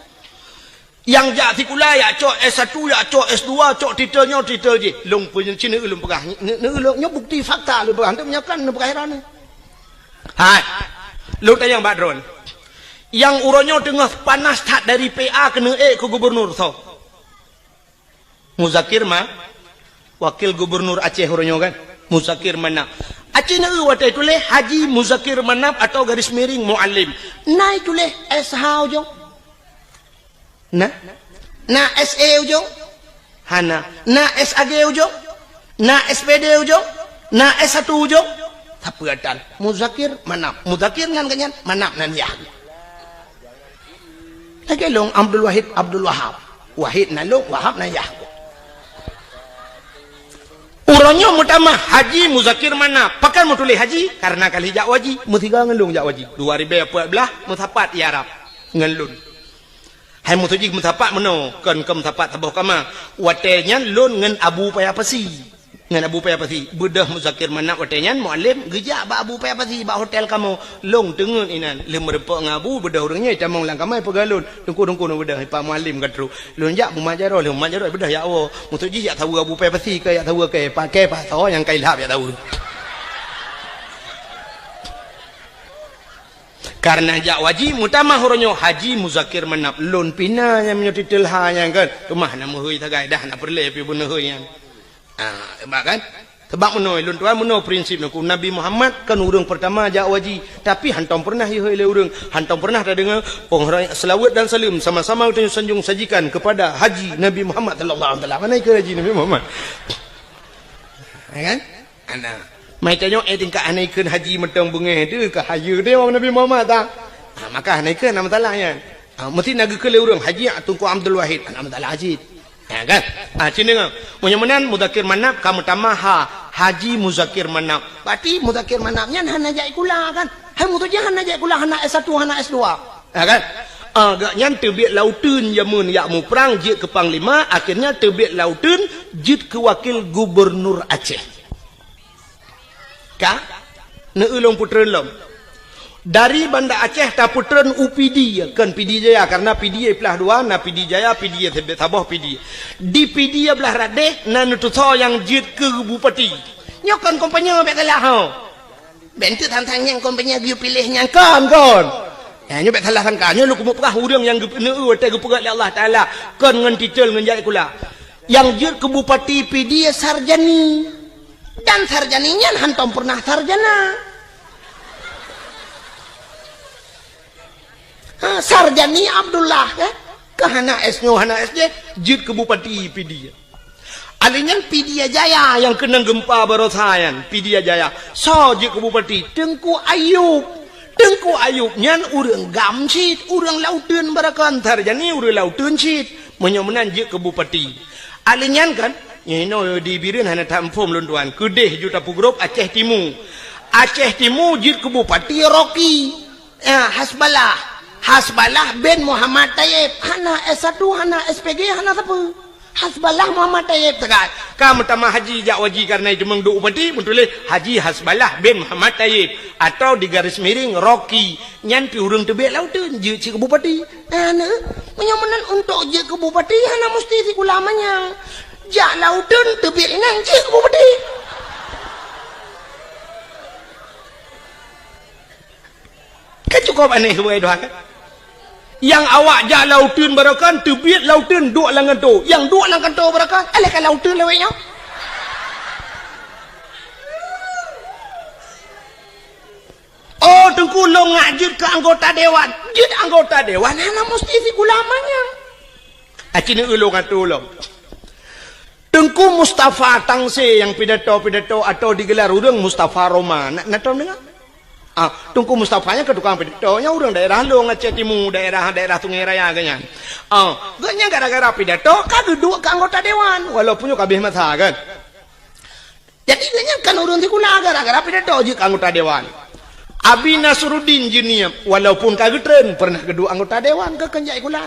Nyang jak sikula, jak cok S satu, jak cok S dua, cok titel nyoe, titel jih. Lôn pun cit neu lôn peugah, neu, neu lôn nyoe bukti fakta lôn peugah, hana meunyoe kan lôn peugah droeneuh. Hai, lôn tanyong bak droeneuh. Nyang uroe nyoe teungoh panas that dari P A keuneuk ék keu gubernur soe? Muzakir Ma-, wakil gubernur Aceh uroe nyoe kan? Muzakir Manaf. Aci neu watèe tuléh Haji Muzakir Manaf atau garis miring Muallim. Na tuléh S H ujong? Na? Na S E ujong? Hana. Na S A G ujong? Na S P D ujong? Na S satu ujong? Sapeue atan? Muzakir Manaf. Muzakir nan geuh nyan, Manaf nan yah. Lagèe lôn Abdul Wahid, Abdul Wahab. Wahid nan lôn, Wahab nan yah. Uroe nyoe meutamah Haji Muzakir Manaf. Pakon meutuléh Haji? Karena ka lheueh jak u haji. Meusigoe ngon lôn jak u haji. Dua ribèe peuet blah, meusapat i Arab ngon lôn. Hai meuseujih meusapat meunoe, kon, kon meusapat saboh kama. Watèe nyan lôn ngon Abu Paya Pasi. Ngon Abu Paya Pasi. Beudôh Muzakir Manaf watèe nyan Muallim geujak bak Abu Paya Pasi bak hotel kamoe. Lôn teungeut inan. Lheueh meurumpok ngon Abu, beudôh ureueng nyan jitamong lam kama jipeugah lôn, "Teungku, Teungku, neubeudôh, Pak Muallim ka trôk." Lôn jak Muhammad Jaroe, lheueh Muhammad Jaroe beudôh jak woe. Meuseujih jak saweue Abu Paya Pasi, ka jak saweue kèe, pakèe pasoe nyang ka ilhab jak saweue. Karena jak u haji, meutamah uroe nyoe Haji Muzakir Manaf. Lôn pih na nyang meunyoe titel ha nyan kan. Teuma hana meuhôi sagai dah, hana peureulèe pih beuneuhôi nyan. Ah, sebab kan? Sebab meunoe, lôn tuan meunoe prinsip Teungku. Nabi Muhammad kan ureueng peurtama jak u haji, tapi hantom peureunah ihôi lé ureueng, hantom peureunah tadeungoe, "Peunghoreumat, seulaweuet dan saleuem sama-sama geutanyoe sanjong sajikan kepada Haji Nabi Muhammad sallallahu alaihi wasallam." Mana ikeu Haji Nabi Muhammad? Ya kan? Ana. Mai tanyoe, eh, tingkat hana ikheun haji mantong beungéh teuh, ka hayeue teuh Nabi Muhammad ta. Ha, maka hana ikheun, na masalah nyan. Ha, meusti na geukheun lé ureueng, Haji Teungku Abdul Wahid, na masalah cit. Ha, kan? Ha, cit deungoe. Meunyoe meunan, Muzakir Manaf ka meutamah ha, Haji Muzakir Manaf. Berarti Muzakir Manaf nyan hana jak sikula, kan? Hai meutuju hana jak sikula, hana S satu, hana S dua. Ha, kan? Ah, gobnyan teubiet lam uteuen jameun jak muprang jeuet keu panglima, akhirnya teubiet lam uteuen jeuet keu wakil gubernur Aceh. Ka? Neu-eu lôn peutreun lom. Dari Banda Aceh tapeutreun u Pidie, kon Pidie Jaya, karena Pidie iplah dua, na Pidie Jaya, Pidie Sebe-, saboh Pidie. Di Pidie blah radeh na neutusoe nyang jeuet keu bupati. Nyoe kon kompanye bèk salah ho. Bèk teuk sang-sang nyang kon peue nyang geuyue piléh nyang kon, kon. Nyan nyoe bèk salah sangka. Nyoe lôn keumeung peugah ureueng nyang geupeuneu watèe geupeugah lé Allah Taala kon ngon titel ngon jak sikula. Nyang jeuet keu bupati Pidie Sarjani. Dan Sarjani nyan hantom peureunah sarjana. Ha, Sarjani Abdullah, eh? Ka hana S nyoe, hana S jih, jeuet keu bupati Pidie. Alèh nyan Pidie Jaya nyang keunong geumpa barosa nyan, Pidie Jaya. Soe jeuet keu bupati? Teungku Ayub. Teungku Ayub nyan ureueng GAM cit, ureueng lam uteuen baroekon, Sarjani ureueng lam uteuen cit. Meunyoe meunan jeuet keu bupati. Alèh nyan kan, nyoe inoe di Bireuen hana taphom lôn tuan. Keudeh ju tapeugrôp Aceh Timu. Aceh Timu jeuet keu bupati Rocky. Ya, Hasballah. Hasballah bin Muhammad Tayyib. Hana S satu, hana S P G, hana sapeue. Hasballah Muhammad Tayyib teuka. Ka meutamah haji jak u haji karena itu meuduek bupati, meutuléh Haji Hasballah bin Muhammad Tayyib. Atau di garis miring, Rocky. Nyan pih ureueng teubiet lam uteuen, jeuet cit keu bupati. Hana. Meunyoe meunan untuk jeuet keu bupati, hana musti sikula manyang. Jak lam uteuen, teubiet inan, jeuet keu bupati. Kan cukôp aneh, hubungan Tuhan, kan? Nyang awak jak lam uteuen baroekon, teubiet lam uteuen, duek lam kantô. Nyang duek lam kantô baroekon, alah ka lam uteuen lawét nyoe. Oh, Teungku, lôn ngat jeuet keu anggota dewan. Jeuet anggota dewan, hana musti sikula manyang. Aci neu-eu lôn kantô lom. Teungku Mustafa Tangse nyang pidato-pidato atau digelar ureueng Mustafa Roma. Na, na tom deungoe? Ah, Teungku Mustafa nyan keu tukang pidato, nyan ureueng daerah lôn, Aceh Timu, daerah, daerah Sungai Raya geuh nyan. Ah, geuh nyan gara-gara pidato ka geuduek keu anggota dewan, walaupun nyoe ka abéh masa kan. Jadi geuh nyan kan ureueng sikula gara-gara pidato jeuet keu anggota dewan. Abi Nasruddin Jeunieb, walaupun ka geutreun, pernah geuduek anggota dewan, keu kheun jak sikula.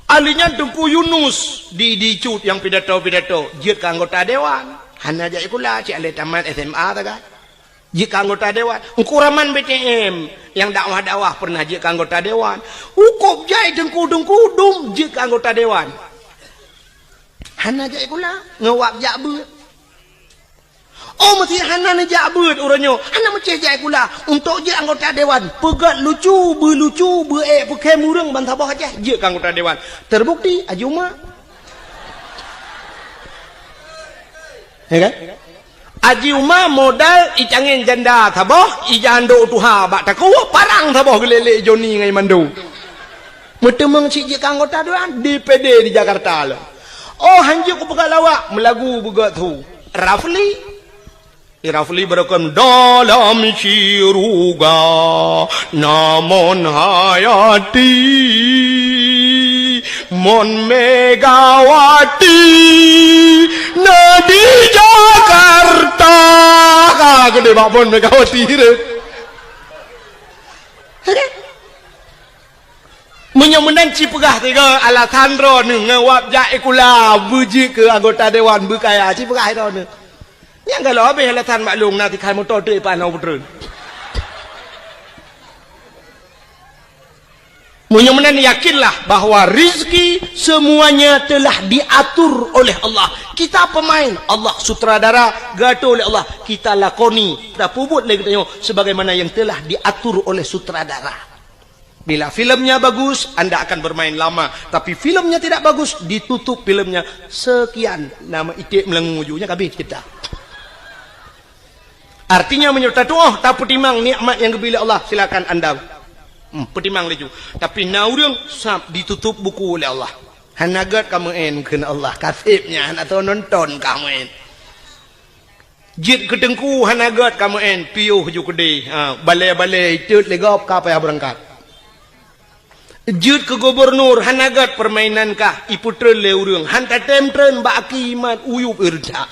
Ahli nyan Teungku Yunus di, di Cut nyang pidato-pidato, jeuet keu anggota dewan. Hana jak sikula, cit lé tamat S M A sagai. Jeuet keu anggota dewan. Teungku Rahman B T M nyang dakwah-dakwah pernah jeuet keu anggota dewan. Hukop jai teungku-teungku dum jeuet keu anggota dewan. Hana jak sikula, ngon wab jak beuet. Oh, meusé hana neujak beuet uroe nyoe, hana meucéh jak sikula. Untuk jeuet anggota dewan, peugét lucu, beulucu, beuék peukhém ureueng ban saboh Aceh, jeuet keu anggota dewan. Terbukti, Haji Uma. Ya kan? Haji Uma modal icangén janda saboh, ija handok tuha bak takue, parang saboh geulélek Joni ngon Mando. Meuteumeung cit jeuet keu anggota dewan D P D di Jakarta lom. Oh, hanjeuet kupeugah lawak, meulagu beugét su. Rafli. Di Rafli beureukem dalam syuruga, na Mon Hayati, Mon Megawati, na di Jakarta. Ka geude bak Mon Megawati tu. Meunyoe meunan ci peugah tiga alasan droeneuh ngon wab jak sikula beujeuet keu anggota dewan beukaya, ci peugah droeneuh. Nyang galak habéh alasan bak lôn na tikhan moto teuk ipan hana peutreun. Meunyoe meunan yakinlah bahwa rizki semuanya telah diatur oleh Allah. Kita pemain, Allah sutradara, geuatur oleh Allah. Kita lakoni, tapeubuet lé geutanyoe sebagaimana yang telah diatur oleh sutradara. Bila filmnya bagus, anda akan bermain lama. Tapi filmnya tidak bagus, ditutup filmnya. Sekian, nama iték meulangô ju, nyan ka habéh cerita. Artinya, meunyoe tatuoh, tapeutimang nikmat nyang geubri lé Allah, silakan anda, hmm, peutimang laju. Tapi na ureueng sab ditutup buku lé Allah. Hana gét ka meu'en kheun Allah, ka seb nyan, hana soe nonton ka meu'en. Jeuet keu teungku hana gét ka meu'en, piôh ju keudeh. Ha, balée-balée itot lé gob ka payah beurangkat. Jeuet keu gubunur hana gét peurmainan kah, ipeutreun lé ureueng. Han tatém treun bak aki imat uyueb ireuntak.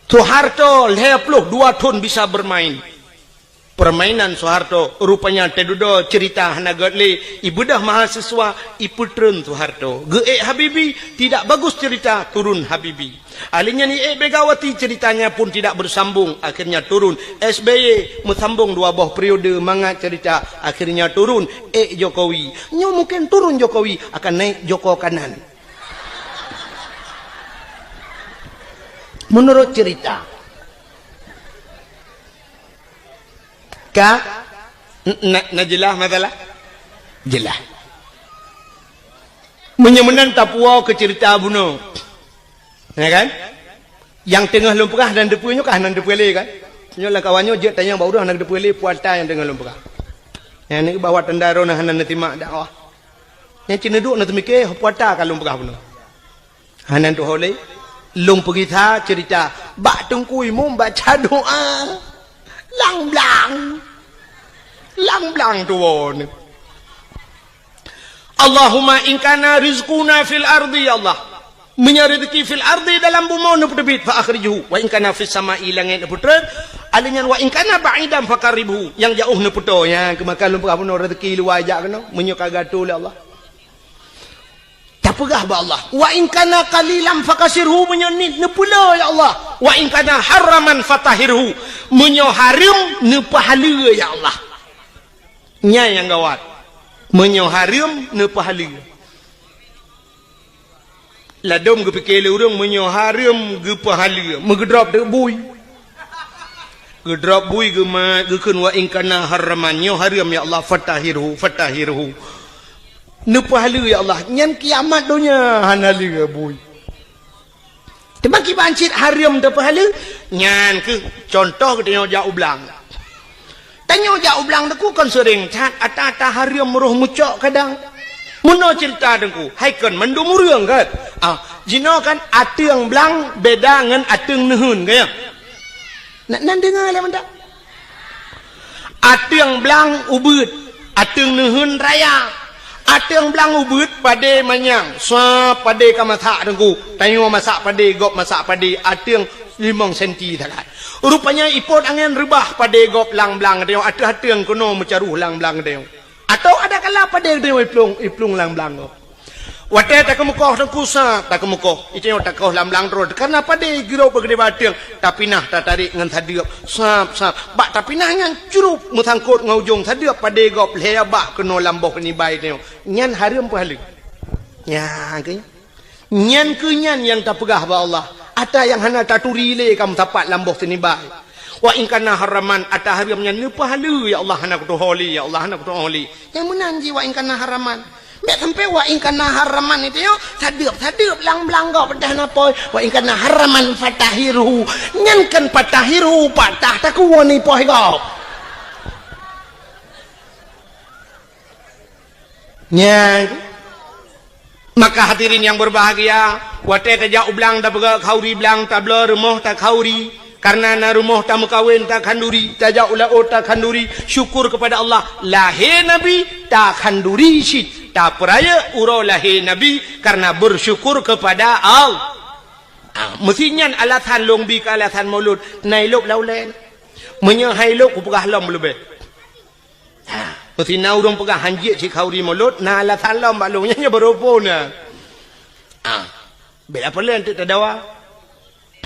Soeharto lhée ploh dua thon bisa beurmain. Permainan Soeharto, rupanya teududoe ceurita hana gét lé, ibeudôh mahasiswa, ipeutreun Soeharto. Geuék Habibie, tidak bagus cerita, turun Habibie. Ahli nyan iék Megawati, ceritanya pun tidak bersambung, akhirnya turun. S B Y meusambong dua boh periode mangat cerita, akhirnya turun. Ék Jokowi. Nyoe mungkin turun Jokowi, akan naik Joko Kanan. Menurut cerita. Ka? N-, na, na jeulaih masalah? Jeulaih. Meunyoe meunan tapuwoe keu ceurita bunoe. Ya kan? Nyang teungoh lôn peugah hana teupeue nyoe ka hana teupeue lé kan? Nyoe lam kawan nyoe jeuet tanyong bak ureueng hana teupeue lé peue ata nyang teungoh lôn peugah. Nyang ni bahwa tanda droeneuh hana neutimak dakwah. Nyang cit neuduek neuteumike peue ata ka lôn peugah bunoe. Hana tuho lé, lôn peugisa ceurita bak Teungku Imum baca doa. Lang blang. Lang blang tuwoe. Allahumma in kana rizquna fil ardi, ya Allah. Meunyoe rezeki fil ardi dalam bumoe neupeuteubiet fa akhrijhu, wa in kana fis sama'i langét neupeutreun, alèh nyan wa in kana ba'idan faqarribhu, nyang jaoh neupeutoe, nyang keumakan lôn peugah bunoe rezeki luwa jak keunoe, meunyoe ka geuatoe lé Allah. Tapeugah bak Allah, "Wa in kana qalilan fakasirhu," meunyoe niet neupeuleueh, ya Allah. "Wa in kana haraman fatahhirhu," meunyoe hareuem neupeuhaleue, ya Allah. Nyan nyang gawat. Meunyoe hareuem neupeuhaleue. Ladôm geupike lé ureueng meunyoe hareuem geupeuhaleue, meugeudrop teuk bui. Geudrop bui geumat, geukheun, "Wa in kana haraman," nyoe hareuem, ya Allah, "fatahhirhu, fatahhirhu." Neupeuhaleue, ya Allah, nyan kiamat donya hana lé bui. Teuma kiban cit hareuem teupeuhaleue, nyan keuh contoh geutanyoe jak u blang. Tanyoe jak u blang Teungku kon seuring that, ata-ata hareuem roh meucok kadang. Meunoe ceurita Teungku, hai kon mandum ureueng kan? Ah, jinoe kan ateueng blang beda ngon ateueng neuheun, kan ya? Na, na deungoe lé mantap. Ateueng blang ubeuet, ateueng neuheun raya. Ateueng blang ubeuet padé manyang, sua padé ka masak Teungku. Tanyoe masak padé, gob masak padé, ateueng Limong senti sagai. Rupanya ipot angén reubah padé gob lam blang teuh, ateueh-ateueh keunoe meucaroh lam blang teuh. Atau ada kala padé teuh iplueng, iplueng lam blang gob. Watée takeumeukoh teungku sab, takeumeukoh. Iteuh takoh lam blang droe, karna padé girok beugedé bateueng, tapinah tatarék ngon sadeueb. Sab, sab. Bak tapinah nyan crup meusangkot ngon ujong sadeueb padé gob lhée bak keunoe lam boh nibai teuh. Nyan hareuem peuhaleue. Nyan keuh. Nyan keuh nyan nyang tapeugah bak Allah. Ata nyang hana taturi lé ka meusapat lam boh sinibai. Wa in kana haraman, ata hareuem nyan neupeuhaleue, ya Allah, hana kutuho lé, ya Allah, hana kutuho lé. Nyang meunan jih wa in kana haraman. Bèk sampai wa in kana haraman itu yo, sadeueb-sadeueb lam blang gob peudah na pôi. Wa in kana haraman fatahirhu. Nyan kan fatahirhu, patah takuwon ipoh gob. Nyan. Maka hadirin yang berbahagia, watée tajak u blang tapeugah khauri blang tabloe rumoh takhauri, karna na rumoh tameukawen takhanduri, tajak u laôt takhanduri, syukur kepada Allah, lahé Nabi takhanduri cit, tapeurayeuk uroe lahé Nabi karna bersyukur kepada Allah. Ah, meusi nyan alasan lôn bi keu alasan Maulud, na ilôb lam ulée. Meunyoe hai lôb kupeugah lom leubeh. Ha, meusi na ureuëng peugah hanjeuet cit khauri Maulud, na alasan lom bak lôn nyan, nyan baroe phon na. Ha, bèk apa lé anteuk tadawa.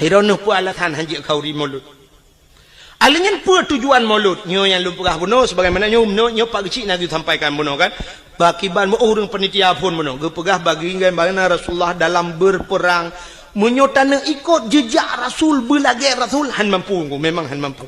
Hiroe neuh peue alasan hanjeuet khauri Maulud. Alèh nyan peue tujuan Maulud? Nyoe nyang lôn peugah bunoe sebagaimana nyoe, nyoe, nyoe Pak Geuchik na geusampaikan bunoe kan. Pakiban meu ureuëng panitia phon bunoe geupeugah bagaimana Rasulullah dalam berperang. Meunyoe taneuk ikot jejak Rasul, beulagée Rasul, han mampu, memang han mampu.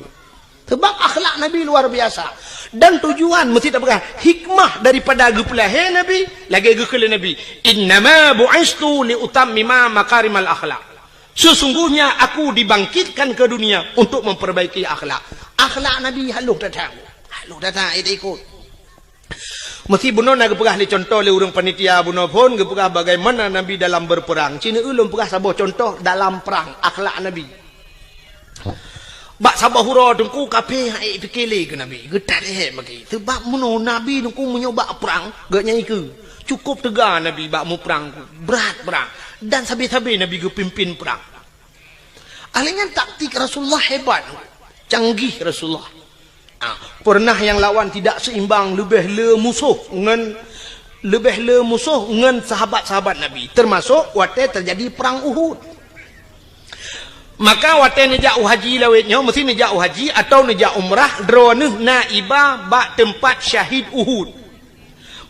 Sebab akhlak Nabi luar biasa. Dan tujuan meusti tapeugah hikmah daripada geupeulahé Nabi, lagée geukheun lé Nabi, "Innama bu'istu li utammima makarimal akhlak." Sesungguhnya aku dibangkitkan ke dunia untuk memperbaiki akhlak. Akhlak Nabi halôh that-that. Halôh that-that, eh, ikot. Meusti bunoe na geupeugah lé contoh lé ureuëng panitia bunoe phon geupeugah bagaimana Nabi dalam berperang. Cina ulôn peugah saboh contoh dalam perang, akhlak Nabi. Bak saboh uroe teungku kafé han ék pike lé keu Nabi, geutat ék maki. Sebab meunoe Nabi teungku meunyoe bak prang, geuh nyan ikeue. Cukup teuga Nabi bak muprang, brat prang. Dan sabe-sabe Nabi geupimpin prang. Alèh nyan taktik Rasulullah hebat, canggih Rasulullah. Ah, pernah nyang lawan tidak seimbang, leubeh le musoh ngon, leubeh le musoh ngon sahabat-sahabat Nabi, termasuk watée terjadi perang Uhud. Maka watée neujak u haji lawét nyoe, meusti neujak u haji atau neujak umrah, droeneuh na iba bak teumpat syahid Uhud.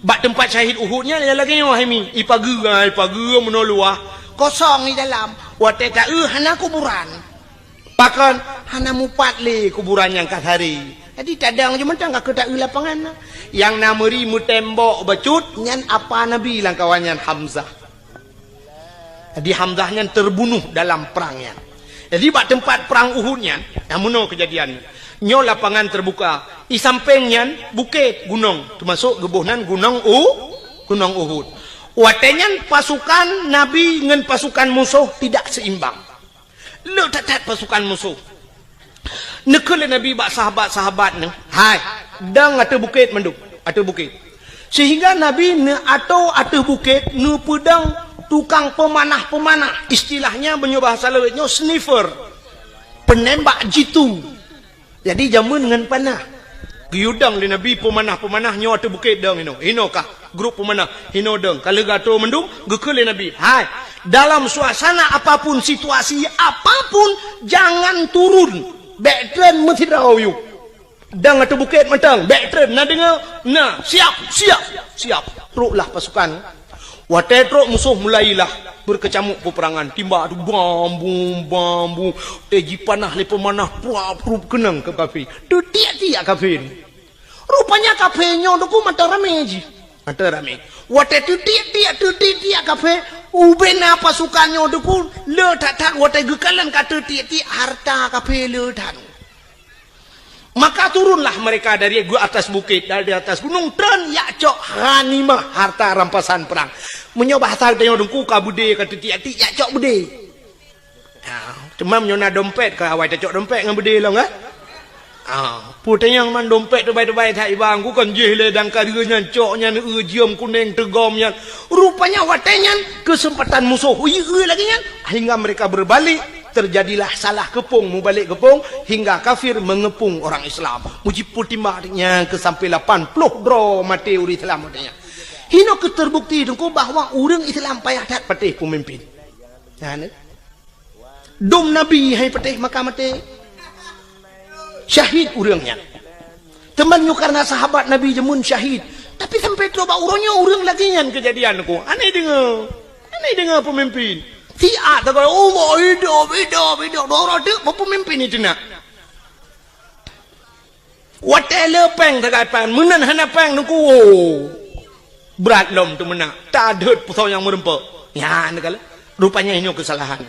Bak teumpat syahid Uhud nyan lagée nyoe hai mi, ipageue, ipageue meunoe luwah, kosong di dalam. Watée taeu hana kuburan. Pakon hana mupat lé kuburan nyang ka sari. Jadi tadong jeuet mantong ka keu taeu lapangan na. Nyang na meuri meutembok bacut nyan apa Nabi lam kawan nyan Hamzah. Jadi Hamzah nyan terbunuh dalam perang nyan. Jadi bak teumpat perang Uhud nyan, nyang meunoe keujadian nyoe. Nyoe lapangan terbuka. Di sampéng nyan bukét gunong, termasuk geuboh nan gunong U, gunong Uhud. Watée nyan pasukan Nabi ngon pasukan musoh tidak seimbang. Le that-that pasukan musoh. Neukheun lé Nabi bak sahabat-sahabat neuh, "Hai, dong ateueh bukét mandum, ateueh bukét." Sehingga Nabi neuatoe ateueh bukét neupeudong tukang peumanah-peumanah, istilahnya meunyoe bahasa lawét nyoe sniper, penembak jitu. Jadi jameun ngon panah. Geuyue dong lé Nabi peumanah-peumanah nyoe ateueh bukét dong inoe. Inoe kah grup peumanah, inoe dong. Ka lheueh geuatoe mandum, geukheun lé Nabi, "Hai, dalam suasana apapun, situasi apapun, jangan turun. Bèk treun meusidroe yue. Dong ateueh bukét mantong, bèk treun, na deungoe? Na, siap, siap, siap." Troklah pasukan. Watée trok musoh mulailah beukeucamuk peupeurangan. Timbak tu bam bum, bam bum. Watée jipanah lé peumanah, pruap prup keunong keu kafé. Teutiek-tiek kafé. Rupanya kafé nyoe teungku mantong ramé jih. Mantong ramé. Watée teutiek-tiek, teutiek-tiek kafé, ubena pasukan nyoe teungku le that-that watée geukalon ka teutiek-tiek hareuta kafé le that. Maka turunlah mereka dari gu-, atas bukét, dari atas gunong, treun jak cok ghanimah, harta rampasan perang. Meunyoe bahasa geutanyoe teungku ka beudé ka teutiek-tiek, jak cok beudé. Ha, teuma meunyoe na dompet, ka awai tacok dompet ngon beudé lom, kan? Ha, peue tanyong man dompet teubai-teubai that iba, ku kon jih lé dang ka deuh nyan, cok nyan, eu jeuem kunéng teugom nyan. Rupanya watée nyan keuseumpatan musoh, eu lagée nyan, sehingga mereka berbalik. Terjadilah salah keupông, mubalek keupông, hingga kafir mengepung orang Islam. Mujipeutimba nyan keu sampai lapan ploh droe maté ureuëng Islam watée nyan. Hino keuh terbukti teungku bahwa ureuëng Islam payah that patéh peumimpin. Nyan, eh. Dum Nabi hai patéh maka maté. Syahid ureuëng nyan. Teuma nyoe karena sahabat Nabi jameun syahid. Tapi sampai troh bak uroe nyoe ureuëng lagée nyan keujadian teungku. Aneh deungoe. Aneh deungoe peumimpin. Siat tagai, "Allah hidup, hidup, hidup." Doro teuk peumimpin itu nak. Watée le péng tagai péng, meunan hana péng teungku. Brat lom teumeunak. Tadeuet pusoe nyang meureumpok. Nyan kala. Rupanya nyoe keusalahan.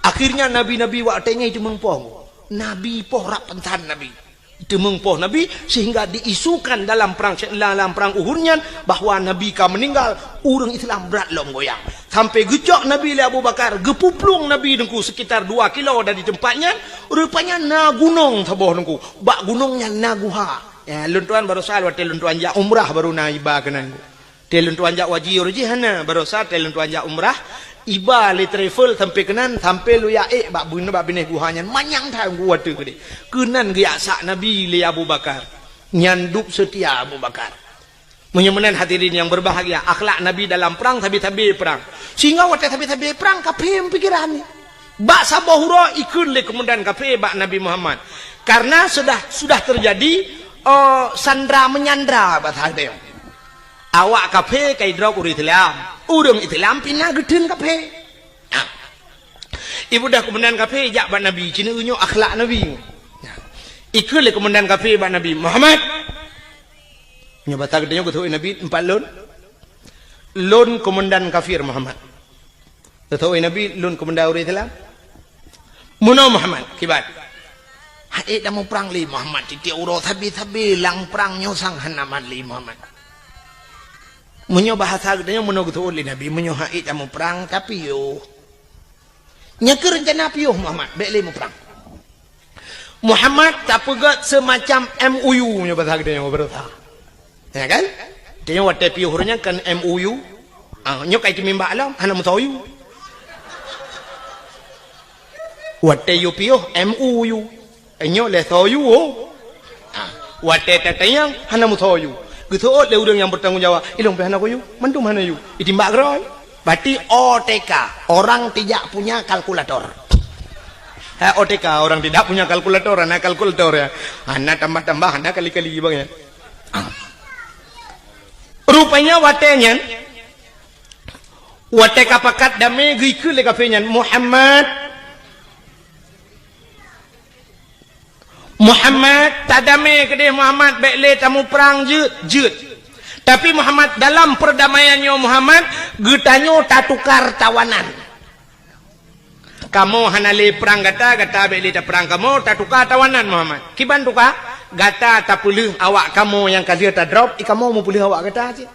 Akhirnya nabi-nabi watée nyan itu meupoh. Nabi poh rab pansan nabi. Teumeung poh Nabi, sehingga diisukan dalam perang, dalam perang Uhud nyan bahwa Nabi ka meuninggal, ureuëng Islam brat lom goyang. Sampai geucok Nabi lé Abu Bakar, geupuplueng Nabi teungku sekitar dua kilo dari tempat nyan, rupanya na gunong saboh teungku. Bak gunong nyan na guha. Ya, lôn tuan barosa watée lôn tuan jak umrah baru na iba keunan. Watée lôn tuan jak haji uroe jih hana, barosa watée lôn tuan jak umrah, iba lé travel sampai keunan, sampai lôn jak ék bak bun-, bak binéh guha nyan, manyang that gua teuk keudeh. Keunan geujak sak Nabi lé Abu Bakar. Nyan dub seutia Abu Bakar. Meunyoe meunan hadirin yang berbahagia, akhlak Nabi dalam perang, sabe-sabe perang. Sehingga watée sabe-sabe perang, kafé meupikiran ni. Bak saboh uroe ikheun lé keumandan kafé bak Nabi Muhammad. Karena sudah, sudah terjadi, eh, sandra menyandra bahasa geutanyoe. Awak kafé ka idrob ureuëng Islam. Ureuëng Islam pih na geutheun kafé. Nah. Ibudah keumandan kafé jak bak Nabi, ci nyoe akhlak Nabi. Nah. Ikheun lé keumandan kafé bak Nabi, "Muhammad." Nyoe bahasa geutanyoe geuteupeue Nabi, "Empat lôn. Lôn keumandan kafir Muhammad." Geuteupeue Nabi, "Lôn keumandan ureuëng Islam." "Meunoe Muhammad, kiban?" "Hana ék tamuprang lé Muhammad, tieb-tieb uroe sabe-sabe lam prang nyoe sang hana mat lé Muhammad." Meunyoe bahasa geutanyoe meunoe geuteupeue lé Nabi, "Meunyoe hana ék tamuprang, tapiôh." "Nyan keuh reuncana piôh Muhammad, bék lé muprang." Muhammad tapeugét seumacam M O U nyoe bahasa geutanyoe beureusa. Ya kan? Tanyoe watée piôh ureuëng nyan kan M O U. Ah, nyoe ka iteumimbak lom, hana meusoe U. Watée yue piôh M O U. Nyoe lé soe U. Ah, watée tatanyong hana meusoe U. Geuseuôt lé ureuëng nyang bertanggung jawab, "Ilong pih hana ku U, mandum hana U." Itimbak keudroe. Berarti O T K, orang tidak punya kalkulator. Ha, O T K, orang tidak punya kalkulator, hana kalkulator ya. Hana tambah-tambah, hana kali-kali bang ya. Ah. Rupanya watée nyan, watée ka pakat damé geukheun lé kafé nyan, "Muhammad, Muhammad, tadamé keudeh Muhammad, bék lé tamuprang jeuet, jeuet. Tapi Muhammad, dalam perdamaian nyoe Muhammad, geutanyoe tatukar tawanan. Kamoe hana lé prang gata, gata bék lé taprang kamoe, tatukar tawanan Muhammad." "Kiban tukar?" "Gata tapeuleueh awak kamoe nyang ka lheueh tadrob, i kamoe meupeuleueh awak gata cit."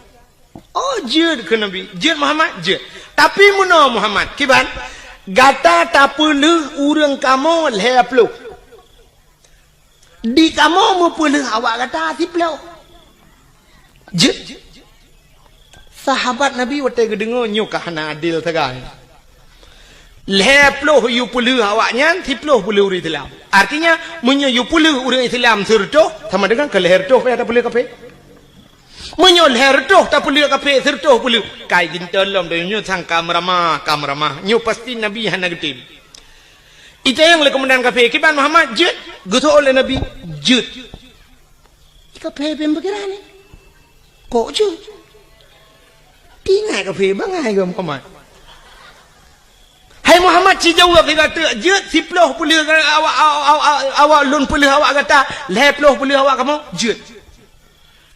"Oh, jeuet," kheun Nabi. "Jeuet Muhammad?" "Jeuet. Tapi meunoe Muhammad, kiban? Gata tapeuleueh ureuëng kamoe lhée ploh. Di kamoe meupeuleueh awak gata siploh." "Jeuet." Sahabat Nabi watée geudeungoe nyoe ka hana adil sagai. Lhée ploh yue peuleueh awak nyan, siploh peuleueh ureuëng Islam. Artinya, meunyoe yue peuleueh ureuëng Islam sireutôh, sama dengan keu lhée reutôh payah tapeuleueh kafé. Meunyoe lhée reutôh tapeuleueh kafé, sireutôh peuleueh, kai ginton lom donya nyoe sang ka meuramah, ka meuramah. Nyoe pasti Nabi hana geutem. Itanyong lé keumandan kafé, "Kiban Muhammad, jeuet?" Geuseuôt lé Nabi, "Jeuet." Kafé pih pikiran ni. "Kok jeuet?" Tingai kafé bangai keu Muhammad. "Hai Muhammad, ci jaweueb lé gata, jeuet siploh peuleueh awak, awak, awak, awak lôn peuleueh awak gata, lhée ploh peuleueh awak kamoe, jeuet."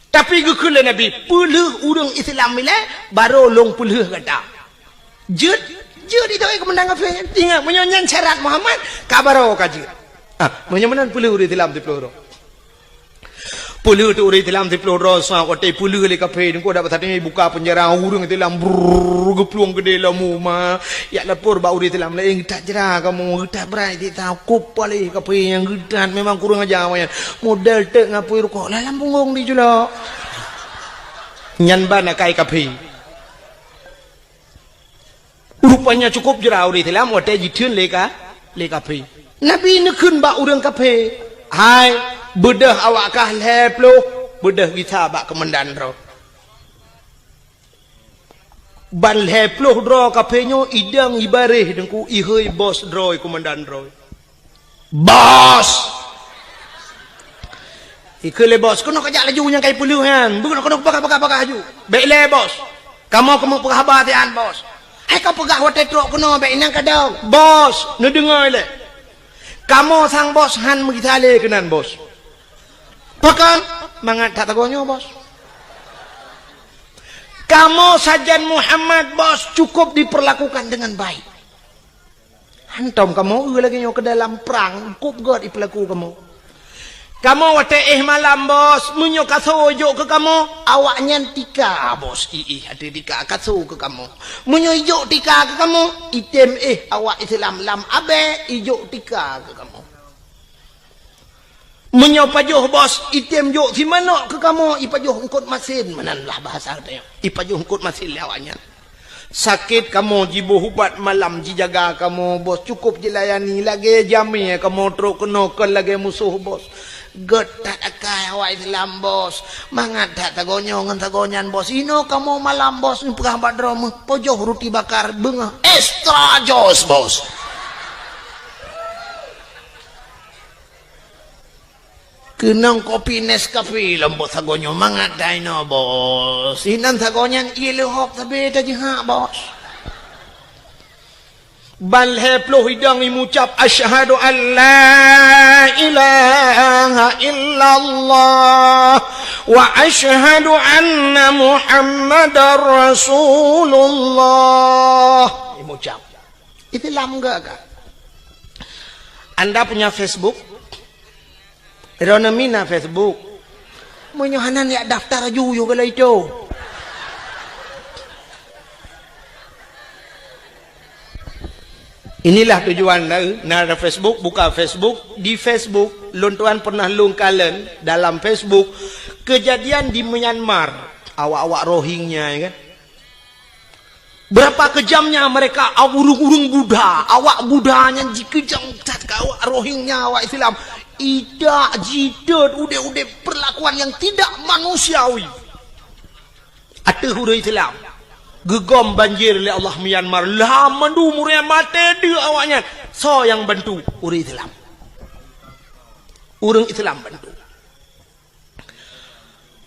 Tapi geukheun lé Nabi, "Peuleueh ureuëng Islam ilée, barô lôn peuleueh gata." "Jeuet, jeuet," itu keumandan kafé. Ingat, meunyoe nyan syarat Muhammad, ka barô ka jeuet. Ah, meunyoe meunan peuleueh ureuëng Islam siploh droe. Peuleueh teuk ureuëng Islam siploh droe, sa watée peuleueh lé kafé, nungku dapat saté buka penjara ureuëng Islam, brrrr, geuplueng keudeh lom uma. Jak lapor bak ureuëng Islam laén, "Geutat jra kamoe, geutat brat siksa, kop paléh kafé nyang geutat, memang kurang aja awaknyan. Model teuk ngapui rukok, lah lam punggong diculok." Nyan ban akai kafé. Rupanya cukup jra ureuëng Islam watée jitheun lé ka-, lé kafé. Nabi neukheun bak ureuëng kafé, "Hai, beudôh awak kah lhée ploh, beudôh gisa bak keumandan droe." Ban lhée ploh droe kafé nyoe idong ibaréh deungku ihôi bos droe keumandan droe. "Bos!" Ikheun lé bos, "Keunoe kajak laju nyang kai peuleueh nyan. Beunoe keunoe peugah-peugah-peugah laju." "Bék lé bos. Kamoe keumeung peugah haba siat bos." "Hai kapeugah watée trok keunoe bék inong kadong." "Bos, neudeungoe lé. Kamoe sang bos han meugisa lé keunan bos." "Pakon?" "Mangat that sagoe nyoe bos. Kamoe sajan Muhammad bos cukup diperlakukan dengan baik. Hantom kamoe eu lagée nyoe keu dalam prang, cukup gét ipeulaku kamoe. Kamoe watée éh malam bos, meunyoe kasoe jok keu kamoe, awaknyan tika bos, iéh ateueh tika kasoe keu kamoe. Meunyoe ijok tika keu kamoe, item éh awak Islam lam abée ijok tika keu kamoe. Meunyoe pajoh bos, item jok simanok keu kamoe, ipajoh eungkot masin, meunan lah bahasa geutanyoe. Ipajoh eungkot masin lé awaknyan. Sakét kamoe jiboh ubat malam jijaga kamoe bos, cukup jilayani lagée jamé kamoe trok keunoe kon lagée musoh bos. Gét that akai awak Islam bos. Mangat that sagoe nyoe ngon sagoe nyan bos. Inoe kamoe malam bos, neupeugah bak droe meuh, pajoh ruti bakar beungoh extra jos bos. Keunong kopi Nescafe lom bos sagoe nyoe mangat that inoe bos. Inan sagoe nyan ié leuhob sabe tajihak bos. Ban lhée ploh idong imucab, "Asyhadu an la ilaha illallah wa asyhadu anna Muhammadar Rasulullah." Imucab. Islam gét kan? Anda punya Facebook? Droeneuh mina Facebook. Meunyoe hana yak daftar aju yue galai tu. Inilah tujuan na, na ada Facebook, buka Facebook. Di Facebook, lôn tuan pernah lôn kalon dalam Facebook kejadian di Myanmar. Awak-awak Rohingya, ya kan? Berapa kejamnya mereka, ureuëng-ureuëng Buddha, awak Buddha nyan jikeujam that keu awak Rohingya, awak Islam. Idak jitot udeb-udeb perlakuan yang tidak manusiawi. Ateueh ureuëng Islam, geugom banjir lé Allah Myanmar, lam mandum ureuëng maté deuek awaknyan. Soe nyang bantu? Ureuëng Islam. Ureuëng Islam bantu.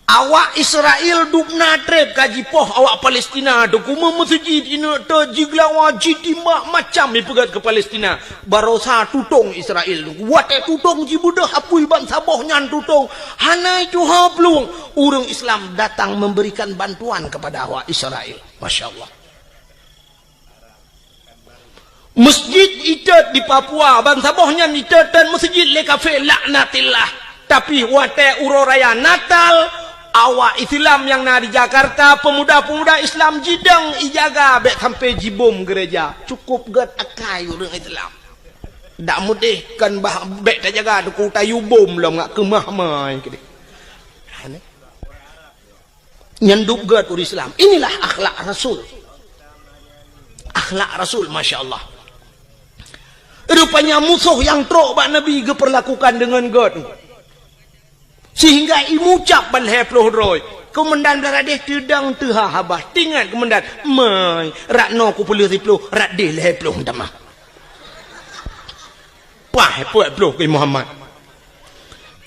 Awak Israel dubna treb ka jipoh awak Palestina, dukuma meuseujid ineuk teuk jigeulawa, jitimbak macam ipeugét keu Palestina. Barosa tutong Israel. Watée tutong jibeudôh apui bansaboh nyan tutong, hana tuha plueng. Ureuëng Islam datang memberikan bantuan kepada awak Israel. Masya Allah. Masjid itot di Papua, bansaboh nyan itot dan masjid lé kafé, laknatillah. Tapi watée uroe raya Natal, awak Islam nyang na di Jakarta, pemuda-pemuda Islam jidong ijaga bék sampai jibom gereja. Cukup gét akai ureuëng Islam. Dak mudeh kan bah bék tajaga duku tayu bom lom ngak keumah mai keudeh. Nyan dub gét ureuëng Islam. Inilah akhlak Rasul. Akhlak Rasul, masya Allah. Rupanya musoh nyang trok bak Nabi geupeurlakukan deungon gét. Sehingga imucab ban lhée ploh droe. Keumandan Bangladesh teudong teuha haba. Tingat keumandan, "Mai, rat noe kupeuleueh siploh, rat deh lhée ploh tamah." Pah, peuet ploh keu Muhammad.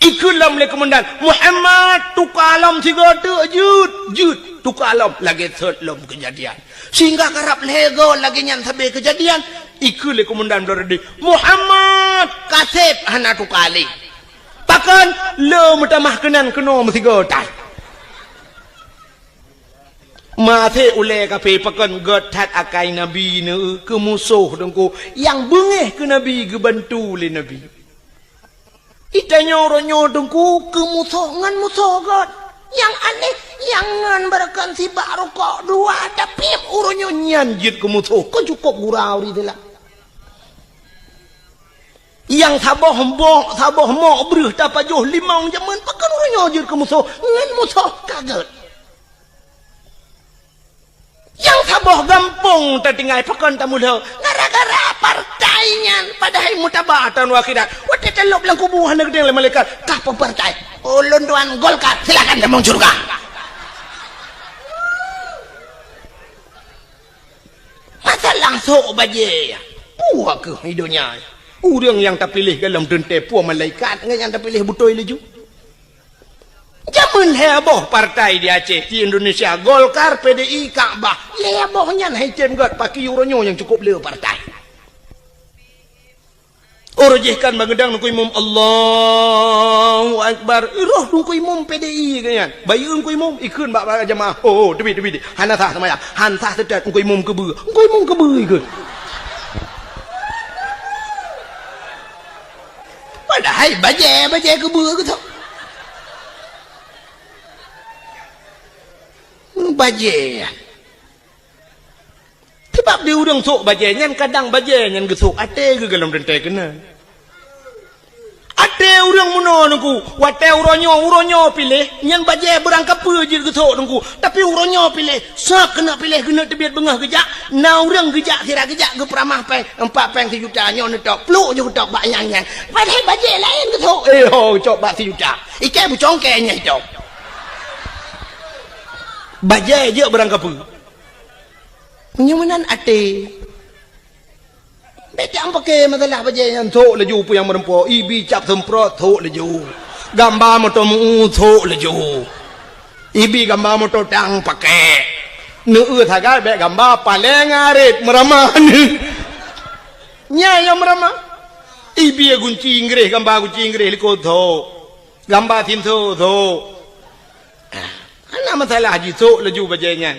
Ikheun lom lé keumandan, "Muhammad, tuka lom sigoe teuk jeuet, jeuet, tuka lom." Lagée sot lom keujadian. Sehingga karab lhée goe lagée nyan sabe keujadian, ikheun lé keumandan Bangladesh, "Muhammad, kaseb hana tuka lé." Pakon? Le meutamah keunan keunoe meusigoe that. Maté ulée kafé pakon gét that akai Nabi neu keu musoh teungku nyang beungéh keu Nabi geubantu lé Nabi. Itanyoe uroe nyoe teungku keu musoh ngon musoh gét. Nyang aneh, nyang ngon beureukan sibak rukok dua, tapi uroe nyoe nyan jeuet keu musoh, keu cukop gura ureuëng Islam. Nyang saboh mok, saboh mok breueh tapajoh limong jameun, pakon uroe nyoe jeuet keu musoh, ngon musoh ka gét. Nyang saboh gampông tatinggai pakon tamulhô gara-gara partai nyan, padahai mutaba taun akhirat. Watèe talôb lam kubu hana geudeng lé malaikat, "Kah peue partai?" "Ulôn tuan Golkar." "Silakan sambông syeuruga." Masalah sôk bajèe, peue keuh i donya? Ureueng nyang tapiléh goh lom teuntèe peue malaikat ngon nyang tapiléh beutôi laju. Jameun lhèe boh partai di Aceh, di Indonesia, Golkar, P D I, Kakbah. Lhèe boh nyan hai tem gèt, pakri uroe nyoe nyang cukôp le partai. Uroe jih kan bangeudang Teungku Imum, "Allahu Akbar." Roh Teungku Imum P D I geuh nyan. Bayeue Teungku Imum, ikheun bak, bak jamaah. "Oh, oh, teubiet, teubiet. Hana sah seumayang. Hana sah seutôt Teungku Imum keubeue. Teungku Imum keubeue," ikheun. Padahai bajèe, bajèe keubeue geuh tu. Bajèe. Sabab di ureueng sôk bajèe nyan, kadang bajèe nyan geusôk até geuh goh lom teuntèe keunan. Até ureueng meunoe Teungku, watèe uroe nyoe, uroe nyoe piléh, nyan bajèe beurangkapeue jeuet geusôk Teungku. Tapi uroe nyoe piléh, sôk keuneuk piléh, keuneuk teubiet beungoh geujak, na ureueng geujak, sira geujak, geupeuramah pèng, empat pèng sijuta, nyoe neutôk, pluek jeuet geutôk bak nyang nyan. Padahai bajèe laén geusôk, eh ho, cok bak sijuta. Iké bucongkèe nyang itôk. Bajèe jeuet beurangkapeue. Meunyoe meunan até. Bèk tapaké masalah bajèe nyan, sôk laju peue nyang meureumpok, ibi cap seumprot, sôk laju. Gamba moto meu-ueh, sôk laju. Ibi gamba moto tang paké. Neueu sagai bèk gamba paleng arit meuramah. Nyan nyang meuramah. Ibi gunci Inggréh, gamba gunci Inggréh likot, sôk. Gamba sinso, sôk. Ah, hana masalah jisôk laju bajèe nyan.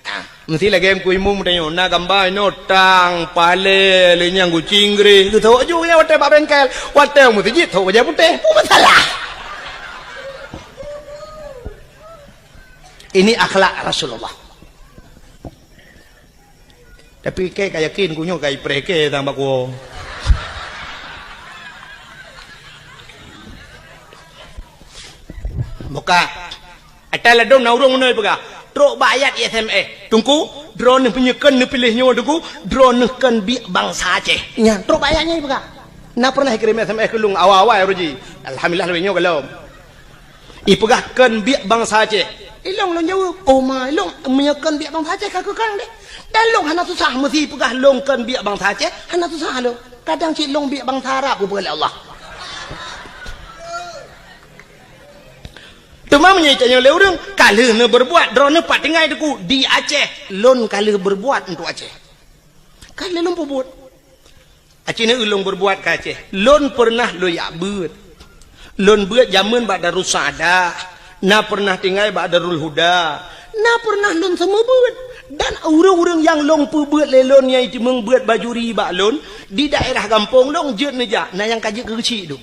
Ah, meusti lagèe Teungku Imum tanyoe, na gamba inoe tang, paleng, lé nyang gunci Inggréh, geusôk laju nyan watèe bak bengkel, watèe u meuseujid sôk bajèe putéh. Peue masalah? Ini akhlak Rasulullah. Tapi kèe ka yakin, ku nyoe ka ipreh kèe sang bak kuwoe. Buka. Ata ladôm na ureueng meunoe peugah, trok bak ayat S M S. Teungku, droeneuh meunyoe kön neupiléh nyoe Teungku, droeneuh kön biek bansa Aceh. Nyan, trok bak ayat nyan peugah. Na pernah ikirém S M S keu lôn awai-awai uroe jih. Alhamdulillah, lagèe nyoe goh lom. Ipeugah kön biek bansa Aceh. Ilôn lôn jaweueb, "Oh ma, ilôn meunyoe kön biek bansa Aceh ka keu kang deh." Dan lôn hana susah, meusi ipeugah lôn kön biek bansa Aceh, hana susah lôn. Kadang cit lôn biek bansa Arab geupeugah lé Allah. Teuma meunyoe itanyoe lé ureueng, ka lheueh neubeurbuat, droeneuh pat tinggai Teungku di Aceh, lôn ka lheueh beurbuat untuk Aceh. Ka lheueh lôn peubuet. Aci na ulôn beurbuat ka Aceh. Lôn peureunah lôn jak beuet. Lôn beuet jameun bak Darussaada, na peureunah tinggai bak Darul Huda, na peureunah lôn seumeubeuet. Dan ureueng-ureueng nyang lôn peubeuet lé lôn nyang jiteumeung beuet bajuri bak lôn, di daerah gampông lôn jeuet neujak, na nyang ka jeuet keu geuchik dum.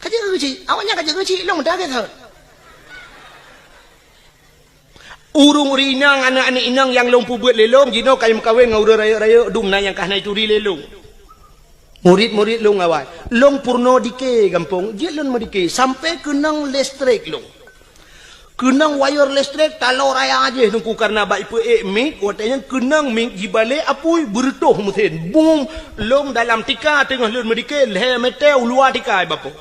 Ka jeuet keu geuchik, awaknyan ka jeuet keu geuchik, lôn meudagai thon. Ureueng-ureueng inong, aneuk-aneuk inong nyang lôn peubeuet lé lôn, jinoe ka meukawen ngon ureueng rayeuk-rayeuk dum na nyang ka hana jituri lé lôn. Murit-murit lôn awai. Lôn peurunoe dike gampông, jeuet lôn meudike, sampoe keunong listrik lôn. Keunong wayeur listrik taloe raya jih Teungku, kareuna bak ipeuék mik, watèe nyan keunong mik jibalek apui, beureutoh meusén. Bum! Lôn dalam tika teungoh lôn meudike, lhèe mètè u luwa tika ibapoe.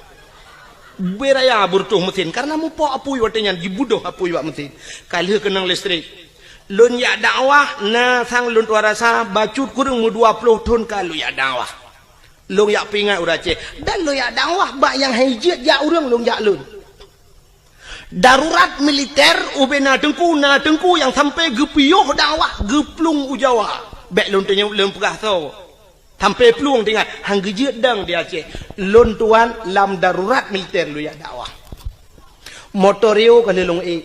Beu raya beureutoh meusén, kareuna mupok apui watèe nyan, jibeudôh apui bak meusén. Ka lheueh keunong listrik. Lôn jak dakwah, na sang lôn tuan rasa, bacut kureueng meudua ploh thon ka lôn jak dakwah. Lôn jak peuingat ureueng Aceh. Dan lôn jak dakwah bak nyang han jeuet jak ureueng lôn jak lôn. Darurat militer ubena teungku, na teungku nyang sampoe geupiôh dakwah geuplueng u Jawa. Bèk lôn tanyong lôn peugah soe. Sampoe plueng teuingat, han geujeuet dong di Aceh. Lôn tuan lam darurat militer lôn jak dakwah. Motor Rio ka lheueh lôn ék.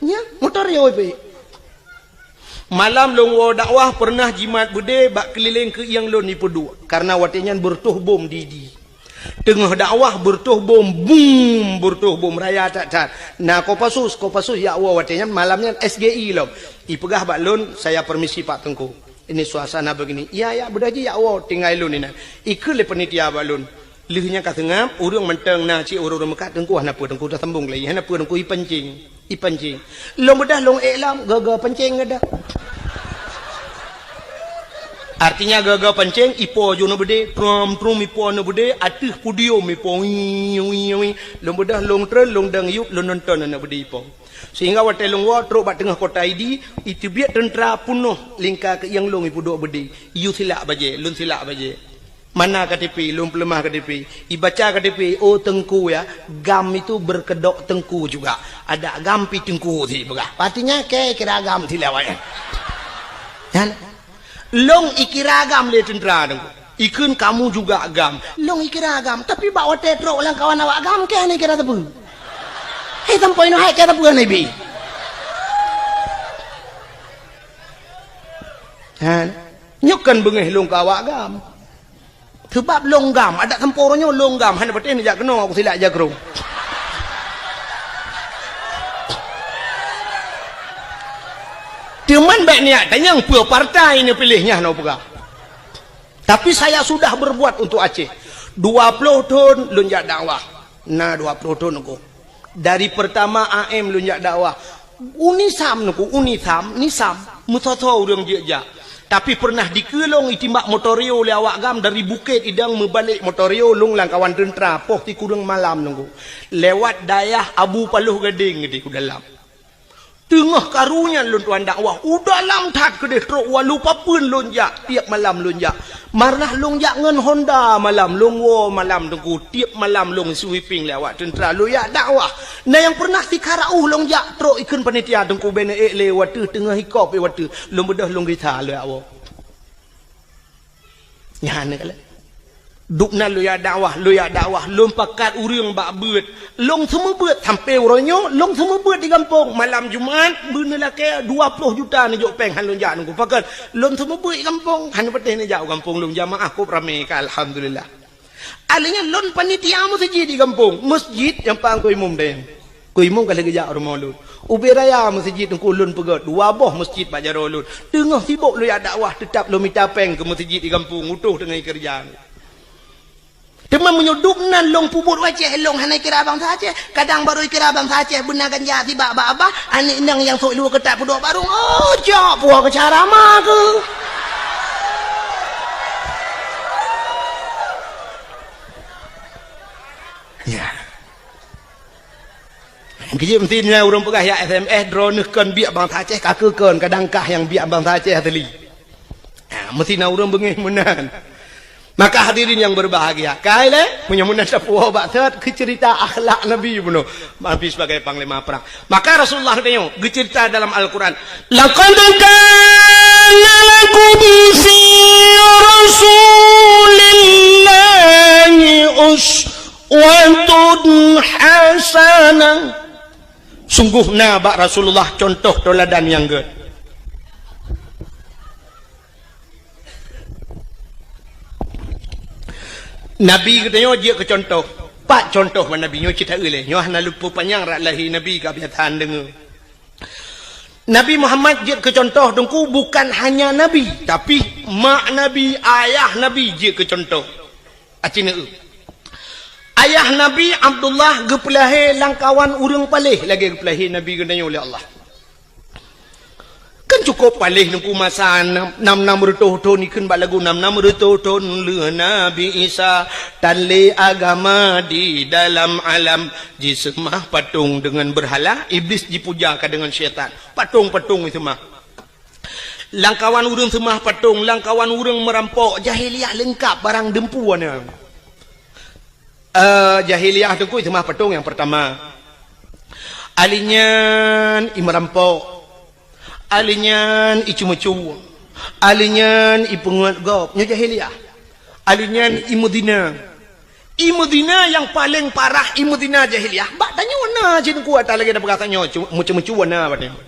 Nya, motor Rio ipeuék. Malam lôn woe dakwah peureunah jimat beudé bak keulileng keuieng lôn ipeuduek, kareuna watèe nyan beureutoh bom di, di. Teungoh dakwah beureutoh bom, bum, beureutoh bom raya that-that. Na Kopassus, Kopassus jak woe watèe nyan, malam nyan S G I lom. Ipeugah bak lôn, "Saya permisi Pak Teungku. Ini suasana begini." "Iya, ya, beudôh jih jak woe, tinggai lôn inan." Ikheun lé panitia bak lôn. Lheueh nyan ka seungab, ureueng mantong na cit ureueng-ureueng meukat, "Teungku hana peue, Teungku tasambong lé, hana peue, Teungku ipancing." Ipancéng. Lôn beudôh lôn ék lom, geuga pancéng geuda. Artinya geuga pancéng, ipo ju neubeudé, trom-trom ipo neubeudé, ateueh podium ipo, wii, wii, wii. Lôn beudôh lôn treun, lôn dong yup, lôn nonton aneuk beudé ipo. Sehingga watée lôn woe trok bak teungoh kota Idi, iteubiet teuntra peunoh lingka keu ieng lôn ipeuduek beudé. Yue silak bajée, lôn silak bajée. Mana K T P, lôn peuleumah K T P. Ibaca K T P, "Oh, teungku ya, GAM itu berkedok teungku juga. Ada GAM pi teungku si peugah." Artinya, kira GAM silak awaknyan. Nyan. Lôn ikira GAM lé teuntra teungku. Ikheun kamu juga GAM. Lôn ikira GAM. Tapi bak watée trok lam kawan awak GAM, keu hana ikira sapeue. Hei, sampoe nyoe hai keu sapeue hana ibi. Ha? Nyoe kan beungéh lôn keu awak GAM. Seubab lôn GAM, adak sampoe uroe nyoe lôn GAM, hana patéh neujak keunoe, aku silak jak keu droe. Teuma bék niat tanyong peue partai neupiléh nyan, nyoe peugah. Tapi saya sudah berbuat untuk Aceh. Dua ploh thon lôn jak dakwah. Na dua ploh thon aku. Dari pertama A M lôn jak dakwah. UNISAM aku, UNISAM, NISAM, meusoe-soe ureuëng jeuet jak. Tapi pernah dikeue lôn itimbak motor yo lé awak GAM dari Bukét Idong meubalek motor yo lôn lam kawan teuntra poh sikureueng malam nunggu. Lewat dayah Abu Paloh Gadeng di dalam. Teungoh karu nyan lôn tuan dakwah, u dalam that keudeh trok walu papeuen lôn jak, tiep malam lôn jak. Marnah lôn jak ngon honda malam, lôn woe malam teungku, tiep malam lôn sweeping lé awak teuntra lôn jak dakwah. Na nyang pernah sikara uh lôn jak trok ikheun panitia teungku bèk neuék lé wateuh teungoh hikop wateuh lôn beudôh lôn gisa lôn jak woe. Nyan keuh lé. Dubna lôn jak dakwah, lôn jak dakwah, lôn pakat ureuëng bak beuet. Lôn seumeubeuet sampoe uroe nyoe, lôn seumeubeuet di gampông. Malam Jumat, beuneulakée dua ploh juta neujok péng han lôn jak nunggu. Pakon, lôn seumeubeuet di gampông, han patéh neujak u gampông lôn jamaah kôb ramé ka, alhamdulillah. Akhirnya lôn panitia meuseujid di gampông, meuseujid nyang pang keu imum deh. Keu imum ka lheueh geujak rumoh lôn. Ubé raya meuseujid teungku lôn peugét, dua boh meuseujid bak jaroe lôn. Teungoh sibok lôn jak dakwah, teutap lôn mita péng keu meuseujid di gampông, utoh teungoh ikeureuja. Teuma meunyoe dubnan lôn peubuet u Aceh, lôn hana ikira bansa Aceh. Kadang barô ikira bansa Aceh beuna ganja sibak bak abah, aneuk inong nyang sôk luweue keutat peuduek barong. Oh, cok puwoe keu cara ma keuh. Ya. Keujeuet meusti nyan ureuëng peugah yak S M S, droeneuh kon biek bansa Aceh, ka keuh kon, kadang kah nyang biek bansa Aceh asli. Ha, meusti na ureuëng beungéh meunan. Maka hadirin yang berbahagia, kai lé, meunyoe meunan tapuwoe bak sot keu cerita akhlak Nabi bunoe. Nabi sebagai panglima perang. Maka Rasulullah geutanyong, geucerita dalam Al-Quran, "Laqad kana lakum fi Rasulillahi us- Uswatun hasanah." Sungguh na bak Rasulullah contoh teuladan nyang gét. Nabi geutanyoe jeuet keu contoh. Pat contoh bak Nabi nyoe cit taeu lé. Nyoe hana luput panyang rak lahé Nabi ka biasa deungoe. Nabi Muhammad jeuet keu contoh teungku bukan hanya Nabi, tapi mak Nabi, ayah Nabi jeuet keu contoh. Aci neu. Ayah Nabi Abdullah geupeulahé lam kawan ureuëng paléh lagée geupeulahé Nabi geutanyoe lé Allah. Kan cukup paléh teungku masa nam, nam, nam reutôh thon ikheun bak lagu nam, nam reutôh thon lheueh Nabi Isa tan lé agama di dalam alam jiseumah patong deungon beurhala, Iblis jipuja ka deungon syaitan. Patong-patong jiseumah. Lam kawan ureuëng seumah patong, lam kawan ureuëng meurampok, jahiliyah leungkap barang deumpu na. Eh, jahiliyah teungku seumah patong nyang pertama. Alinyan i meurampok. Alinyan i ceumeucue. Alinyan i peungeut gob. Nyoe jahiliyah. Alinyan i meuzina. I meuzina nyang paleng parah i meuzina jahiliyah. Bak tanyoe na cit teungku ata lagée na peugah tanyoe, cu-, meucue-meucue na bak tanyoe.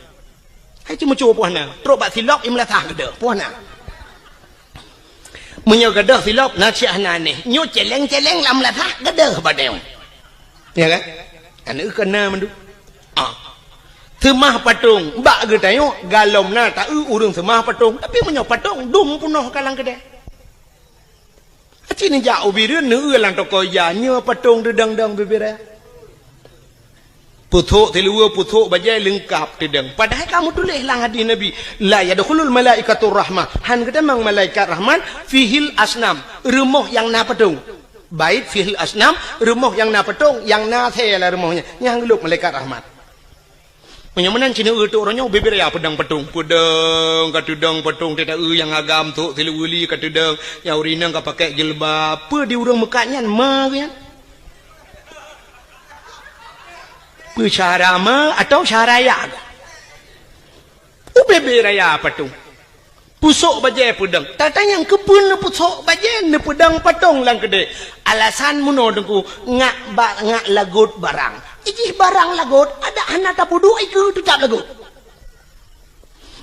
Hai ceumeucue poh na. Trok bak silop i meulasah geudoh poh na. Meunyoe geudoh silop na cit hana aneh. Nyoe celeng-celeng lam meulasah geudoh bak tanyoe. Ya kan? Aneuk keu na mandum. Ah. Seumah patong bak geutanyoe galom na taeu ureuëng seumah patong. Tapi meunyoe patong dum peunoh ka lam keudée. Aci neujak u Bireuen neueu lam toko ija nyoe patong deudang-dang bibirée. Peusok siluweue, peusok bajée leungkab teudong. Padahai ka meutuléh lam hadih Nabi, "La yadkhulul malaikatur rahmah." Han geutamong malaikat rahmat, "fihil asnam." Rumoh nyang na patong. Bait fihil asnam, rumoh nyang na patong, nyang na asée lam rumoh nyan. Nyang geulop malaikat rahmat. Meunyoe meunan cit, nyoe uroe nyoe ubé-bé raya peudong patong. Peudong ka teudong patong, teuta eu nyang agam sok siluweue li ka teudong, nyang ureueng inong ka pakai jilbab. Peue di ureueng meukat nyan ma geuh nyan? Peue syara ma atau syara ya? Ubé-bé raya patong. Peusok bajée peudong. Tatanyong keupeue neupeusok bajée neupeudong patong lam keudée? Alasan meunoe Teungku, ngak ba-, ngak lagot barang. Ijih barang lagot, adak hana tapeuduek ikeue teutap lagot.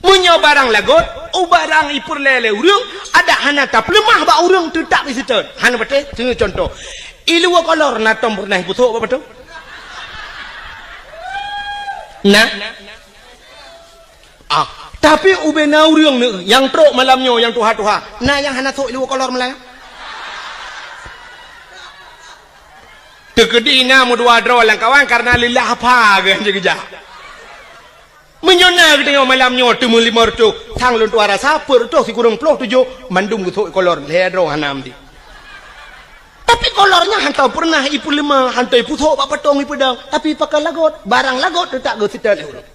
Meunyoe barang lagot, u barang ipeureulée lé ureueng, adak hana tapeuleumah bak ureueng teutap iseutôt. Hana patéh, seuneu cuntoh. Iluweue kolor na tom peureunah ipeusok bak patong? Na? Ah, tapi ubé na ureueng nyoe nyang trok malam nyoe nyang tuha-tuha, na nyang hana sok iluweue kolor malam nyan? Teukeudi na meudua droe lam kawan kareuna leulah apa geuh jih geujak. Meunyoe na geutanyoe malam nyoe teumeulimong reutôh, sang lôn tuha rasa peuet reutôh sikureueng ploh tujoh mandum geusok ikolor, lhée droe hana meuti. Tapi kolor nyan hantom peureunah ipeuleumah, hantom ipeusok bak patong ipeudong, tapi pakon lagot, barang lagot teutap geuseutôt lé ureueng.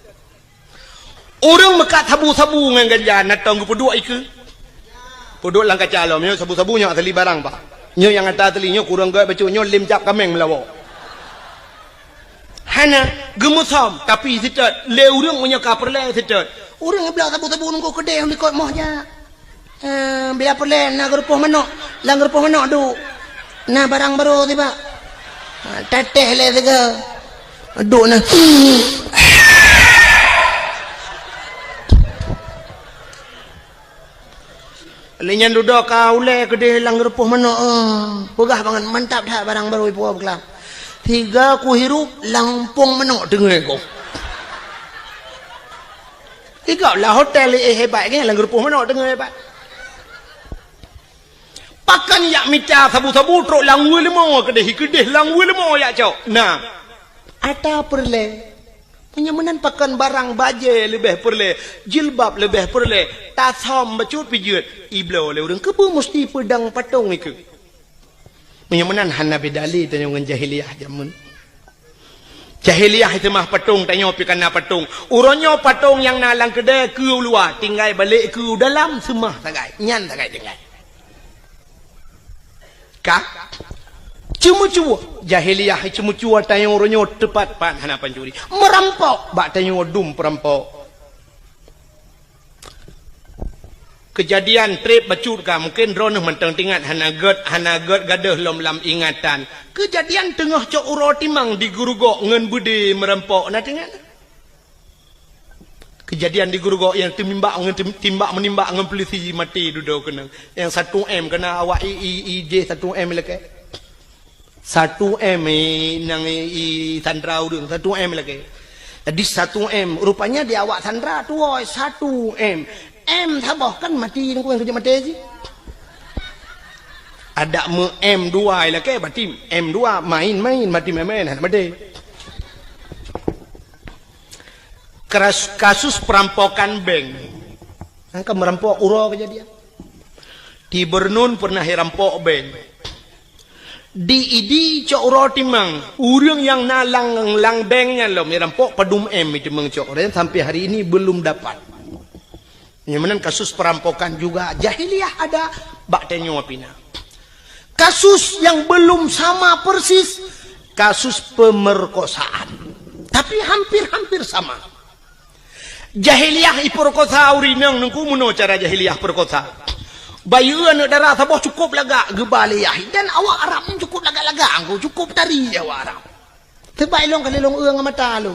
Ureueng meukat sabu-sabu ngon ganja na tom geupeuduek ikeue. Peuduek lam kaca lom, nyoe sabu-sabu nyoe asali barang, Pak. Nyoe nyang ata asali, nyoe kureueng gét bacut, nyoe lém cap kaméng meulawa. Hana geumeusom, tapi seutôt lé ureueng meunyoe ka peureulée seutôt. Ureueng bloe sabu-sabu nunggu keudeh likot moh jak. Eh, biar peureulée na geurupoh manok, lam geurupoh manok duek. Na barang barô tibak. Ha, tatéh lé sigoe. Duek na. Lé nyan dudoe ka ulée keudeh lam geurupoh manok, eh. Peugah bangat mantap that barang barô ipuwoe beuklam. Sigoe kuhirup lam umpung manok teungoh ku. Sigoe lam hotel, eh, hebat gét lam geurupoh manok teungoh hebat. Pakon jak mita sabu-sabu trok lam weue leumô keudeh, keudeh lam weue leumô jak cok. Na, ata peureulée. Meunyoe meunan pakon barang bajée leubeh peureulée, jilbab leubeh peureulée, tasam bacut pijeuet, ibloe lé ureueng keupeue musti peudong patong ikeue. Meunyoe meunan hana beda lé tanyoe ngon jahiliyah jameun. Jahiliyah seumah patong, tanyoe pih kana patong. Uroe nyoe patong nyang na lam keudée keu u luwa, tinggai balek keu u dalam seumah sagai. Nyan sagai tinggai. Ka? Ceumeucue. Jahiliyah ceumeucue tanyoe uroe nyoe teupat pat hana pancuri. Meurampok bak tanyoe dum peurampok. Keujadian treb bacut ka, mungken droeneuh mantong teuingat, hana gét, hana gét gadôh lom lam ingatan. Keujadian teungoh cok uroe timang di Geurugok ngon beudé meurampok, na teuingat? Keujadian di Geurugok nyang teumimbak ngon tim-, timbak meunimbak ngon peulisi maté dudoe keunoe. Nyang satu M keuna awak i, i, i jih satu M lakée. Satu M, eh, nyang, eh, i Sandra ureueng, satu M lakée. Jadi satu M, rupanya di awak Sandra tuwoe satu M. M saboh kan mati, nangku nyang keujeuet maté jih. Adak meu M dua lakée, berarti M dua main-main, mati main-main, hana maté. Keras-, kasus perampokan bank. Nyang ka meurampok uroe keujadian. Di Bernun peureunah irampok bank. Di Idi cok uroe timang, ureueng nyang na lam, lam bank nyan lom irampok padum M itimang cok, dan sampai hari ini belum dapat. Nyang meunan kasus perampokan juga jahiliyah ada, bak tanyoe pih na. Kasus yang belum sama persis, kasus pemerkosaan. Tapi hampir-hampir sama. Jahiliyah ipeurekosa ureueng inong, nangku meunoe cara jahiliyah peurekosa. Bayeue aneuk dara saboh cukôp lagak geuba lé yah, dan awak Arab nyan cukôp lagak-lagak, nangku cukôp tari awak Arab. Teuba ilong kali lôn eu ngon mata lôn.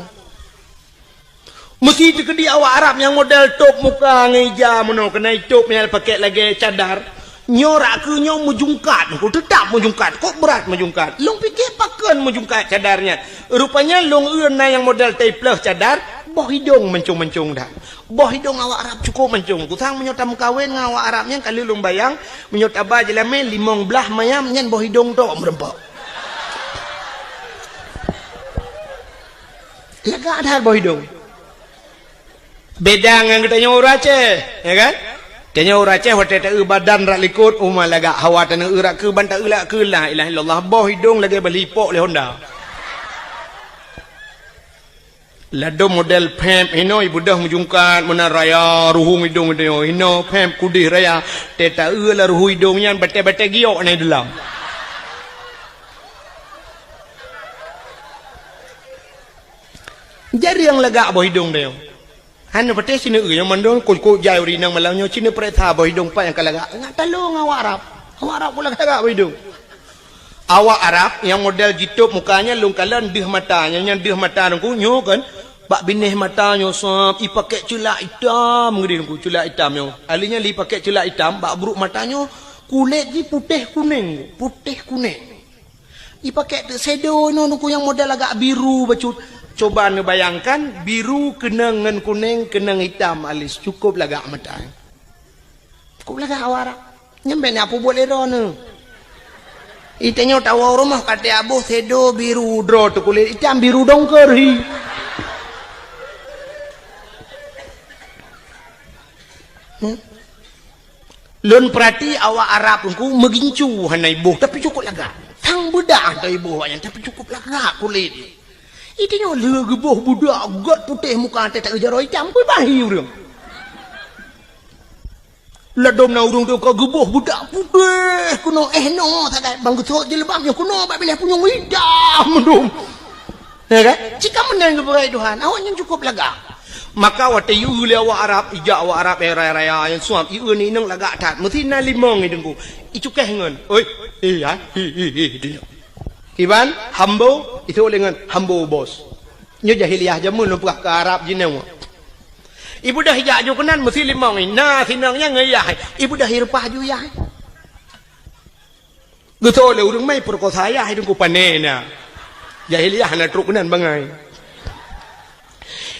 Meusi teukeudi awak Arab nyang model tôb muka ngon ija meunoe, keunai tôb nyang pakék lagée cadar. Nyoe rak keu nyoe meujungkat, nangku teutap meujungkat, kok brat meujungkat. Lôn pike pakon meujungkat cadar nyan. Rupanya lôn eu na nyang model taipleuh cadar, boh idong mancong-mancong that. Boh idong awak Arab cukôp mancong. Kusang meunyoe tameukawen ngon awak Arab nyan, ka lheueh lôn bayang, meunyoe taba jeulamé limong blaih mayam nyan boh idong tok meurumpok. Lagak that boh idong. Beda ngon geutanyoe ureueng Aceh, ya kan? Tanyoe ureueng Aceh watèe taeu badan rot likot, uma lagak, hawa taneuk eu rot keue ban taeu lagak keue, la ilaha illallah, boh idong lagèe bali ipok lé Honda. Ladôm model pèp hinoe ibeudôh meujungkat meunan raya ruhueng idong geutanyoe, hinoe pèp kudeh raya, teuh taeu lam ruhueng idong nyan batèe-batèe giok na di dalam. Jareueng lagak boh idong tanyoe. Hana patéh sineuk nyang mandum kok-kok jai ureueng inong malam nyoe sineuk peuriksa boh idong pat nyang ka lagak. Ngat talong awak Arab. Awak Arab pula lagak boh idong. Awak Arab nyang model jitôb muka nyan lôn kalon deuh mata, nyang, nyang deuh mata Teungku nyoe kan. Bak binéh mata nyoe sab ipakèk ceulak itam geudeh Teungku, ceulak itam nyoe. Ahli nyan lé ipakèk ceulak itam, bak brôk mata nyoe kulét jih putéh kunéng, putéh kunéng. Ipakèk teuk shadow inoe Teungku nyang model agak biru bacut. Coba neubayangkan, biru keunong ngon kunéng, keunong itam alis, cukôp lagak mata. Cukôp lagak awak Arab. Nyan bèk na peubuet lé droeneuh. Itanyoe tawoe rumoh ka teuaboh shadow biru droe teuh kulét itam biru dongker hi. Hmm? Lôn peurati awak Arab Teungku meugincu hana iboh, tapi cukôp lagak. Sang beudah hana iboh awaknyan, tapi cukôp lagak kulét. Itanyoe lheueh geuboh beudak gèt putéh muka teuh taeu jaroe itam, kui bahi ureueng. Ladôm na ureueng teuka geuboh beudak putéh keunoe, eh, noe sagai bang geusot jilbab nyoe keunoe bak binéh punyueng itam dum. Ya kan? Cit ka meunan geupeugah Tuhan, awaknyan cukôp lagak. Maka watèe ieu lé awak Arab, ijak awak Arab, eh, raya-raya nyang suam, ieu ni inong lagak that. Meusti na limong i Teungku. Icukéh ngon, "Oi, eh, ya, hi, hi, hi," di nyoe. Kiban, hambo, isôk lé ngon, "Hambo, bos." Nyoe jahiliyah jameun lôn peugah keu Arab jinoe. Ibeudôh ijak ju keunan meusti limong i, na sinong nyang ngon yah. Ibeudôh ireupah ju yah. Geutôk lé ureueng mai peurekosa yah, hai Teungku, pané na. Jahiliyah hana trok keunan bangai.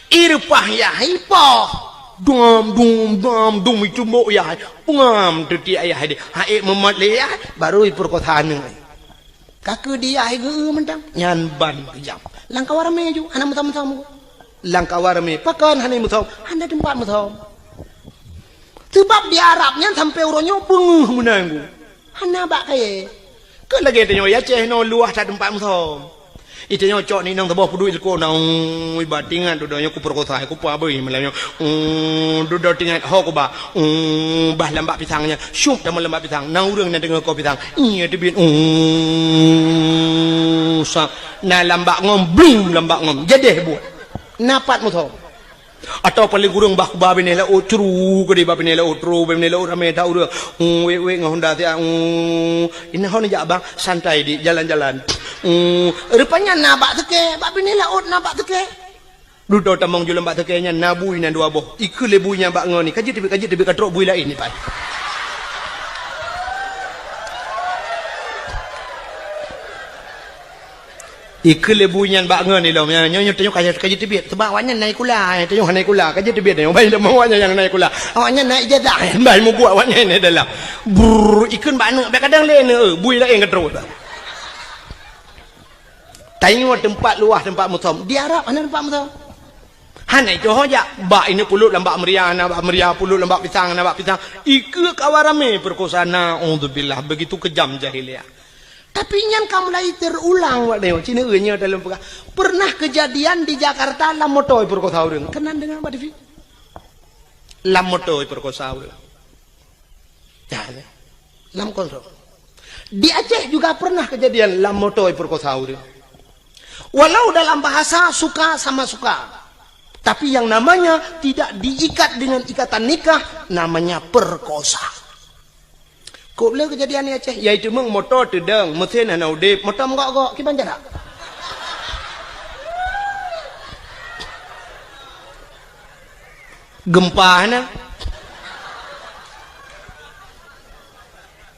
Ireupah yah, ipoh. Dum, dum, dum, dum, itumbok yah. Peungam teutiek yah deh. Hai meumat lé yah, baru ipeurekosa aneuk. Ka keu di yah geu mantong. Nyan ban keujam. Lam kawan ramé ju, hana meusom-som. Lam kawan ramé, pakon hana meusom? Hana teumpat meusom. Seubab di Arab nyan sampoe uroe nyoe beungeuh meunan. Hana bak kayèe. Keu lagèe tanyoe i Aceh nyoe luwah that teumpat meusom. Itanyoe cok ni nang saboh peuduek ileko na, ui, ba tingat dudoe nyoe kupeurekosa, kupeubeuih malam nyoe. Ui, dudoe tingat ho kuba. Ui, bah lam bak pisang nyan. Syup tamong lam bak pisang. Na ureueng na deungoe ko pisang. Iya teubiet. Ui, sa. Na lam bak ngom, blum lam bak ngom. Jadeh buet. Na pat meusom. Atawa paleng kureueng bah kuba binéh laôt, curu keudeh bah binéh laôt, curu bah binéh laôt ramé that ureueng. Hmm, wék-wék ngon honda siat, hmm, inan hon jak bang, santai di jalan-jalan. Hmm, rupanya na bak seukée, bak binéh laôt na bak seukée. Dudoe tamong ju lam bak seukée nyan na bui na dua boh. Ikheun lé bui nyan bak ngon ni, ka jeuet teubiet, ka jeuet teubiet, ka trok bui laén ni pat. Ikheun lé bui nyan bak ngon ilom nyan, nyoe, nyoe tanyoe ka, ka jeuet teubiet. Seubab awaknyan na sikula, eh, tanyoe hana sikula, ka jeuet teubiet tanyoe. Bai lom awaknyan nyang na sikula. Awaknyan na ijazah, eh, bai mubuet awaknyan na dalam. Brrr, ikheun bak aneuk, bèk kadang lé aneuk, eh, bui laén ka trok. Tanyoe teumpat luwah teumpat meusom. Di Arab hana teumpat meusom. Hana itu ho jak. Bak ineuk pulot lam bak meuria, na bak meuria, pulot lam bak pisang, na bak pisang. Ikheun kawan ramé peurekosa, naudzubillah. Begitu kejam jahiliyah. Tapi nyan ka mulai teurulang, Wak Neo. Cina nyoe dalam peugah. Pernah kejadian di Jakarta lam moto ipeurekosa ureueng. Keunan deungoe bak T V. Lam moto ipeurekosa ureueng. Ya, ya. Lam kontrol. Di Aceh juga pernah kejadian lam moto ipeurekosa ureueng. Walau dalam bahasa suka sama suka. Tapi yang namanya tidak diikat dengan ikatan nikah, namanya perkosa. Kok le kejadian di Aceh, yaitu meng moto teudong, mesin hana udeb, moto meugok-gok, kiban jarak. Gempa hana.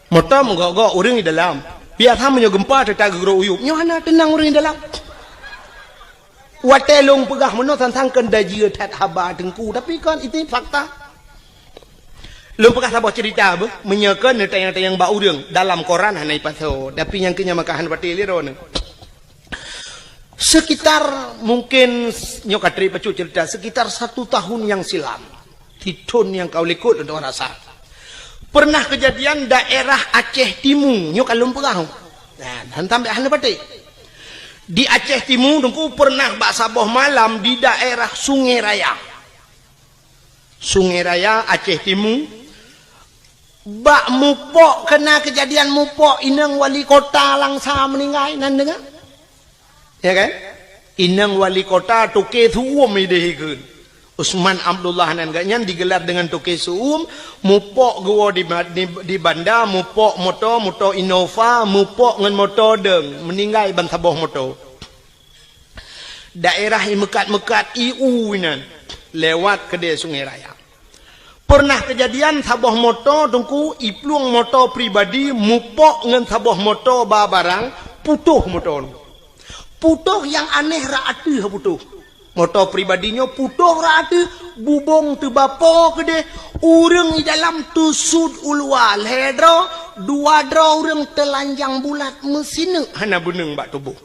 Moto meugok-gok ureueng di dalam. Biasa meunyoe gempa teutap geugrok uyueb, nyoe hana teunang ureueng di dalam. Watèe lôn peugah meunoe sang-sang kheun dajieue that haba Teungku, tapi kan itu fakta. Lôn peugah saboh cerita beuh, meunyoe kheun neutanyong-tanyong bak ureueng, dalam koran hana ipasoe, tapi nyang keu nyan maka hana patéh lé droeneuh. Sekitar mungkin, nyoe ka trép bacut cerita, sekitar satu tahun yang silam, sithon nyang ka u likot lôn rasa, pernah kejadian daerah Aceh Timu, nyoe ka lôn peugah. Nah, han sampai hana patéh. Di Aceh Timu, Teungku, pernah bak saboh malam di daerah Sungai Raya. Sungai Raya, Aceh Timu. Bak mupok, kena kejadian mupok, inong wali kota Langsa meninggai, nan deungoe? Ya kan? Inong wali kota Toke Su'um idéh ikheun. Usman Abdullah nan geuh nyan digelar dengan Toke Su'um, mupok geuwoe di, di, di banda, mupok moto, moto Innova, mupok ngon moto deung, meninggai ban saboh moto. Daerah i meukat-meukat i u inan, lewat keudè Sungai Raya. Pernah kejadian saboh moto, Teungku, i plueng moto pribadi mupok ngon saboh moto ba barang, putôh moto. Putôh nyang aneh rot ateueh putôh. Moto pribadi nyoe putôh rot ateueh, bubông teubapo keudeh, ureuëng i dalam teusut u luwa lhée droe, dua droe ureuëng teulanjang bulat meusineuk hana beuneueng bak tuboh.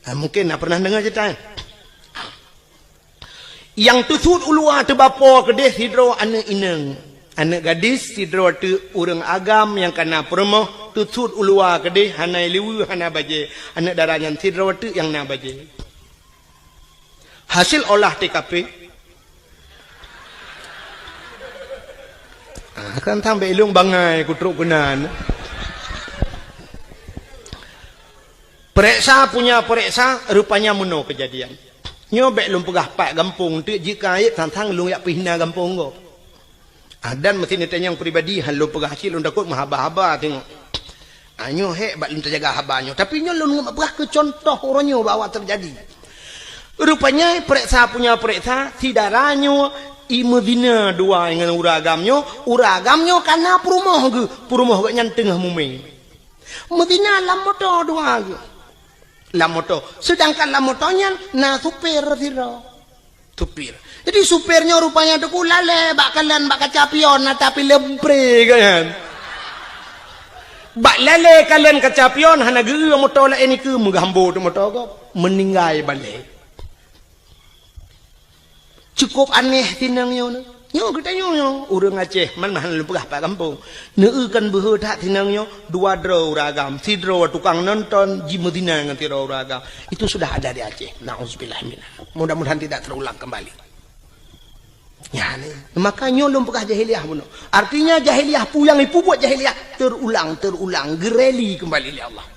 Nah, mungkin na pernah deungoe cerita nyan. Nyang teusut u luwa teubapo keudeh sidroe aneuëk inong, aneuëk gadis, sidroe teuk ureuëng agam nyang kana peurumoh, teusut u luwa keudeh hana liweue, hana bajée, aneuëk dara nyan sidroe teuk nyang na bajée. Hasil olah T K P, ah, kan sampai ilung bangai kutrok keunan. Pereksa punya pereksa, rupanya meunoe kejadian. Nyoe bék lôn peugah pat gampông, teuk jika ayat sang-sang lôn yak pih na gampông gob. Ah, dan meusi neutanyong pribadi, han lôn peugah cit lôn takot meuhaba-haba teungoh. Ah, nyoe hék bak lôn teujaga haba nyoe. Tapi nyoe lôn peugah keu contoh uroe nyoe bahwa terjadi. Rupanya pereksa punya pereksa, si dara nyoe i meuzina dua ngon ureuëng agam nyoe, ureuëng agam nyoe kana peurumoh geuh, peurumoh geuh nyan teungoh mumé. Meuzina lam moto dua geuh. Lam moto. Sedangkan lam moto nyan na supir sidroe. Supir. Jadi supir nyoe rupanya Teungku lalée bak kalon bak kaca pion, na tapi lempré kan. Bak lalée kalon kaca pion hana geu moto laén ikeu, meugambo teuk moto gob. Meninggai balée. Cukup aneh tinang nyoe. Nyoe geutanyoe nyoe, ureuëng Aceh, man hana lôn peugah pat gampông. Neueu kan beuhe that tinang nyoe, dua droe ureuëng agam, sidroe tukang nonton, jimeuzina ngon sidroe ureuëng agam. Itu sudah ada di Aceh. Nauzubillah minha. Mudah-mudahan tidak terulang kembali. Ya, ni. Maka nyoe lôn peugah jahiliyah bunoe. Artinya jahiliyah, peue nyang ipubuet jahiliyah, terulang, terulang, geureli kembali lé Allah.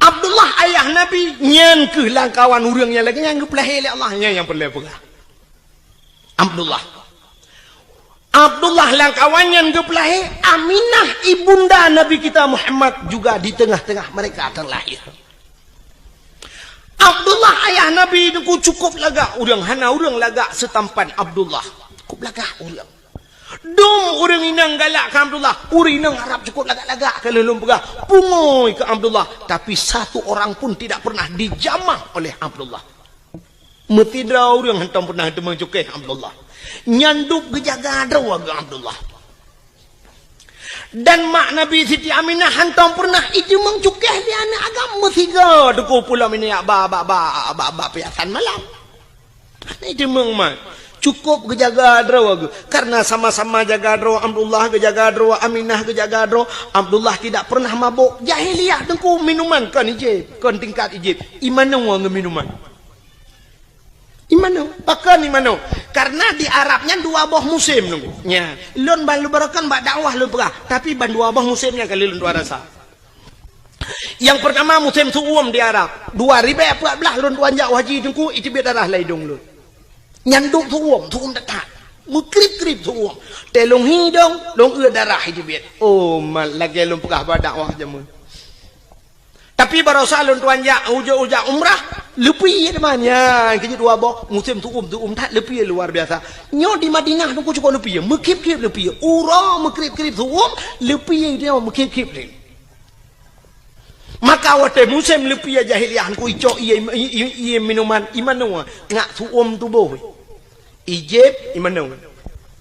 Abdullah ayah Nabi, nyan kheueh lam kawan ureuëng nyang lagée nyan geupeulahé lé Allah, nyan nyang peureulée peugah. Abdullah. Abdullah lam kawan nyan geupeulahé, Aminah ibunda Nabi kita Muhammad juga di tengah-tengah mereka terlahir. Abdullah ayah Nabi Teungku cukup lagak ureuëng, hana ureuëng lagak seutampan Abdullah. Cukup lagak ureuëng. Dum ureuëng inong galak keu Abdullah, ureuëng inong Arab cukup lagak-lagak ka lheueh lôn peugah, pungui keu Abdullah, tapi satu orang pun tidak pernah dijamah oleh Abdullah. Meusidroe ureuëng hantom pernah teumeucukéh Abdullah. Nyan dub geujaga droe geuh Abdullah. Dan mak Nabi Siti Aminah hantom pernah iteumeucukéh lé aneuëk agam meusigoe Teungku pulo minyak ba, ba, ba, ba, ba piasan malam. Hana iteumeumat. Cukup geujaga droe geuh. Karena sama-sama jaga droe, Abdullah geujaga droe, Aminah geujaga droe, Abdullah tidak pernah mabok. Jahiliyah Teungku minuman kon ijib, kon tingkat ijib. Imanoe ngon minuman. Imanoe, pakon imanoe? Karena di Arab nyan dua boh musim Teungku. Nya, lôn ban lôn barokan bak dakwah lôn peugah, tapi ban dua boh musim nyan kali lôn tuan rasa. Nyang pertama musim su'um di Arab. Dua ribèe peuet blah lôn tuan jak haji Teungku, iteubiet darah lam idong lôn. Nyan dum su'um, su'um that-that. Meukrib-krib su'um. Teuh lôn hi idong, lôn eu darah iteubiet. Oh, mat lagèe lôn peugah bak dakwah jameun. Tapi barosa lôn tuan jak, ujak-ujak umrah, leupie teuma nyan, keujeuet dua boh, musim su'um, su'um that leupie luar biasa. Nyoe di Madinah Teungku cukup leupie, meukrib-krib leupie. Uroe meukrib-krib su'um, leupie nyoe meukrib-krib. Maka watèe musém leupie jahiliyah Teungku icok ié, ié, ié minuman, imanoe ngat su'um tuboh. Ijép imanoe.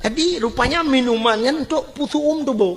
Jadi rupanya minuman nyan untuk peusu'um tuboh.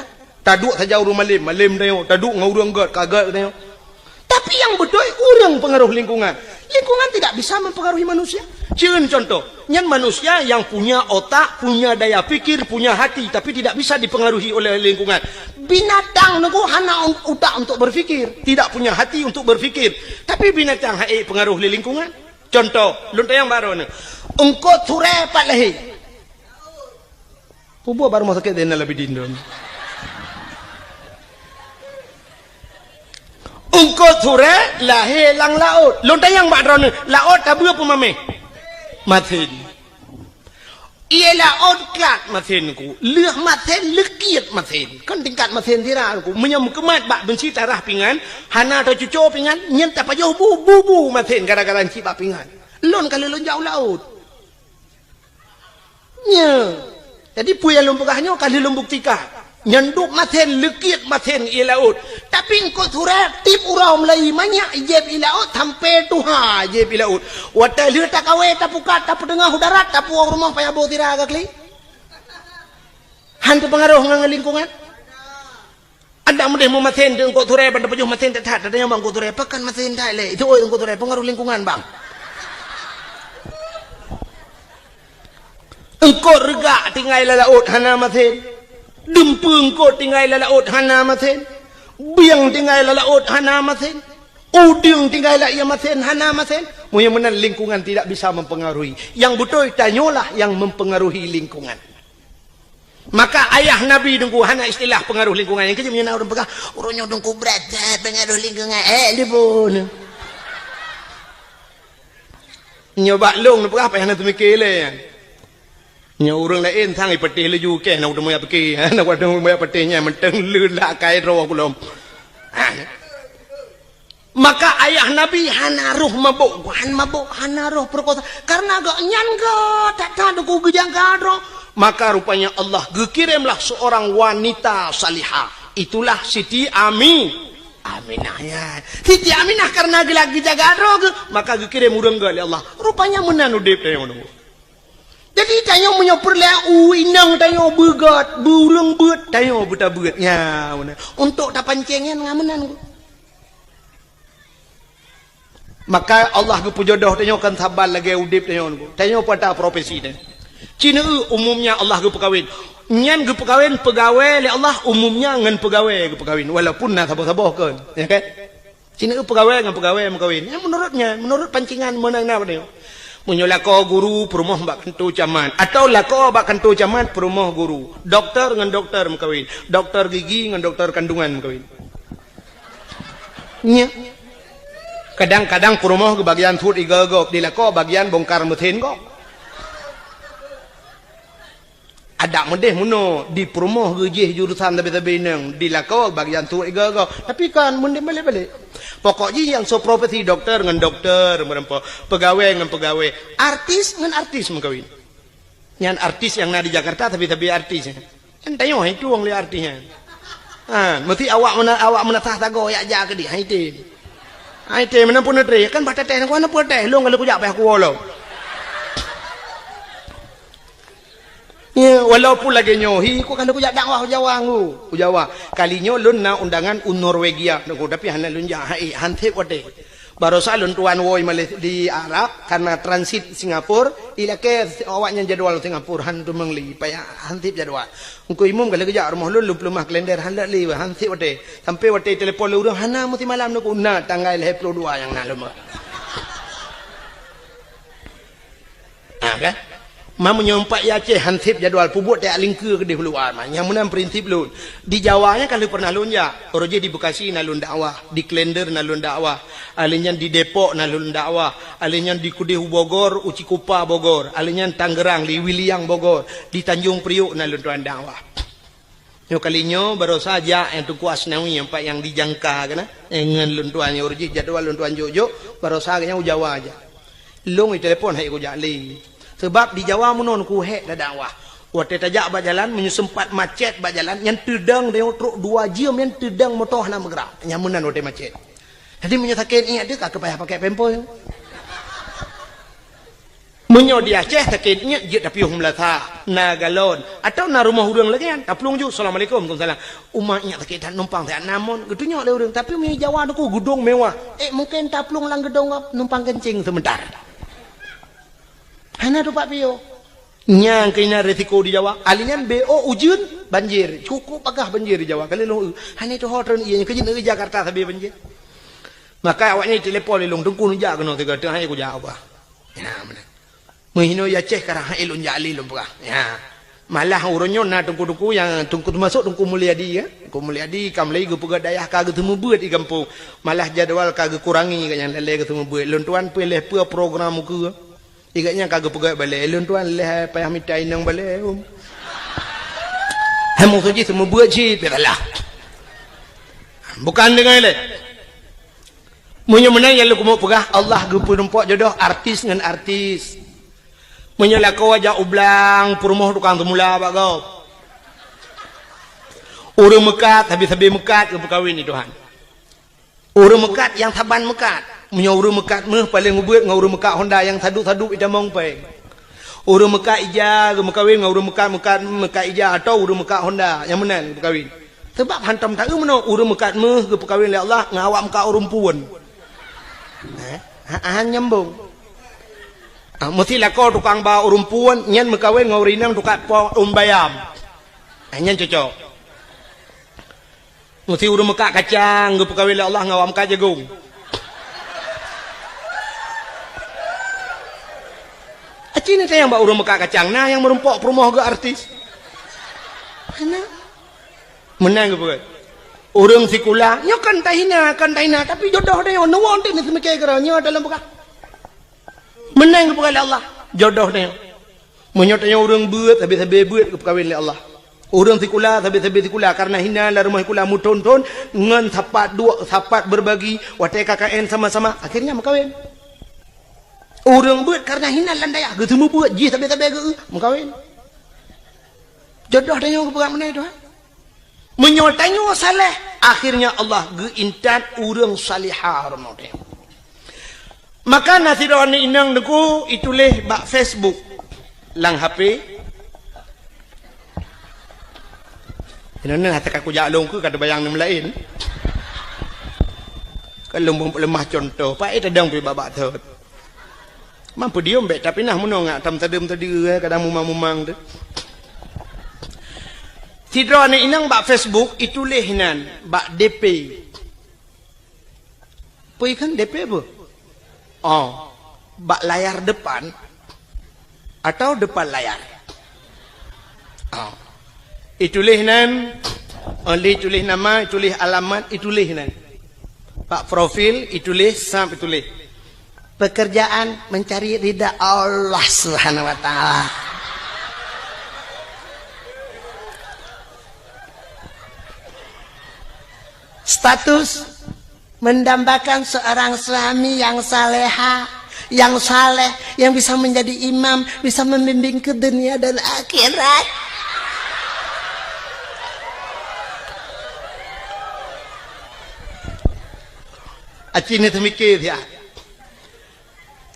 that. Taduek saja ureuëng malem, malem tanyoe. Taduek ngon ureuëng gét, ka gét tanyoe. Tapi nyang beutôi ureuëng pengaruh lingkungan. Lingkungan tidak bisa mempengaruhi manusia. Cun contoh, nyan manusia yang punya otak, punya daya pikir, punya hati, tapi tidak bisa dipengaruhi oleh lingkungan. Binatang nyoe hana utak untuk berpikir, tidak punya hati untuk berpikir. Tapi binatang hai pengaruh lé lingkungan. Contoh, lôn tanyong baroe nyoe. Eungkôt surée pat lahé. Peue buet bak rumoh sakét Zainal Abidin tu? Eungkôt surée lahé lam laôt. Lôn tanyong bak droeneuh, laôt tabeue peue mamèh? Masen. Ie laôt klat masen ku, lheueh masen leukiet masen. Kon tingkat masen sira ku. Meunyoe meukeumat bak beunsi tarah pingan, hana teucuco pingan, nyan tapajoh bu-bu masen gara-gara cit bak pingan. Lôn ka lheueh lôn jak u laôt. Nyoe. Jadi peue nyang lôn peugah nyoe ka lheueh lôn buktikan. Nyan dub masen, leukiet masen ie laôt. Tapi eungkôt surée tiep uroe mulai manyak jieb ie laôt sampoe tuha jieb ie laôt. Watée lheueh takawé tapukat tapeuteungoh u darat tapuwoe rumoh payah boh sira ka klik. Han teupeungaroh ngon lingkungan. Adak meudeh meumasen di eungkôt surée ban tapajoh masen that-that, tanyong bak eungkôt surée, pakon masen that lé? Itu oi eungkôt surée, pengaruh lingkungan bang. Eungkôt reugak tinggai lam laôt hana masen. Deumpeue eungkôt tinggai lam laôt hana masen. Bieng tinggai lam laôt hana masen. Udeueng tinggai lam ie masen hana masen. Meunyoe meunan lingkungan tidak bisa mempengaruhi. Nyang beutôi tanyoe lah yang mempengaruhi lingkungan. Maka ayah Nabi Teungku hana istilah pengaruh lingkungan. Nyang keujeuet meunyoe na ureuëng peugah, "Ureuëng nyoe Teungku brat that pengaruh lingkungan." Eh, libun. Nyoe bak lôn peugah payah na teumike lé. Nyoe ureuëng laén sang ipeuteh laju keh na udah moyak pike. Na udah moyak peuteh nyan mantong leulah kai droe kulom. Maka ayah Nabi hana roh mabök, han mabök, hana roh peurekosa. Karena gobnyan geuh that-that Teungku geujaga droe. Maka rupanya Allah geukiremlah seorang wanita salihah. Itulah Siti Ami-, Aminah, ya. Siti Aminah karena geula geujaga droe geuh, maka geukirém ureuëng geuh lé Allah. Rupanya meunan udép tanyoe nunggu. Jadi, tanyoe meunyoe peureulée u inong tanyoe beugét, beu ureuëng beuet, tanyoe beutabeuet. Nya, meunan. Untuk tapancéng nyan ngon meunan. Maka Allah geupeujodoh tanyoe kan saban lagée udép tanyoe. Tanyoe pada profesi tanyoe. Cina umumnya Allah geupeukawén. Nyan geupeukawén peugawée lé Allah umumnya ngon peugawée geupeukawén. Walaupun na saboh-saboh kon. Ya kan? Cina peugawée ngon peugawée meukawén. Nyan menurutnya, menurut pancingan meunan na pada. Meunyoe lakoe guru peurumoh bak kantô camat. Atau lakoe bak kantô camat peurumoh guru. Doktor ngon doktor meukawén. Doktor gigi ngon doktor kandungan meukawén. Nya. Kadang-kadang peurumoh geuh bagian suet igoe gob, di lakoe bagian bongkar mesin gob. Adak meudeh meunoe, di peurumoh geuh jih jurusan sabe-sabe inong, di lakoe bagian suet igoe gob. Tapi kan meunan balek-balek. Pokok jih nyang soe profesi doktor ngon doktor meureumpok, peugawée ngon peugawée, artis ngon artis meukawén. Nyan artis nyang na di Jakarta, tapi-tapi artis nyan. Nyan tanyoe hai tueng lé artis nyan. Ha, meusti awak meuna-, awak meunasah sagoe yak ja keudeh, hai tem. Hai tem, meunan pun neutre, kan bah tatéh, nyan pun tatéh, lôn ka lheueh kujak payah kuwoe lom. Ya, walaupun lagée nyoe, hi, ku ka lheueh kujak dakwah u Jawa, ngu, u Jawa. Kali nyoe lôn na undangan u Norwegia, nunggu, tapi hana lôn jak, hai, han sép watée. Barosa lôn tuan woe Malaysia di Arab, karena transit Singapura, ilakée awaknyan jadwal Singapura, han teumeung lé, payah han sép jadwal. Engku imum ka lheueh geujak rumoh lôn, lôn peuleumah kalender, han lé, han sép watée. Sampai watée telepon lé ureuëng, hana meusimalam nunggu, na tanggai lhée ploh dua nyang na lôn. Ha, kan? Ma meunyoe umpat i Aceh han sép jadwal, peubuet tajak lingkeue keudeh u luwa, ma. Nyang meunan prinsip lôn. Di Jawa nyan ka lheueh pernah lôn jak. Uroe jih di Bekasi na lôn dakwah, di Klender na lôn dakwah, alheuh nyan di Depok na lôn dakwah, alheuh nyan di keudeh u Bogor, u Cikupa Bogor, alheuh nyan Tangerang, di Wiliang Bogor, di Tanjung Priok na lôn tuan dakwah. Nyoe kali nyoe barosa jak nyang Teungku Asnawi, nyang pat nyang dijangka keunan. Eh, ngon lôn tuan nyoe uroe jih jadwal lôn tuan jok-jok, barosa geuh nyan u Jawa jak. Lôn itelepon hai kujak lé. Sebab di Jawa meunoe kuhek dadakwah. Watée tajak bak jalan, meunyoe seumpat macet bak jalan, nyan teudong deuh trok dua jeuem, nyan teudong moto hana meugerak. Nyan meunan watée macet. Jadi meunyoe sakét iék teuh ka keu payah pakai pempes. Meunyoe di Aceh sakét iék jeuet tapiôh meulasa, na galon, atawa na rumoh ureuëng lagée nyan, taplueng ju, "Assalamualaikum." "Waalaikumsalam." "Uma iék sakét that numpang siat na mon." Geutunyok lé ureuëng, tapi meunyoe Jawa nyoe ku gedong mewah. Eh, mungken taplueng lam gedong gob, numpang kencing sebentar. Hana tupat piôh. Nyang keunan risiko di Jawa. Alheuh nyan B O ujeuen, banjir. Cukup pagah banjir di Jawa. Kali lôn, hana tuho treun ié nyoe keujeut negeri Jakarta sabe banjir. Maka awaknyan telepon lé lôn, "Teungku neujak keunoe sigoe teuk hai kujak ubah." Ya, meunan. Meuhinoe ya Aceh karang hai lôn jak lé lôn peugah. Ya. Malah uroe nyoe na teungku-teungku nyang teungku teumasok Teungku Mulyadi, ya. Teungku Mulyadi ka mulai geupeugah dayah ka geuseumeubeuet di gampông. Malah jadwal ka geukurangi gobnyan lé geuseumeubeuet. Lôn tuan pih lheueh peue program ukeue. Igak nyan ka geupeugah balée, lôn tuan lheueh payah mita inong balée, um. Hai musoh jih seumeubeuet cit, biasalah. Bukan deungon lé. Meunyoe meunan nyang lôn keumeung peugah, Allah geupeurumpok jodoh artis ngon artis. Meunyoe lakoe jak u blang, peurumoh tukang seumula bak gob. Ureuëng meukat, sabe-sabe meukat geupeukawén di Tuhan. Ureuëng meukat nyang saban meukat. Meunyoe ureuëng meukat méuh paleng ubeuet ngon ureuëng meukat Honda nyang sadup-sadup itamong péng. Ureuëng meukat ija geumeukawén ngon ureuëng meukat, meukat, meukat ija atawa ureuëng meukat Honda nyang meunan geupeukawén. Sabab hantom taeu meunoe ureuëng meukat méuh geupeukawén lé Allah ngon awak meukat ureuëng puon. Eh, ha, han nyambong. Ah, meusti lakoe tukang ba ureuëng puon nyan meukawén ngon ureuëng inong tukang po ureuëng bayam. Ah, nyan cocok. Meusti ureuëng meukat kacang geupeukawén lé Allah ngon awak meukat jagong. Aci ni tayang bak ureuëng meukat kacang, na nyang meurumpok peurumoh geuh artis. Hana. Meunan geupeugah. Ureuëng sikula, nyoe kan tahina, kan tahina, tapi jodoh tanyoe, neuwoe teuh neuseumiké keudroe, nyoe dalam peugah. Meunan geupeugah lé Allah, jodoh tanyoe. Meunyoe tanyoe ureuëng beuet, sabe-sabe beuet geupeukawén lé Allah. Ureuëng sikula, sabe-sabe sikula, karena hina lam rumoh sikula meuthon-thon ngon sapat duek, sapat berbagi, watée K K N sama-sama, akhirnya meukawen. Ureuëng beuet karena hina lam dayah, geuseumeubeuet jih sabe-sabe geu, meukawen. Jodoh tanyoe geupeugah meunan, tuan. Meunyoe tanyoe saleh, akhirnya Allah geuintat ureuëng salihah rumoh tanyoe. Maka na sidroe aneuk inong teungku ituléh bak Facebook lam H P. Inoe hase ka kujak lôn keu ka teubayang nyang laén. Ka lôn beuleumah cuntoh, paét tadong pih babah thot. Mampu diom bék, tapi nah meunoe ngak tam tadeuem tadi, eh, kadang mumang-mumang tu. Sidroe aneuk inong bak Facebook ituléh nan bak D P. Peue kheun D P peue? Oh, bak layar depan atau depan layar? Oh. Ituléh nan, oh, lé tuléh nama, ituléh alamat, ituléh nan. Bak profil, ituléh, sab ituléh. Pekerjaan mencari ridha Allah Subhanahu wa Ta'ala. Status mendambakan seorang suami yang saleha, yang saleh, yang bisa menjadi imam, bisa membimbing ke dunia dan akhirat. Aci ni teumiké siat.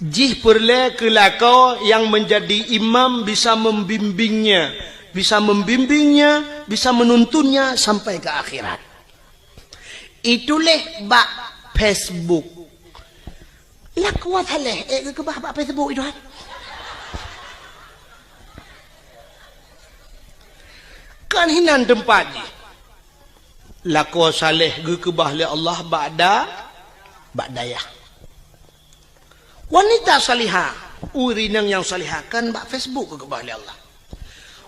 Jih peureulée keu lakoe nyang meunjadi imam bisa membimbingnya, bisa membimbingnya, bisa menuntunnya sampai ke akhirat. Ituléh bak Facebook. Lakoe saleh, eh, geukeubah bak Facebook itu, hai. Kan hinan teumpat jih. Lakoe saleh geukeubah lé Allah bak da-, bak dayah. Wanita salihah, ureuëng inong nyang salihah kan bak Facebook geukeubah lé Allah.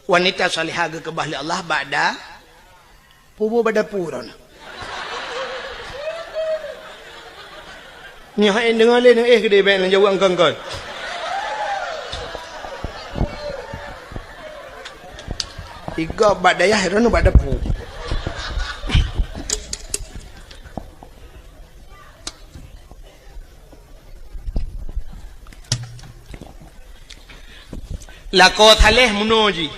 Wanita salihah geukeubah lé Allah bak da-, pubu bak dapu droeneuh. Nyoe hai deungoe lé neuéh keudeh bék neujaweueb kon-kon. Igob bak dayah droeneuh bak dapu. Lakoe saleh meunoe jih.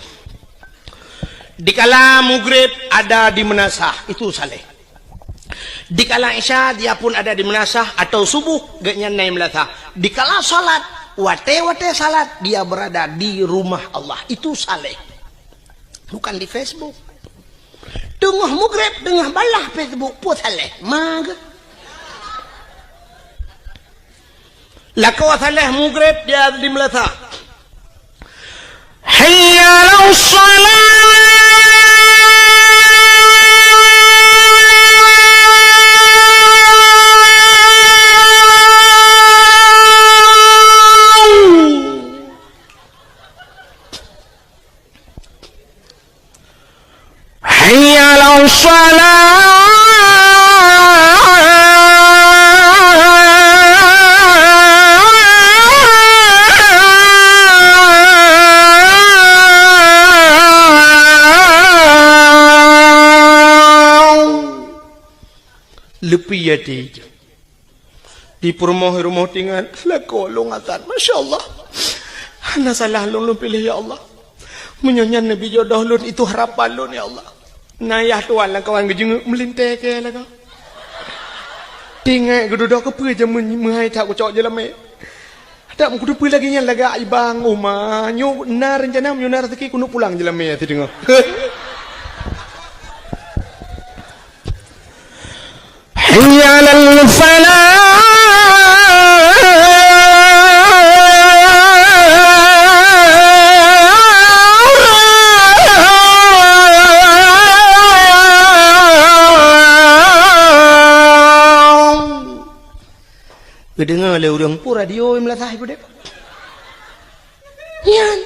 Dikala mugreb ada di meunasah, itu saleh. Dikala isya dia pun ada di meunasah atau subuh gobnyan na i meunasah. Dikala salat, watée-watée salat dia berada di rumah Allah, itu saleh. Bukan di Facebook. Teungoh mugreb, teungoh balah Facebook, peue saleh. Mage. Lakoe saleh mugreb dia di meunasah. Hayya 'alas shalah. Hayya 'alas shalah. Leupie até. Di peurumoh-rumoh tingan, lakoe lôn azan. Masya Allah. Hana salah lôn, lôn piléh, ya Allah. Meunyoe nyan neubi jodoh lôn, itu harapan lôn, ya Allah. Na yah tuan lam kawan geujeungeuk meulintée keu lagoe. Tingat geududoe keupeue jameun meuhai that kucok jeulamé. Dak meukuteupeu lagée nyan lagak ibang uma. Nyoe na reuncana meunyoe na raseuki keuneuk pulang jeulamé sideungoe. Hayya 'alal falah. Geudeungoe lé ureuëng peue radio i meulasah i peudeh. Nyan.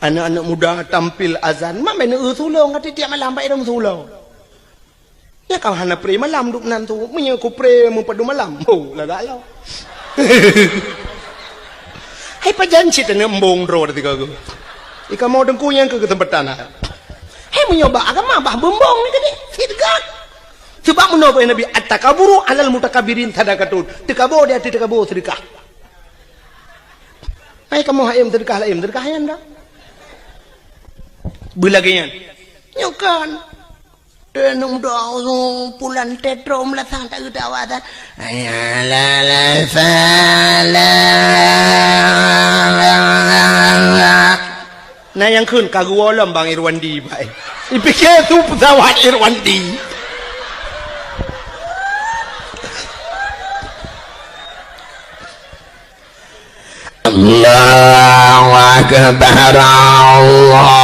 Aneuk-aneuk muda tampil azan, mak meuneuk eu sulong, ka tiep-tiep malam bak idong sulong. Nyan ka hana pre malam duek nan tu, meunyoe ku pre meupadum malam. Ho, lagak lom. Hai pajan cit aneuk embong droe teuka geuh. Ika mau deungku nyang keu keuseumpatan hai. Hai meunyoe bak agama bah bumbong ni tadi, seudeukah. Sebab meunoe Nabi, "At-takaburu alal mutakabbirin sadaqatun." Teukaboe di ateueh teukaboe seudeukah. Hai kamoe hai seudeukah laén, seudeukah nyan dah. Beulagée nyan. Nyoe kan. Teunong doa pulan tetro meulasah tak geudawa dan. Hayya 'alal falah. Na nyang kheun ka geuwoe lom Bang Irwandi, bai. Ipike su pesawat Irwandi. Allahu Akbar, Allah.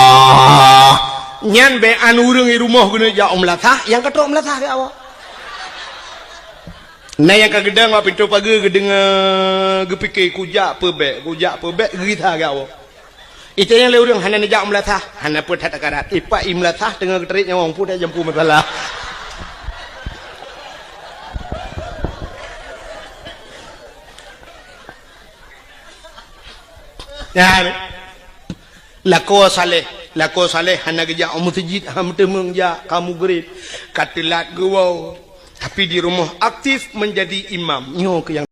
Nyan bèk an ureueng i rumoh geuneuk jak u meulasah, nyang ka trok meulasah keu awak. Na nyang ka geudong bak pintoe pageue geudeungoe, geupike kujak peubèk, kujak peubèk, geugisa keu awak. Ita nyang lé ureueng hana neujak u meulasah, hana peue that akarat. Ipak i meulasah teungoh geutarek nyawöng, peue that jampu masalah. Nyan. Lakoe saléh, lakoe saléh hana geujak u meuseujid, hana meuteumeung jak, ka mugreb, ka teulat geuwoe. Tapi di rumoh aktif menjadi imam. Nyoe keuh nyang